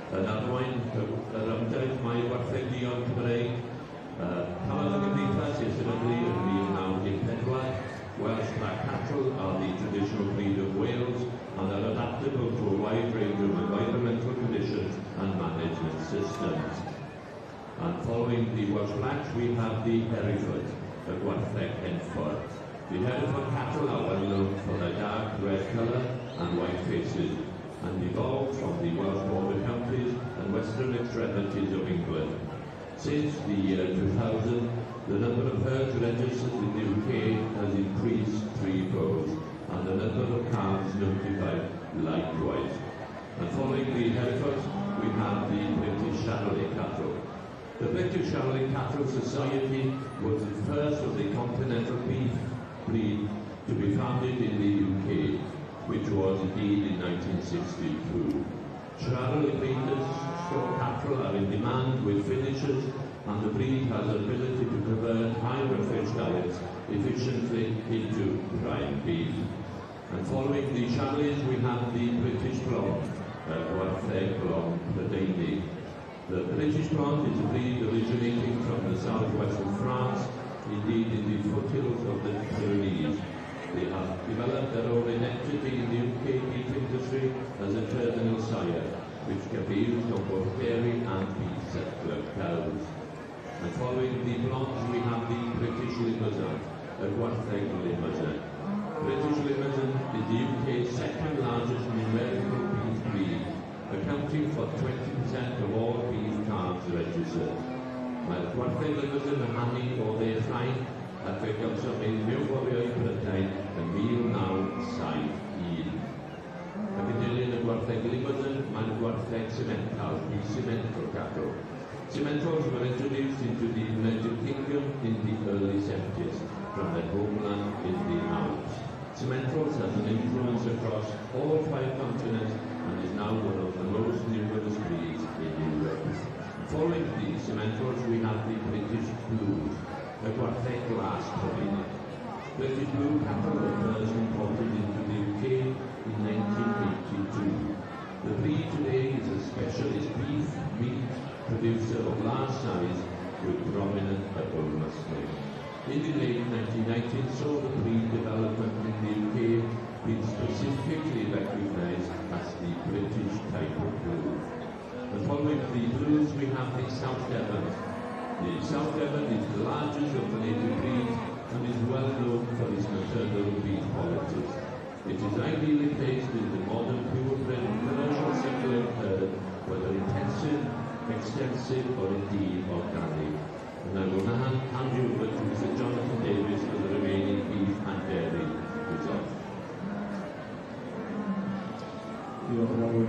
Yn arwain yr ymdaith mae Wartheg Duon Cymreig, cafodd y gymdeithas ei sefydlu yn y gwartheg Henffordd. The Hereford cattle are well known for their dark red colour and white faces, and evolved from the Welsh border counties and western extremities of England. Since the year 2000, the number of herds registered in the UK has increased threefold, and the number of calves notified likewise. And following the Herefords, we have the British Charolais cattle. The British Charolais Cattle Society was the first of the continental beef breed to be founded in the UK, which was indeed in 1962. Charolais breeders store cattle are in demand with finishers, and the breed has the ability to convert high roughage diets efficiently into prime beef. And following the Charolais, we have the British Blonde, Gwartheg Blond Prydeinig. The British Blonde is a breed originating from the southwest of France, indeed in the foothills of the Pyrenees. They have developed their own identity in the UK beef industry as a terminal sire, which can be used on both dairy and beef sector cows. And following the Blondes, we have the British Limousin, the Gwartheg Limousin. British Limousin is the UK's second largest numerical beef breed, accounting for 20% of all beef calves registered. Mae'r gwartheg Limousin yn hanu o dde Ffrainc ac fe gawsom ei mewnforio i Brydain yn 1971. Ac yn dilyn y gwartheg Limousin, mae'n gwartheg Simmental, the Simmental cattle. Simmentals were introduced into the United Kingdom in the early 70s from their homeland in the Alps. Simmentals has an influence across all five continents and is now one of the most numerous breeds in Europe. Following the Simmentals, we have the British Blues, the Gwartheg Glas Prydeinig. British Blue cattle were first imported into the UK in 1982. The breed today is a specialist beef meat producer of large size with prominent upper muscling. In the late 1990s, saw the breed development in the UK being specifically recognised as the British type of blue. And following the blues, we have the South Devon. The South Devon is the largest of the native breeds and is well known for its maternal beef qualities. It is ideally placed in the modern purebred commercial suckling herd, whether intensive, extensive or indeed organic. And I will now hand you over to Sir Jonathan Davies for the remaining beef and dairy results. Diolch yn fawr.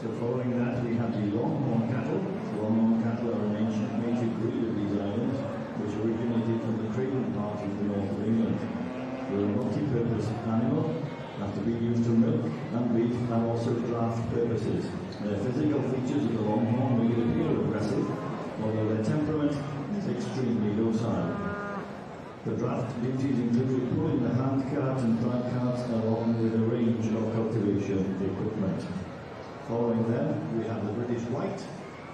So following that, we have the Longhorn cattle. The Longhorn cattle are an ancient native breed of these islands, which originated from the trading part of the north of England. They were a multi-purpose animal after being used for milk and beef and also draft purposes. Their physical features of the Longhorn make it appear aggressive, although their temperament is extremely docile. The draft duties included pulling the hand carts and drag carts along with a range of cultivation equipment. Following them, we have the British White.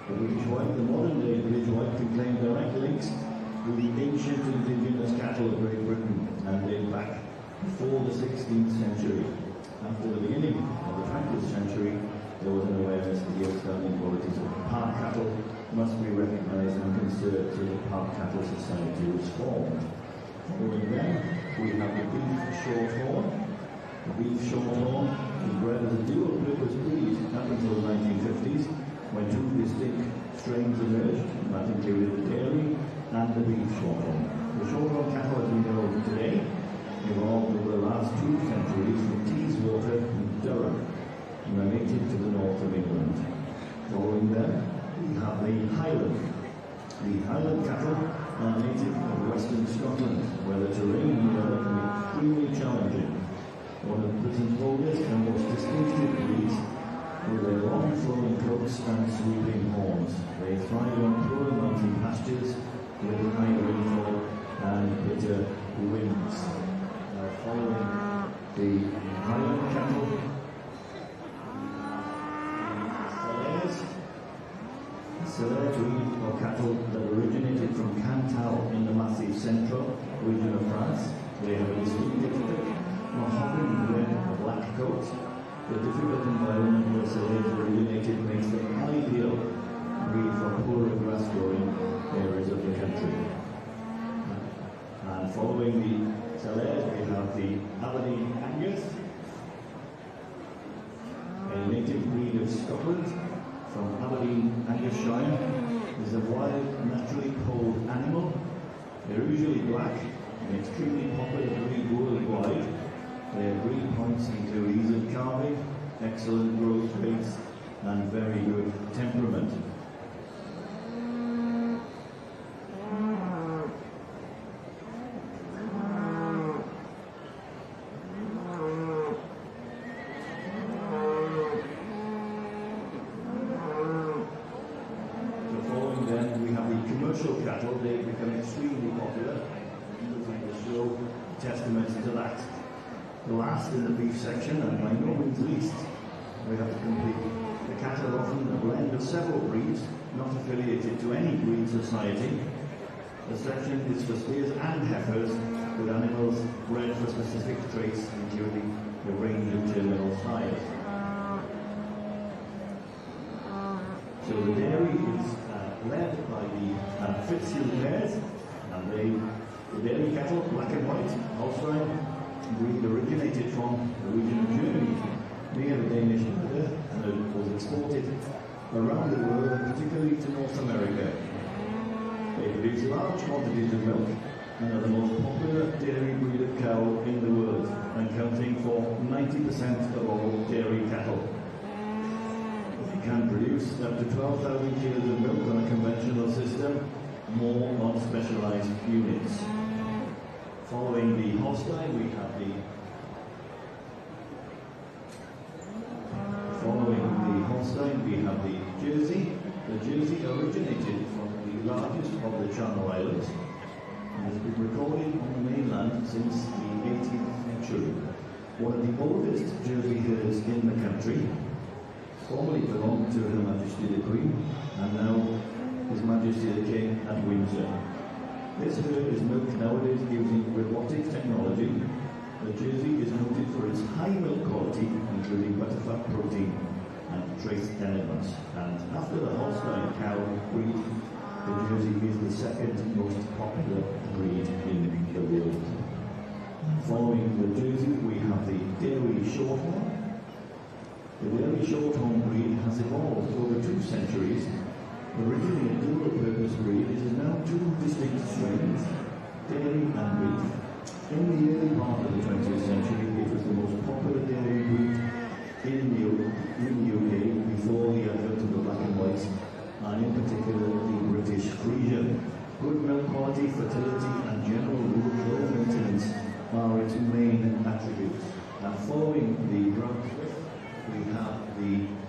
The British White, the modern day British White, can claim direct links with the ancient indigenous cattle of Great Britain and date back before the 16th century. After the beginning of the 20th century, there was an awareness that the outstanding qualities of park cattle must be recognised and conserved, so the Park Cattle Society was formed. Following them, we have the beef shorthorn. The beef shorthorn was bred as a dual-purpose breed up until the 1950s, when two distinct strains emerged, and that included the dairy and the beef shorthorn. The shorthorn cattle as we know today evolved over the last 2 centuries from Teeswater and Durham, and are native to the north of England. Following them, we have the Highland. The Highland cattle are native of western Scotland, where the terrain and weather can be extremely challenging. One of Britain's oldest and most distinctive breeds, with their long flowing coats and sweeping horns. They thrive on poor mountain pastures with high rainfall and bitter winds. Now, following the Highland cattle, the Salers breed of cattle that originated from Cantal in the Massif Central region of France. They have a distinctive thick mahogany red or black coat. The difficult environment where Salers originated makes them ideal breed for poorer grass growing areas of the country. And following the Salers, we have the Aberdeen Angus, a native breed of Scotland from Aberdeen, Angushire. Is a wild, naturally polled animal. They're usually black and extremely popular breed worldwide. Their breed points include ease of calving, excellent growth rates, and very good temperament. So following then, we have the commercial cattle. They've become extremely popular. The show testament to that. The last in the beef section, and by no means least, we have to complete the cattle, often a blend of several breeds, not affiliated to any breed society. The section is for steers and heifers, with animals bred for specific traits, including the range of terminal sires. So the dairy is led by the Fitzhugh pairs, and the dairy cattle, black and white, Holstein breed originated from the region of Germany, near the Danish border, and it was exported around the world, and particularly to North America. They produce large quantities of milk and are the most popular dairy breed of cow in the world, accounting for 90% of all dairy cattle. They can produce up to 12,000 kilos of milk on a conventional system, more on specialized units. Following the Holstein, we have the Jersey. The Jersey originated from the largest of the Channel Islands and has been recorded on the mainland since the 18th century. One of the oldest Jersey herds in the country, formerly belonged to Her Majesty the Queen and now His Majesty the King at Windsor. This herd is milked nowadays using robotic technology. The Jersey is noted for its high milk quality, including butterfat protein and trace elements. And after the Holstein cow breed, the Jersey is the second most popular breed in the world. Following the Jersey, we have the Dairy Shorthorn. The Dairy Shorthorn breed has evolved over 2 centuries. Originally a dual-purpose breed, it is now 2 distinct strains, dairy and beef. In the early part of the 20th century, it was the most popular dairy breed in the UK before the advent of the black and whites, and in particular the British Friesian. Good milk quality, fertility, and general low maintenance are its main attributes. And following the Brown Swiss, we have the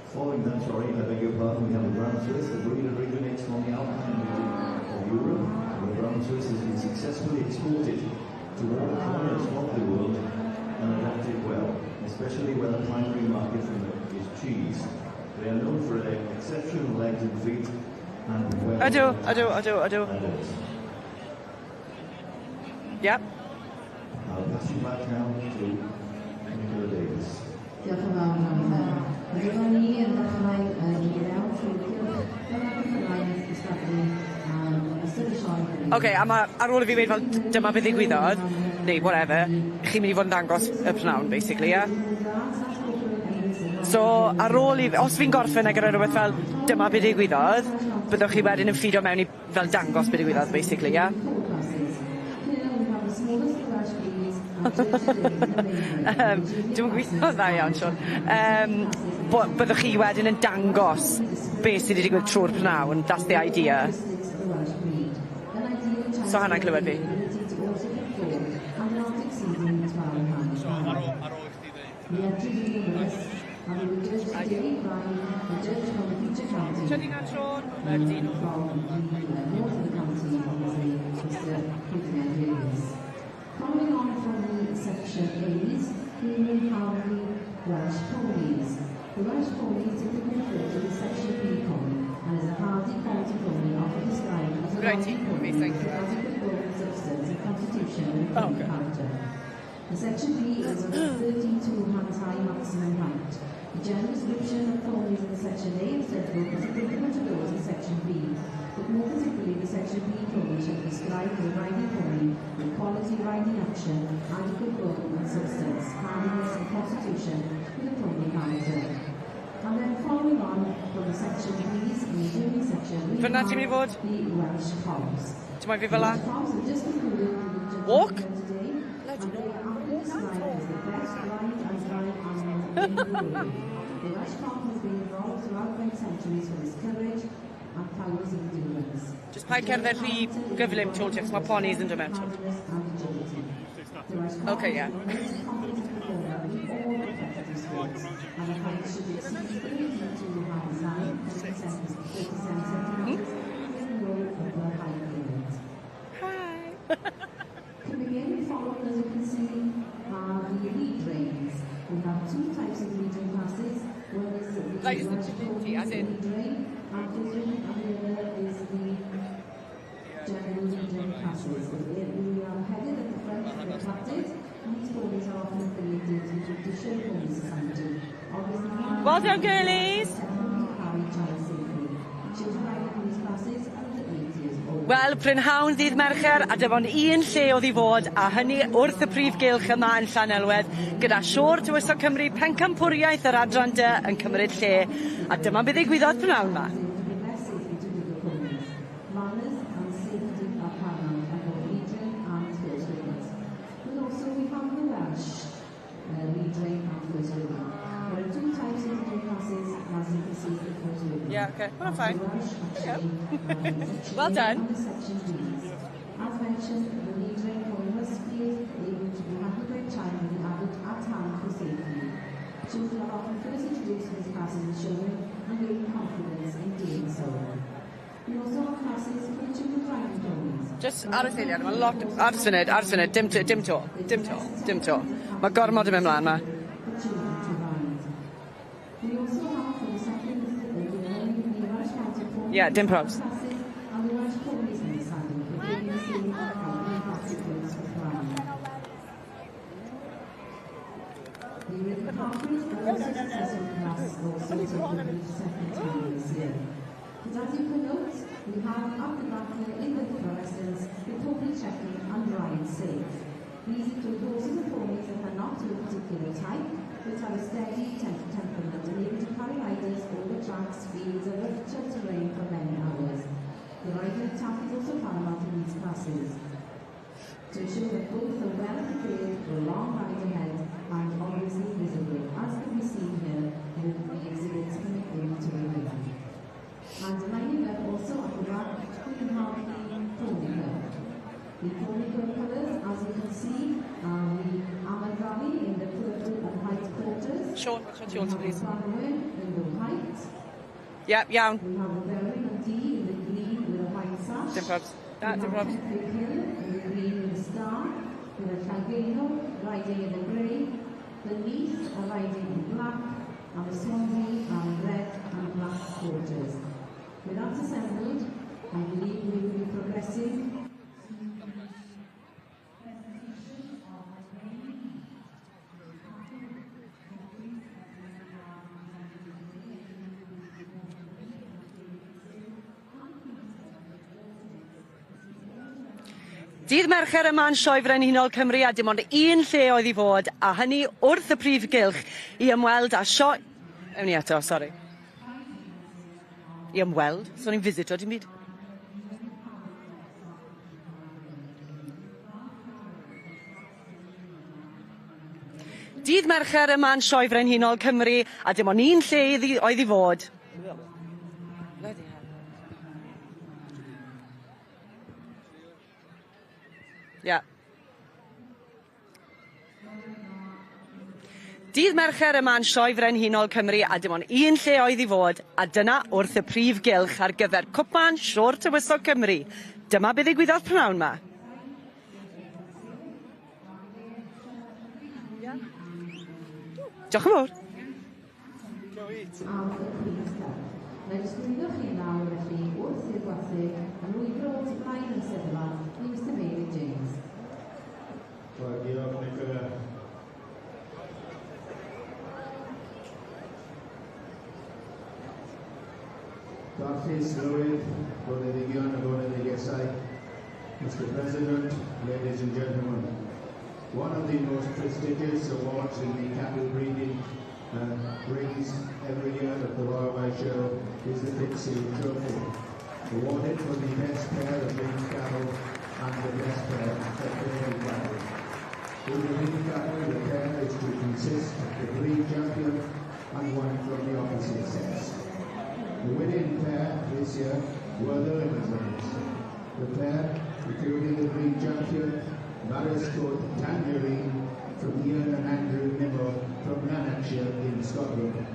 Following that, sorry, I beg your pardon, we have the Brown Swiss. The breed originates from the Alpine region of Europe. The Brown Swiss has been successfully exported to all corners of the world and adapted well, especially where the primary market for milk is cheese. They are known for their exceptional legs and feet and well. Ydw, ydw, ydw, ydw. Adults. Yep. I'll pass you back now to Nicola Davis. Diolch yn fawr, Jonathan. Dyma ni yn dechrau i mewn trwy gylch dyma ceffylau wnaeth gystadlu yn ystod y sioe heddiw. Oce, a ma' ar ôl i fi weud fel dyma beth ddigwyddodd, neu whatever, chi'n mynd i fod yn dangos y prynawn, basically, ie? So, ar ôl i... Os fi'n gorffen e gyda rhywbeth fel dyma beth ddigwyddodd, byddwch chi wedyn yn ffido mewn i fel dangos beth ddigwyddodd, basically, ie? Dwi'm yn gwitho'n dda iawn, Siôn. Byddwch chi wedyn yn dangos beth sydd wedi digwydd trwy'r prynawn, that's the idea. So hwnna'n clywed fi. Following on from the section A's, we will have the Welsh ponies. The Welsh pony is typically referred to as section B pony and is a hardy quality pony often described as a Right, pony amazing. with adequate bone substance and constitution and a Oh, okay. character. The section B is of 32 hands high maximum height. The general description of ponies in the section A of said book is applicable to those in section B, but more particularly the section B pony shall be described as a riding pony quality riding action and a good bone and substance, hardiness and constitution with a pony character. And then following on from the section Bs in the junior section, we Fyna ti'n mynd i fod? have the Welsh Cobs. Ti'n moyn fi fel 'a? Welsh Cobs have just concluded the Walk? today, and they are aptly described as the best ride and drive animal in the world. The Welsh Cob has been involved throughout many centuries for its courage and powers of endurance. Just paid cerdded rhy gyflym tu ôl ti, achos mae ponis yn dod mewn. Hardiness and agility. The Welsh Cob Okay, yeah. is the most confident performer in all competitive sports, and the height should exceed 32 hands high, 37 centimetres, with no upper height limit. Hi. Coming in, following, as you can see, are the lead reins. We have two types of lead rein classes. One is the Like, is the Welsh agility, as Ponies in- lead rein, and first rein, and the other is the general lead rein classes. We are headed at the front, they're plaited, and these ponies are often affiliated to the British Pony Society. Obviously, Well done, girlies. carry child safely. Children riding in these classes are under 8 years old. Wel, prynhawn ddydd Mercher, a dim ond un lle oedd i fod, a hynny wrth y prif gylch yma yn Llanelwedd, gyda Sio'r Tywysog Cymru pencampwriaeth yr adran D yn cymryd lle. A dyma beth ddigwyddodd prynhawn yma. Manners and safety are paramount at both lead rein and first reiners. But also we have the Welsh lead rein and first rein. There are two types of lead rein classes, as you can see in the first rein. Yeah, okay. Well, I'm fine. The Welsh actually are in section Well A done. and the section Bs. As mentioned, the lead rein pony must be able to be handled by a child with an adult at hand for safety. Children are often first introduced to these classes in showing and gain confidence in doing so. We also have classes for the children riding ponies. Just aros eiliad, mae lot... Aros funud, aros funud, dim to, dim to, dim to, dim to. Mae gormod yn mynd mlaen ma. For children to ride. We also have for the second year the Welsh Mounted Pony Yeah, dim probs. classes and the Welsh ponies in the saddle, including the same classic words for climbing. The River Parkers also successful class also taken for the second time this year. But as you can note, we have at the back there in the fluorescence the pony checking and ride safe. These include horses and ponies that are not of a particular type, but have a steady temperament and able to carry riders over tracks, fields and rough terrain for many hours. The riding attack is also paramount in these classes. To ensure that both are well prepared for a long ride ahead and obviously visible, as can be seen here with the exhibits coming into the ring. And lining up also at the back, we have the Pony Club. The Pony Club colours, as you can see, are the Amman Valley in the purple and white quarters. Sean, watch your We have please. the Banwen in the white. Yeah, iawn. We have the Berwyn and Dee in the green with a white sash. Dim probs. Na, We dim have probs. Cefric Hill in the green with a star. We have Llangaino riding in the grey. The Neath are riding in black. And the Swansea are in red and black quarters. With that assembled, I believe we will be progressing. Dydd Mercher yma yn Sioe Frenhinol Cymru a dim ond un lle oedd i fod, a hynny wrth y prif gylch i ymweld â sioe... Ewn ni eto, sori. I ymweld, so ni'n visito dim byd. Dydd Mercher yma yn Sioe Frenhinol Cymru a dim ond un lle iddi, oedd i fod. Bloody hell. Yeah. Dydd Mercher yma yn Sioe Frenhinol Cymru a dim ond un lle oedd i fod, a dyna wrth y prif gylch ar gyfer Cwpan Sio'r Tywysog Cymru. Dyma be ddigwyddodd prynawn 'ma. Diolch yn fawr. Am y Queen's Cup. Na i ddisgrifio chi nawr felly wrth i'r gwartheg yn lwybro wrth blaen y seddfa i Mr Mary James. Wel, diolch Nicola. Barchus Lywydd, boneddigion a boneddigesau. Mr. President, ladies and gentlemen, one of the most prestigious awards in the cattle breeding rings every year at the Royal Welsh Show is the Fitzhugh Trophy, awarded for the best pair of ring cattle and the best pair of dairy cattle. In the ring cattle, the pair is to consist of the breed champion and one from the opposite sex. The winning pair this year were the Limousins. The pair including the breed champion, Mariscote Tangerine from Ian and Andrew Nimmo from Lanarkshire in Scotland.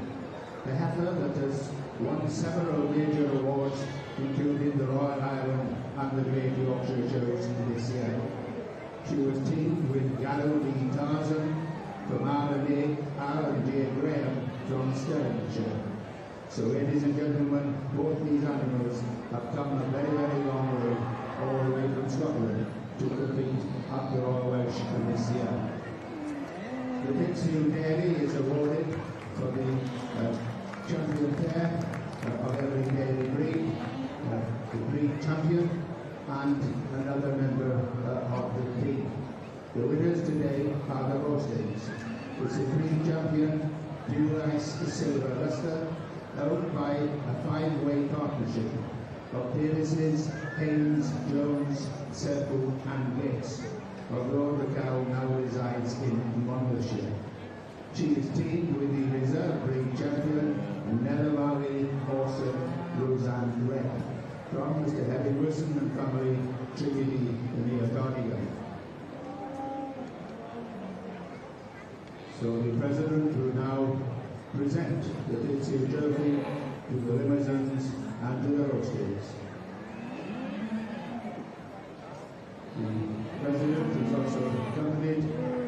A heifer that has won several major awards, including the Royal Ireland and the Great Yorkshire Shows this year. She was teamed with Gallo D. Tarzan from R&A, R&J Graham from Stirlingshire. So, ladies and gentlemen, both these animals have come a very, very long way, all the way from Scotland, to compete at the Royal Welsh this year. The Fitzhugh Dairy is awarded for the champion pair of every dairy breed, the breed champion, and another member of the team. The winners today are the Holsteins. The supreme champion, Dulais Silver Luster, owned by a five-way partnership of Davises, Haynes, Jones, Serpo and Gates, although the cow now resides in Monmouthshire. She is teamed with the reserve breed champion, Nether Valley Orson Roseanne Red, from Mr. Heavy Wilson and family, Trinity near Cardigan. So the President will now present the Fitzhugh Trophy to the Limousins and to the Holsteins. The President is also accompanied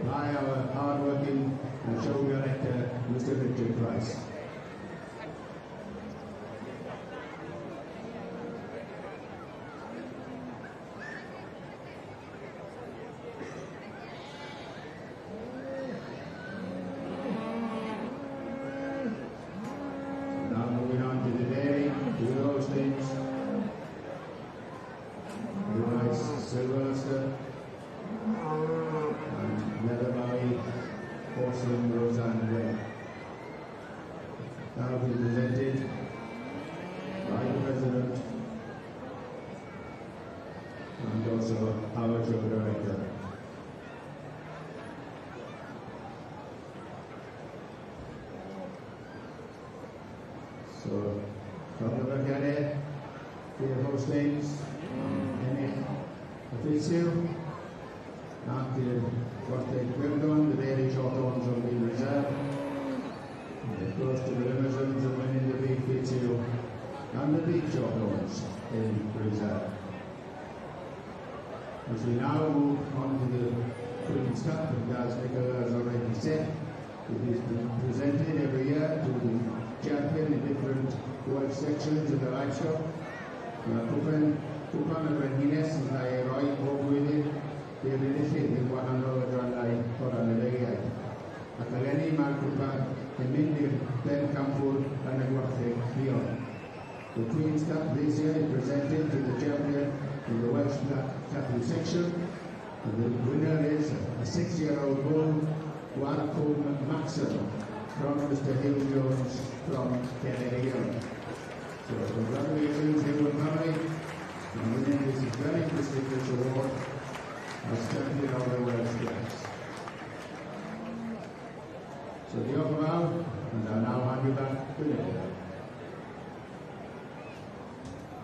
by our hard-working and show director, Mr. Richard Price. Now moving on to the dairy, to the Holsteins. Dulais Silver Luster and Nether Valley Porcelain Roseanne Red. Now be presented by the President and also our show director. So, from the Mercade, the Holsteins, ennill y Fitzhugh, ac i'r Gwartheg Gwyrdon, the Dairy Shorthorns of the Reserve, and of course to the Limousins and winning the Beef Fitzhugh and the Beef Shorthorns in Reserve. As we now move on to the Queen's Cup, and as Nicola has already said, it is presented every year to the champion in different Welsh sections of the livestock. Mae cwpan, cwpan y Frenhines yn cael ei roi bob blwyddyn i'r enillydd yn gwahanol adrannau o'r anifeiliaid. Ac eleni mae'r cwpan yn mynd i'r bencampwr yn y gwartheg duon. The Queen's Cup this year is presented to the champion in the Welsh Black Cattle section, and the winner is a 6-year-old bull, Gwarcwm Maxon, from Mr. Hugh Jones from Ceredigion. So congratulations, Hugh and family, on winning this very prestigious award as champion of the Welsh Blacks. So diolch yn fawr, and I now hand you back to Nicola.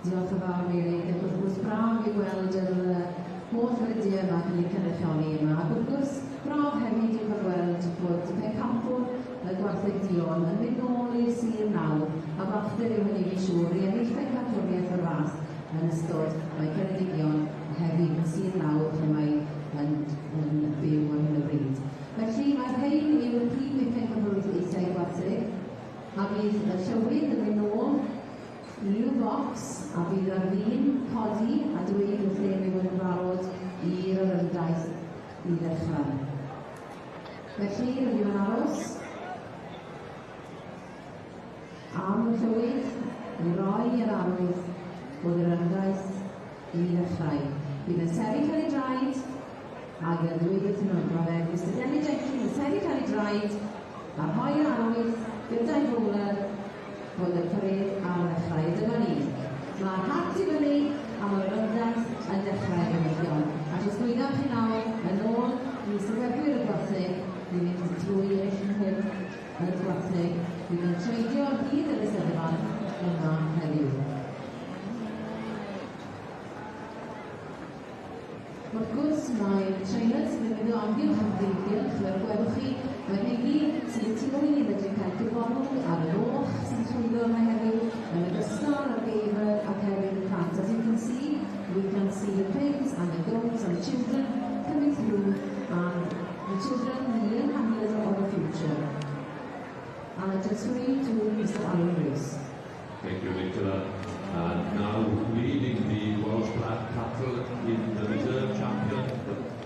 Diolch yn fawr, Meirig, ac wrth gwrs braf i gweld yr holl frydiau yma cael eu cynrychioli yma. Ac wrth gwrs, braf hefyd yw cael gweld bod pencampwr y gwartheg duon yn mynd nôl i'r sir nawr, a balchder yw hynny fi'n siŵr i ennill pencampwriaeth o'r fath yn ystod mae Ceredigion hefyd yn sir nawr lle mae yn byw ar hyn o bryd. Felly mae'r rhain yw'r prif pencampwriaethau gwartheg, a bydd y llywydd yn mynd nôl i'w bocs a bydd ar fin codi a dweud wrth ei fod yn barod i'r orymdaith i ddechrau. Felly, rydym yn aros am y llywydd i roi yr arwydd bod yr ymdaith i ddechrau. Bydd yn sefyll ar ei draed, ac yn dweud wrthyn nhw, mae fe Mr Denny Jenkins yn sefyll ar ei draed, a rhoi'r arwydd gyda'i roler bod y parêd ar ddechrau. Dyma ni. Mae'r hat i fyny a mae'r ymdaith yn dechrau gyfeillion. A trosglwyddo chi nawr yn ôl i sylwebwyr y gwartheg i fynd drwy eich hyn y gwartheg fydd yn treidio hyd yr Eisteddfod yma heddiw. Wrth gwrs, mae trailers sydd yn mynd o amgylch y ddeilgylch, fel gwelwch chi, mae rheini sydd y tu ôl i ni medru cael gipolwg ar y moch sy'n llwyddo yma heddiw, yn ogystal â'r geifr ac hefyd y plant. As you can see, we can see the pigs and the goats and the children coming through, and the children, the young handlers of the future. And I just read to Mr Alan Rees. Thank you, Nicola. And now leading the Welsh Black Cattle in the Reserve Champion,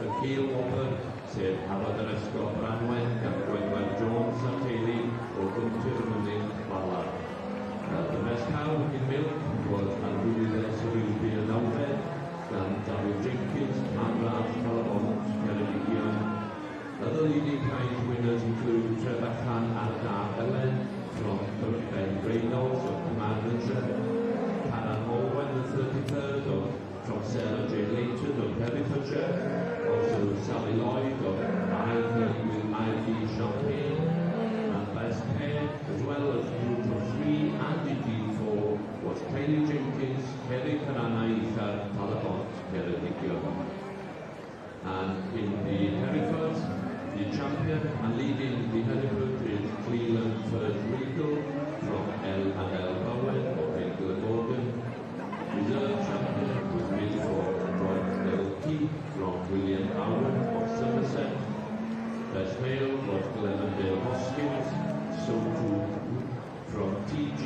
the Keel Whopper, sef Hafod yr Esgob Branwen gan Gwenwen Jones a teulu o Gwmtir Mynydd Bala. The best cow in milk was Anwyddes Rywby y Nawfed gan Dafydd Jenkins, Manrad, Talabont, Ceredigion. Other leading prize winners include Trefachan Arda Ellen from Ben Reynolds of Carmarthenshire, Caran Olwen the 33rd of, from Sarah J. Layton of Herefordshire, also Sally Lloyd of IFE with IFE Champagne, and Best Pair, as well as Group of 3 and indeed 4, was Kylie Jenkins, Kerry Carana Eitha, Talabont, Ceredigion. And in the Herefords, the champion and leading the Hereford is Cleland First Regal from L and L Bowen of Glamorgan. Reserve champion was Milford Roy L.T. from William Owen of Somerset. Best male was Glennandale Hoskins, so too from TG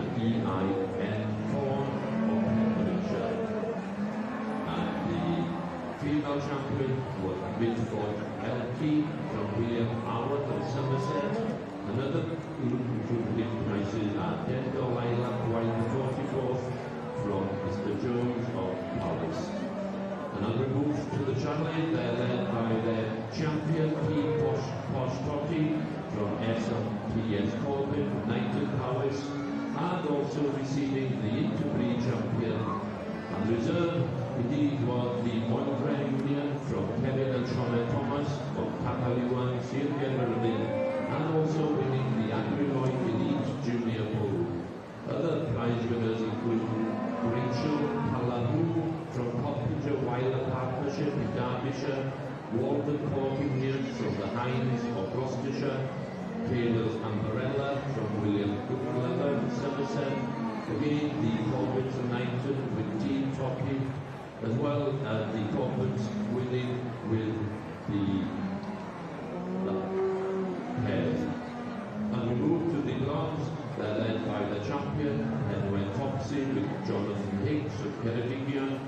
and EIN Thorne of Pembrokeshire. And the female champion was Milford LT from William Howard of Somerset. Another lucrative prizes are Dendo Lilac Wine the 44th from Mr Jones of Powys. And as we move to the Charlie, they're led by their champion P. Posh, Posh Totti from S.P.S. Corbyn, Knighton Powys, and also receiving the Interbreed champion. And reserve indeed was the Moindre Union from Kevin and Shauna Thomas of Capaliwan, Sir Gaerfyrddin, and also winning the Agriloid Elite Junior Bull. Other prize winners include Rachel Palahu from Coppinger Weiler Partnership in Derbyshire, Walden Court Union from the Hines of Gloucestershire, Taylor's Umbrella from William Goodleather in Somerset, again the Corbett and Knighton with Team Toppy, as well as the Corbett winning with the pairs. And we move to the Blondes, they're led by the champion, Henwen Topsy with Jonathan Hicks of Ceredigion,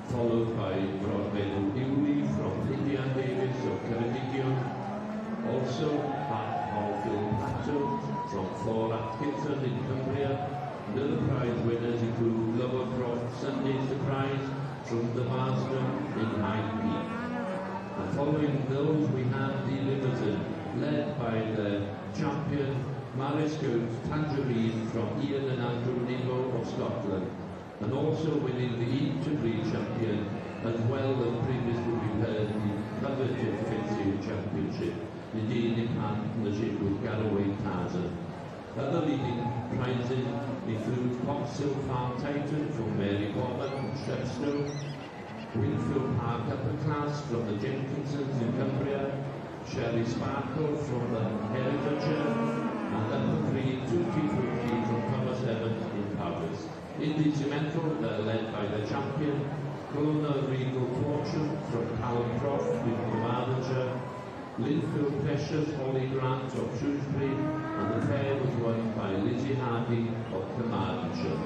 followed by Broadmeadow Hewley from Lydia Davis of Ceredigion, also Hallfield Pato from Thor Atkinson in Cumbria. And other prize winners include Lower Croft Sunday Surprise from the Marsden in High Peak. And following those we have the Limousin, led by the champion Maris Goat Tangerine from Ian and Andrew Nimmo of Scotland, and also winning the Interbreed champion, as well as previously prepared the coveted Fitzy Championship, indeed in partnership with Garraway Tarzan. Other leading prizes include Coxhill Farm Titan from Mary Bobbin from Shepstow, Winfield Park Upper Class from the Jenkinsons in Cumbria, Sherry Sparkle from the Herefordshire, and Upper 3 Tutti Frutti from Thomas Evans in Powys. In the Simmental, they're led by the champion, Colonel Regal Fortune from Callum Croft in Carmarthenshire, Linfield Precious Holly Grant of Shrewsbury, and the pair was won by Lizzie Hardy of Carmarthenshire.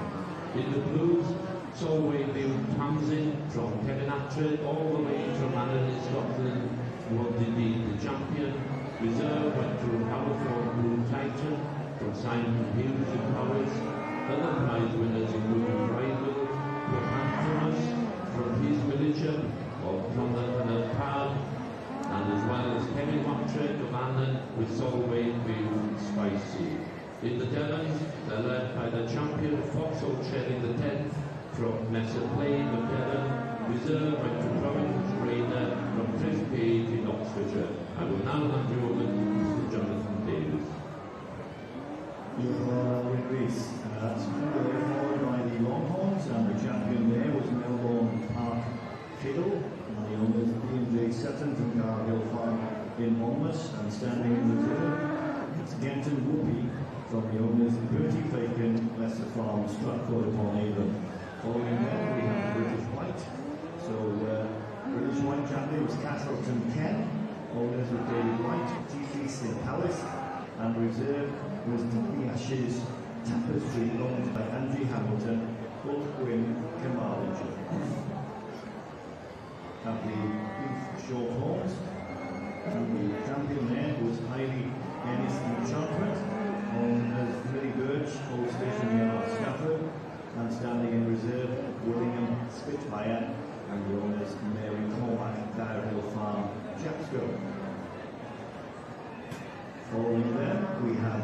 In the Blues, Solway View Tamsin from Kevin Attred, all the way from Annan in Scotland, was indeed the champion. Reserve went to Haverford Blue Titan from Simon Hughes in Powys. Other prize winners include Rival Propantomus from Rhys Millichamp of Rhondda Park, and as well as Kevin Wattrick of Annan with Solway View Spicy. In the Devons, they're led by the champion Foxhole Cherry the 10th from Messer Plain of Devon. Reserve went to Providence Rayner from Chris Page in Oxfordshire. I will now hand you over to Mr. Jonathan Davies. Diolch yn fawr, Alwyn Rees. That's followed by the Longhorns, and the champion there was Melbourne Park Fiddle, and the owners B&J Sutton from Cargill Farm in Monmouth, and standing in reserve, it's Genton Whoopi from the owners Bertie Fakin, Leicester Farm, Stratford upon Avon. Following them, we have the British White. So British White champion was Castleton Ken, owners with David White, TTC Palace, and reserve was the Ashes Tapestry, owned by Andrew Hamilton, Gwyn, Carmarthenshire. Have the Beef Shorthorns, and the champion there was Hailey Ennis Enchantment, owned as Millie Birch, Old Station Yard, Stafford, and standing in reserve, Willingham Spitfire, and the owners Mary Cormack, Dyer Hill Farm, Chepstow. Following them, we have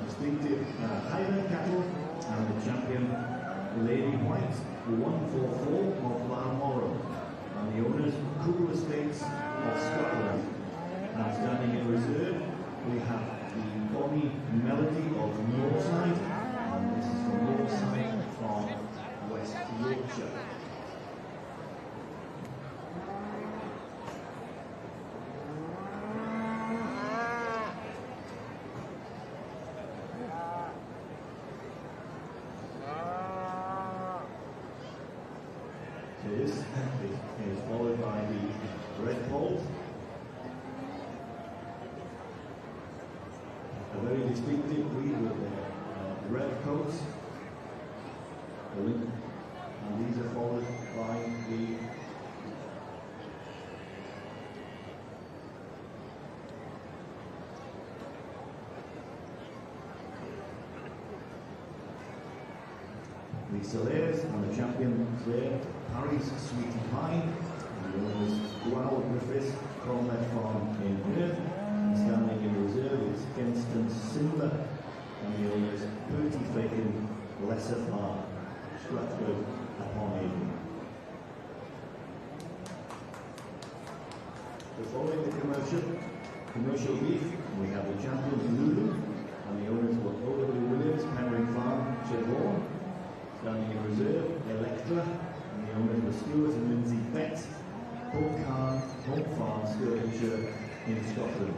distinctive Highland cattle, and the champion Lady White, 144 of Balmoral, and the owners Cool Estates of Scotland. And standing in reserve, we have the Bonnie Melody of Moorside, and this is from Moorside Farm, West Yorkshire. So this is followed by the Red Poles, a very distinctive breed with their red coats, and these are followed by the Salers, and the champions there, Parry's Sweetie Pie, and the owners Gwal Griffiths, Cromlech Farm in Gwynedd, and standing in reserve is Genston Simba, and the owners Bertie Fakin, Lesser Farm, Stratford upon Avon. So following the commercial beef, we have the champions Lulu, and the owners were O.W. Williams, Penrhyn Farm, Chevron. Standing in reserve, Electra, and the owners were Stuart and Lindsay Bett, Home Farm, Stirlingshire in Scotland.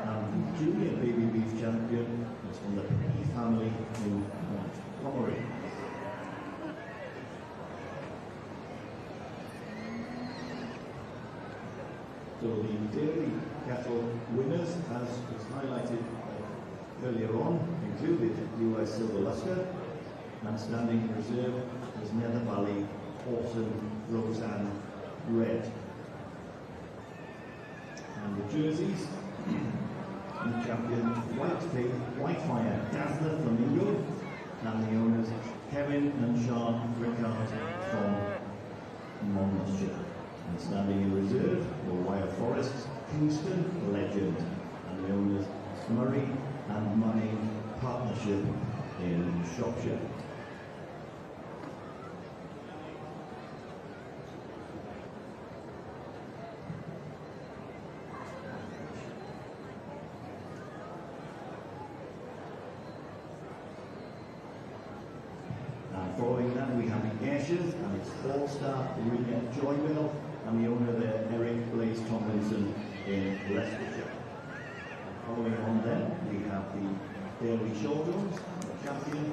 And the junior baby beef champion was from the Penny family in Montgomery. So the dairy cattle winners, as was highlighted earlier on, included US Silver Luster, and standing in reserve was Nether Valley Orson Roseanne Red. And the jerseys, the champion Whitefire Dazzler Flamingo, and the owners Kevin and Sean Rickard from Monmouthshire. And standing in reserve were Wyre Forest Kingston Legend, and the owners Murray and Money Partnership in Shropshire. And following that, we have the Ayrshires, and it's All-Star Ringer Joybell, and the owner there, Eric Blaze Tomlinson in Leicestershire. And following on then, we have the Dairy Shorthorns. The champion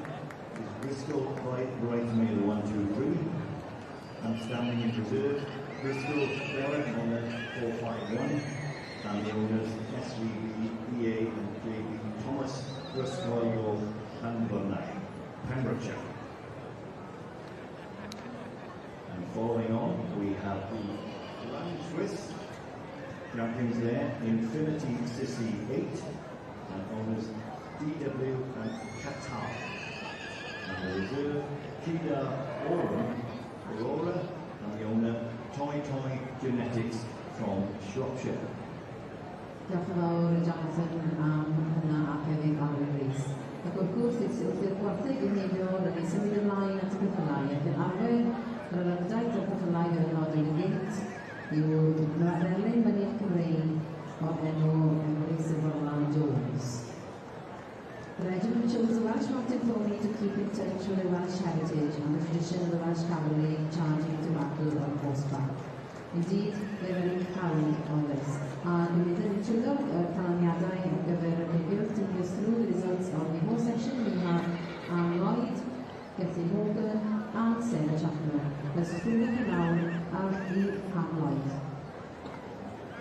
is Bristol Bright Mail 123, and standing in reserve, Bristol Bella on the 451, and the owners SVB, EA and JB Thomas, Bryscoigo and Burnay, Pembrokeshire. And following on, we have the Grand Swiss champions there, Infinity Sissy 8, and owners DW and Qatar. And the reserve, Kedar Oram Aurora, and the owner Toi Toi Genetics from Shropshire. Diolch yn fawr Jonathan am hynna a hefyd Alwyn Rees. Ac wrth gwrs, wrth i'r gwartheg i heibio, rydyn ni'n symud ymlaen at y ceffylau ac yn arfer yr orymdaith o'r ceffylau fel y nodwyd yn gynt yw Merlin Mynydd Cymreig o'r enw Emrys Iforlan Jones. The regiment chose the Welsh Mountain Pony to keep in touch with the Welsh heritage and the tradition of the Welsh cavalry charging into battle on horseback. Indeed, they're very proud of this. A dwi'n mynd yn trwyddo y canlyniadau ar gyfer y review to go through the results of the horse section. We have Anne Lloyd, Gethin Morgan and Sarah Chapman. Let's llwyddo chi nawr ar i Anne Lloyd.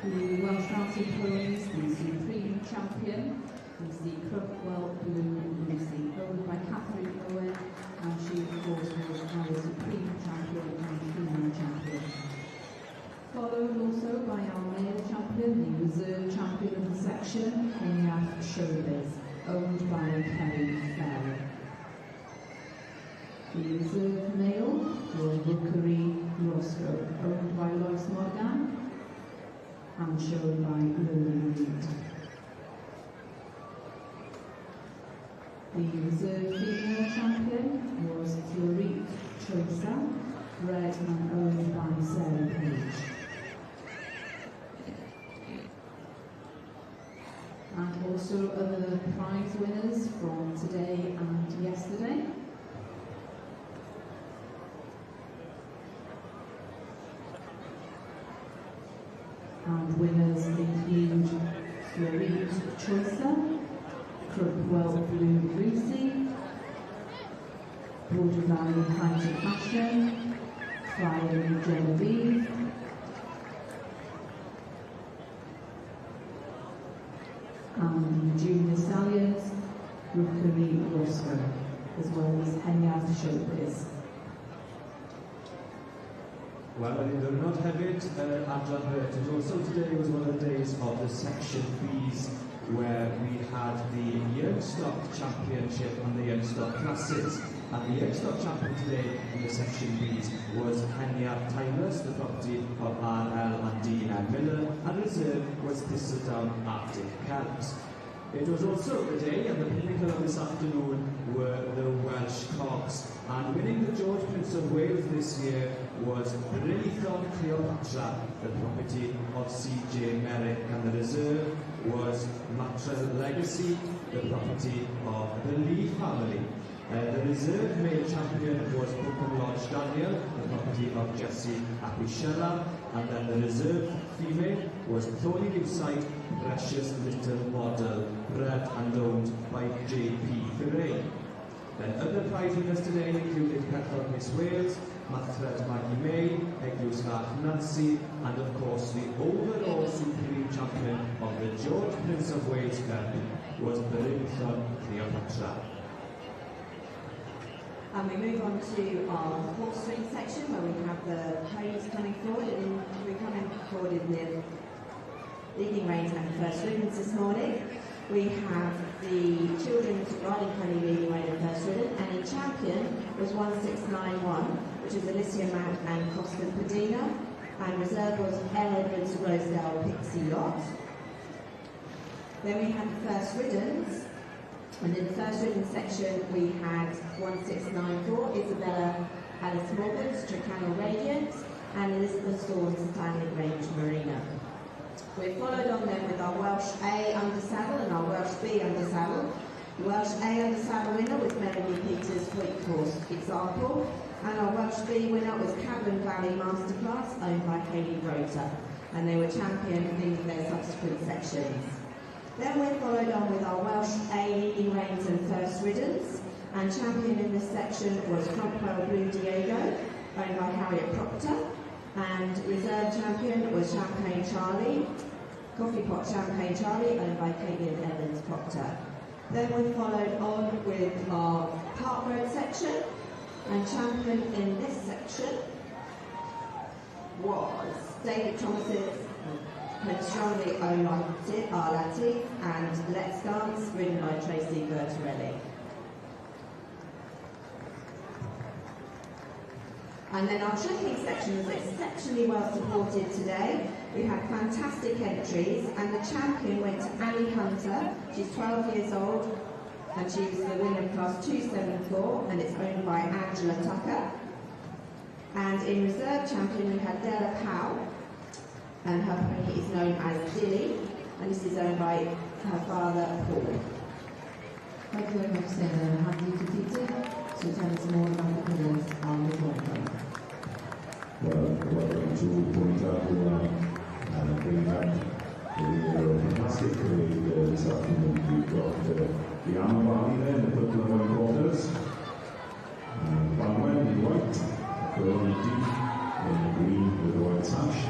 The Welsh Mountain Ponies, the Supreme Champion is the Crookwell Blue Lucy, owned by Catherine Owen, and she of course was our Supreme Champion and Female Champion. Followed also by our male champion, the reserve champion of the section, Eniath Showbiz, owned by Kerry Fell. The reserve male was Rookery Roscoe, owned by Lois Morgan and shown by Lily Reid. The reserve female champion was Florite Chosa, bred and owned by Sarah Page. And also other prize winners from today and yesterday. And winners include Florite Chosa, Crookwell Blue Lucy, Border Valley Height of Fashion, Fiery Genevieve, and the Junior Stallions, Rookery Roscoe, as well as Heniath Showbiz. Wel, yn un ddiwrnod hefyd, Adran Hurt. And also today was one of the days of the Section Bs, where we had the Young Stock Championship and the Young Stock Classes. And the Young Stock Champion today in the Section Bs was Henia Timeless, the property of R.L. and D.M. Miller, and reserve was Thistledown Arctic Kelps. It was also the day, and the pinnacle of this afternoon were the Welsh Cocks. And winning the George Prince of Wales this year was Brython Cleopatra, the property of C.J. Merrick, and the reserve was Matra Legacy, the property of the Lee family. The reserve male champion was Brookham Lodge Daniel, the property of Jesse Apicella, and then the reserve female was Thorny Leafside Precious Little Model, bred and owned by J.P. Gray. Then other prize winners today included Perthog Miss Wales, Mathred Maggie May, Eglwys Fach Nancy, and of course the overall Supreme Champion of the George Prince of Wales Cup was Brython Cleopatra. And we move on to our horse ring section, where we have the ponies coming forward, and we're coming forward in the leading reins and first ribbons this morning. We have the children's riding pony leading rein and first ribbon, and in champion was 1691, which is Alicia Mount and Costa Padina, and reserve was L. Edwards Rosedale Pixie Lot. Then we had the first riddens. And in the first ridden section, we had 1694, Isabella Alice Morgan's Tricano Radiant, and Elizabeth Storm's Stanley Range Marina. We're followed on then with our Welsh A under saddle and our Welsh B under saddle. The Welsh A under saddle winner was Melanie Peters' White Horse Example, and our Welsh B winner was Cadwen Valley Masterclass, owned by Hayley Rota, and they were champion in their subsequent sections. Then we're followed on with our Welsh A leading reins and first riddens, and champion in this section was Cromwell Blue Diego, owned by Harriet Proctor, and reserve champion was Champagne Charlie, Coffee Pot Champagne Charlie, owned by Caitlin Evans Proctor. Then we followed on with our Park Road section, and champion in this section was David Thomas's Pastrami Arlati and Let's Dance, ridden by Tracy Bertorelli. And then our trekking section was exceptionally well supported today. We had fantastic entries, and the champion went to Annie Hunter. She's 12 years old, and she was the winner of class 274, and it's owned by Angela Tucker. And in reserve champion, we had Della Powell, and her pony is known as Dilly, and this is owned by her father, Paul. Thank you very much, Sarah. And hand you to Peter to tell us more about the colours on the corner. Well, welcome to Ponyta, who are bringing up the fantastic parade this afternoon. We've got the Anna Valley there in the purple and white quarters, Banwen in white, Corona Deep in the green with the white sash,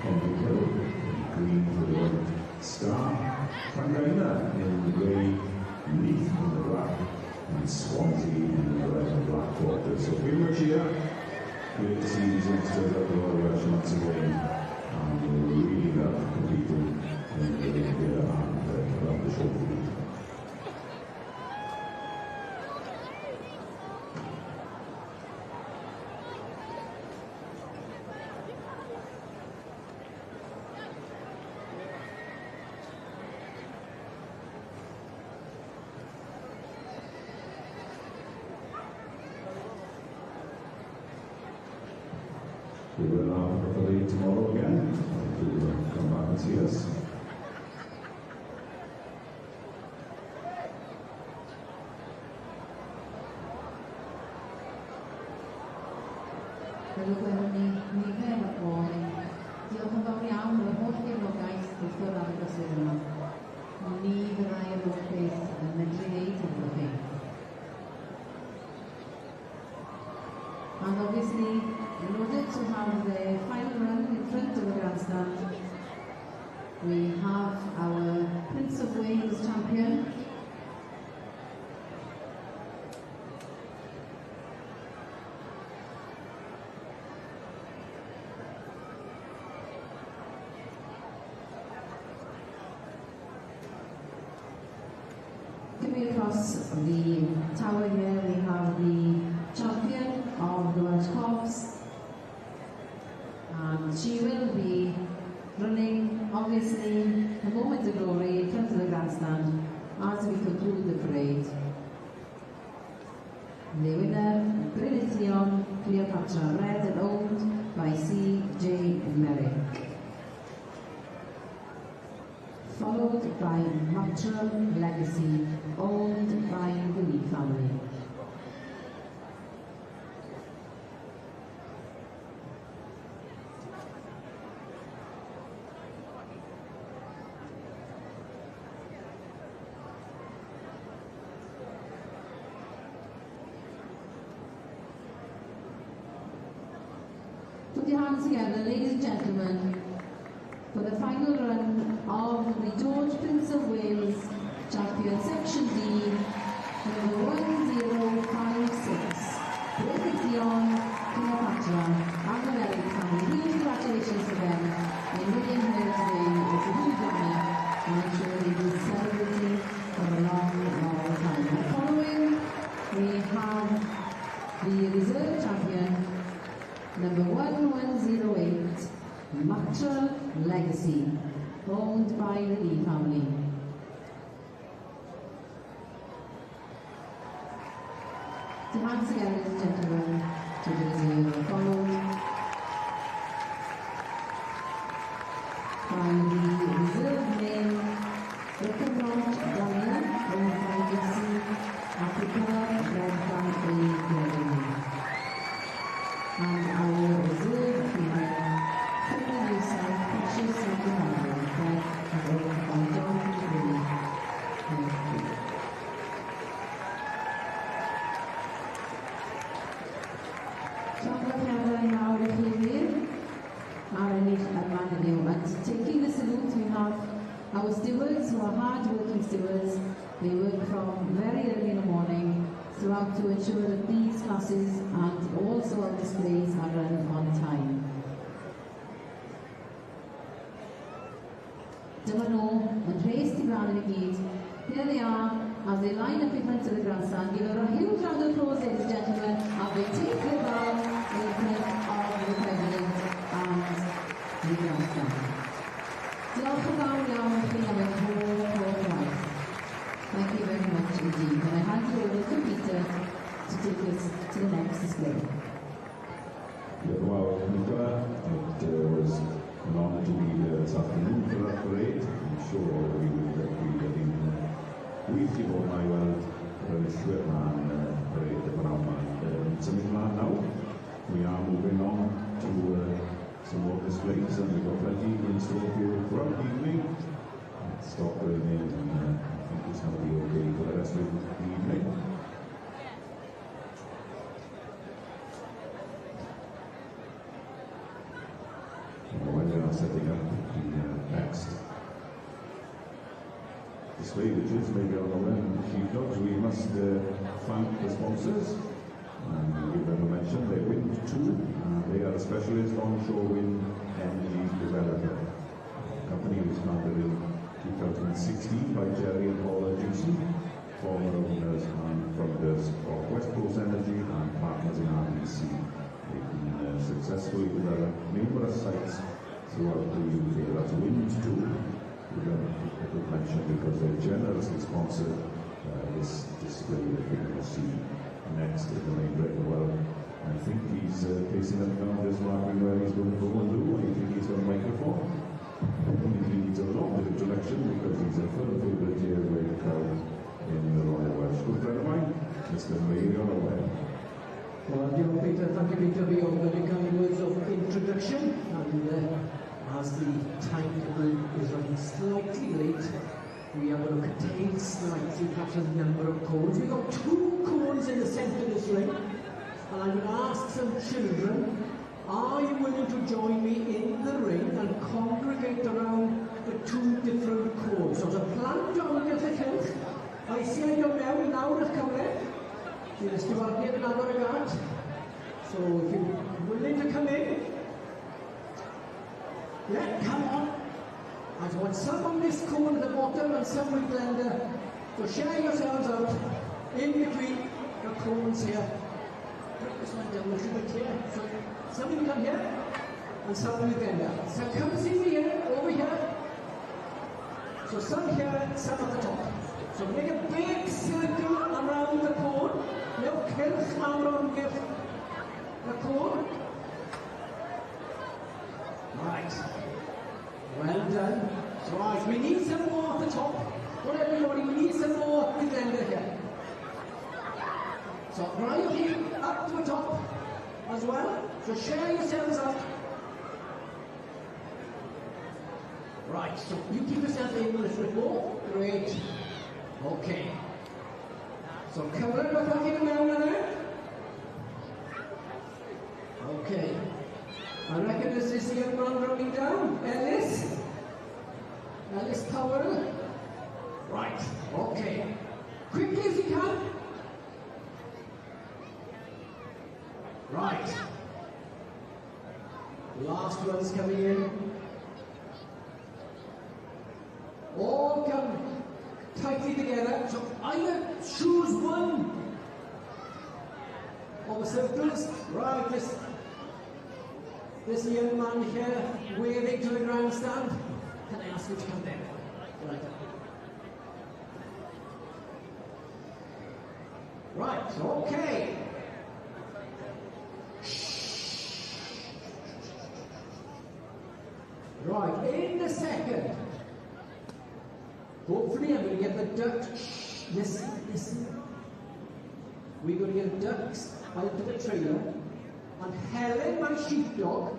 Henry Hill in green with the white star, Llangaina in the grey, Neath in the black, and Swansea in the red and black quarters. So pretty much here. Great to see these youngsters at the Royal Welsh once again, and they really love competing in the ring here and around the show field. We will have a parade tomorrow again to come back and see us. Fel y gwelwn ni nifer o. Diolch yn fawr iawn am yr holl gefnogaeth wrth yr arddangoswyr yma. Ni fyddai yr holl beth yn medru wneud hebddo chi. And obviously, in order to have the final run in front of the grandstand, we have our Prince of Wales champion, Coming across the tower here, we have the champion of the Welsh Cobs, and she will be running, obviously, a moment of glory in front of the grandstand as we conclude the parade. The winner, Brynithion Cleopatra, red and owned by C.J. Merrick. Followed by Matron Legacy, owned by the Lee family. Put your hands together, ladies and gentlemen, for the final run of the George Prince of Wales Champion Section D, number 1056, Brynithion Cleopatra and the Merrick family. Huge congratulations to them in winning here today. It's a huge honour, and I'm sure they will be celebrating for a long, long time. And following, we have the reserve champion, number 1108, Matra Legacy, owned by the Lee family. So hands together, ladies and gentlemen, to the reserve, followed by the reserve name, Rickenbrod Daniel, owned by Jesse Africa, led by A. Gregory. And our reserve female, Finley Yusuf, Precious Mcdonald, bred and owned by John Willie. Llongyfarchiadau mawr i chi wir ar ennill yma heddiw. And taking the salute, we have our stewards, who are hard-working stewards. They work from very early in the morning throughout to ensure that these classes and also our displays are run on time. Dyma nhw yn rhes tu flaen i gyd. Here they are as they line up in front of the grandstand. Give her a huge round of applause, ladies and gentlemen, as they take their bow. apron of the President and the grandstand. Diolch yn fawr iawn i chi am eich holl, holl waith. Thank you very much indeed. And I hand you over to Peter to take us to the next display. Diolch yn fawr, Nicola. It was an honour to be here this afternoon for that parade. I'm sure all of you will agree that hi'n wych i fod yma i weld yr enillwyr yma yn parade y prynhawn yma. Symud ymlaen nawr. We are moving on to some more displays, and we've got plenty in store for you throughout the evening. It's stopped raining, and I think it's going to be okay for the rest of the evening. While we are setting up the next display, which is Meirion Owen Sheepdogs, we must thank the sponsors and give them a mention. They're Wind 2, and they are a specialist onshore wind energy developer. The company was founded in 2016 by Jerry and Paula Juicy, former owners and founders of West Coast Energy and partners in RBC. They've been successfully developed numerous sites throughout the UK. That's Wind 2. We're going to good mention because they generously sponsored this display that we're going to see next in the main ring. Well, I think he's facing up now, just marking where he's going to go and do. I think he's got a microphone. I don't think he needs a lot of introduction because he's a firm favourite here with the crowd in the Royal Welsh. Good friend of mine, Mr. Meirion Owen. Well, diolch Peter, thank you Peter for your very kind words of introduction. And as the timetable is running slightly late, we are going to curtail slightly perhaps the number of cones. We've got 2 cones in the centre of this ring, and I'm going to ask some children, are you willing to join me in the ring and congregate around the 2 different cones? So, the plant o amgylch y cylch, a eisiau dod mewn lawr eich cyfle. Bydd y stiwardiaid yn agor y gât. So, if you're willing to come in, yeah, come on. I want some on this cone at the bottom and some with Glenda. So share yourselves out in between the cones here. Put this one down a little bit here. So some of you come here and some with Glenda. So come see me here, over here. So some here, some at the top. So make a big circle around the cone. Newch cylch mawr o amgylch y cone. Right. Well done. Right, we need some more at the top. Not everybody, we need some more with Glenda here. So right of you up to the top as well. So share yourselves up. Right, so you keep yourself in a little bit more. Great. Okay. So cyfle beth chi'n mewn yna. Okay. I reckon this is the young man running down, Ellis. Ellis Powell. Right, okay. Quickly as you can. Right. Last one's coming in. All come tightly together. So either choose one of the circles. Right, this young man here waving to the grandstand. Can I ask you to come there? Right. Right, okay. Right, in a second. Hopefully I'm going to get the ducks. Shh, listen, listen. We're going to get ducks out of the trailer. And Helen, my sheepdog,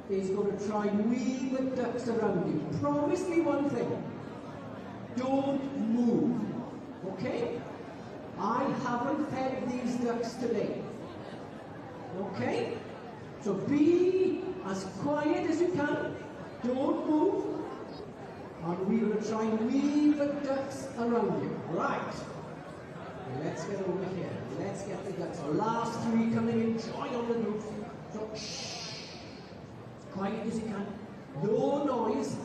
is going to try and weave the ducks around you. Promise me one thing. Don't move. Okay? I haven't fed these ducks today. Okay? So be as quiet as you can. Don't move. And we will try and weave the ducks around you. Right. Let's get over here. Let's get the ducks. Our last three coming in. Join on the roof. So, shh. As quiet as you can. No noise.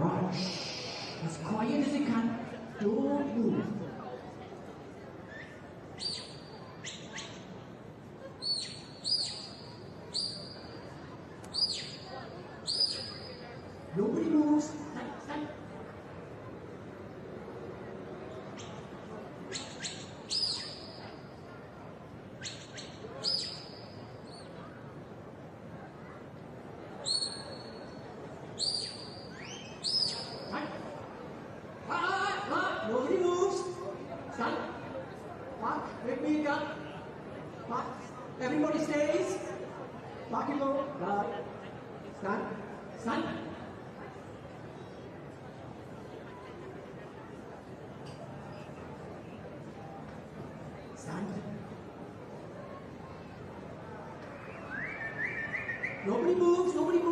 Right, shh, as quiet as you can. Don't move. Nobody moves. Stand, stand. Right. Right, right, nobody moves. Stand. Back, with me again. Back. Everybody stays. Back you go. Right. Stand. Stand. Stand. Nobody moves, nobody moves.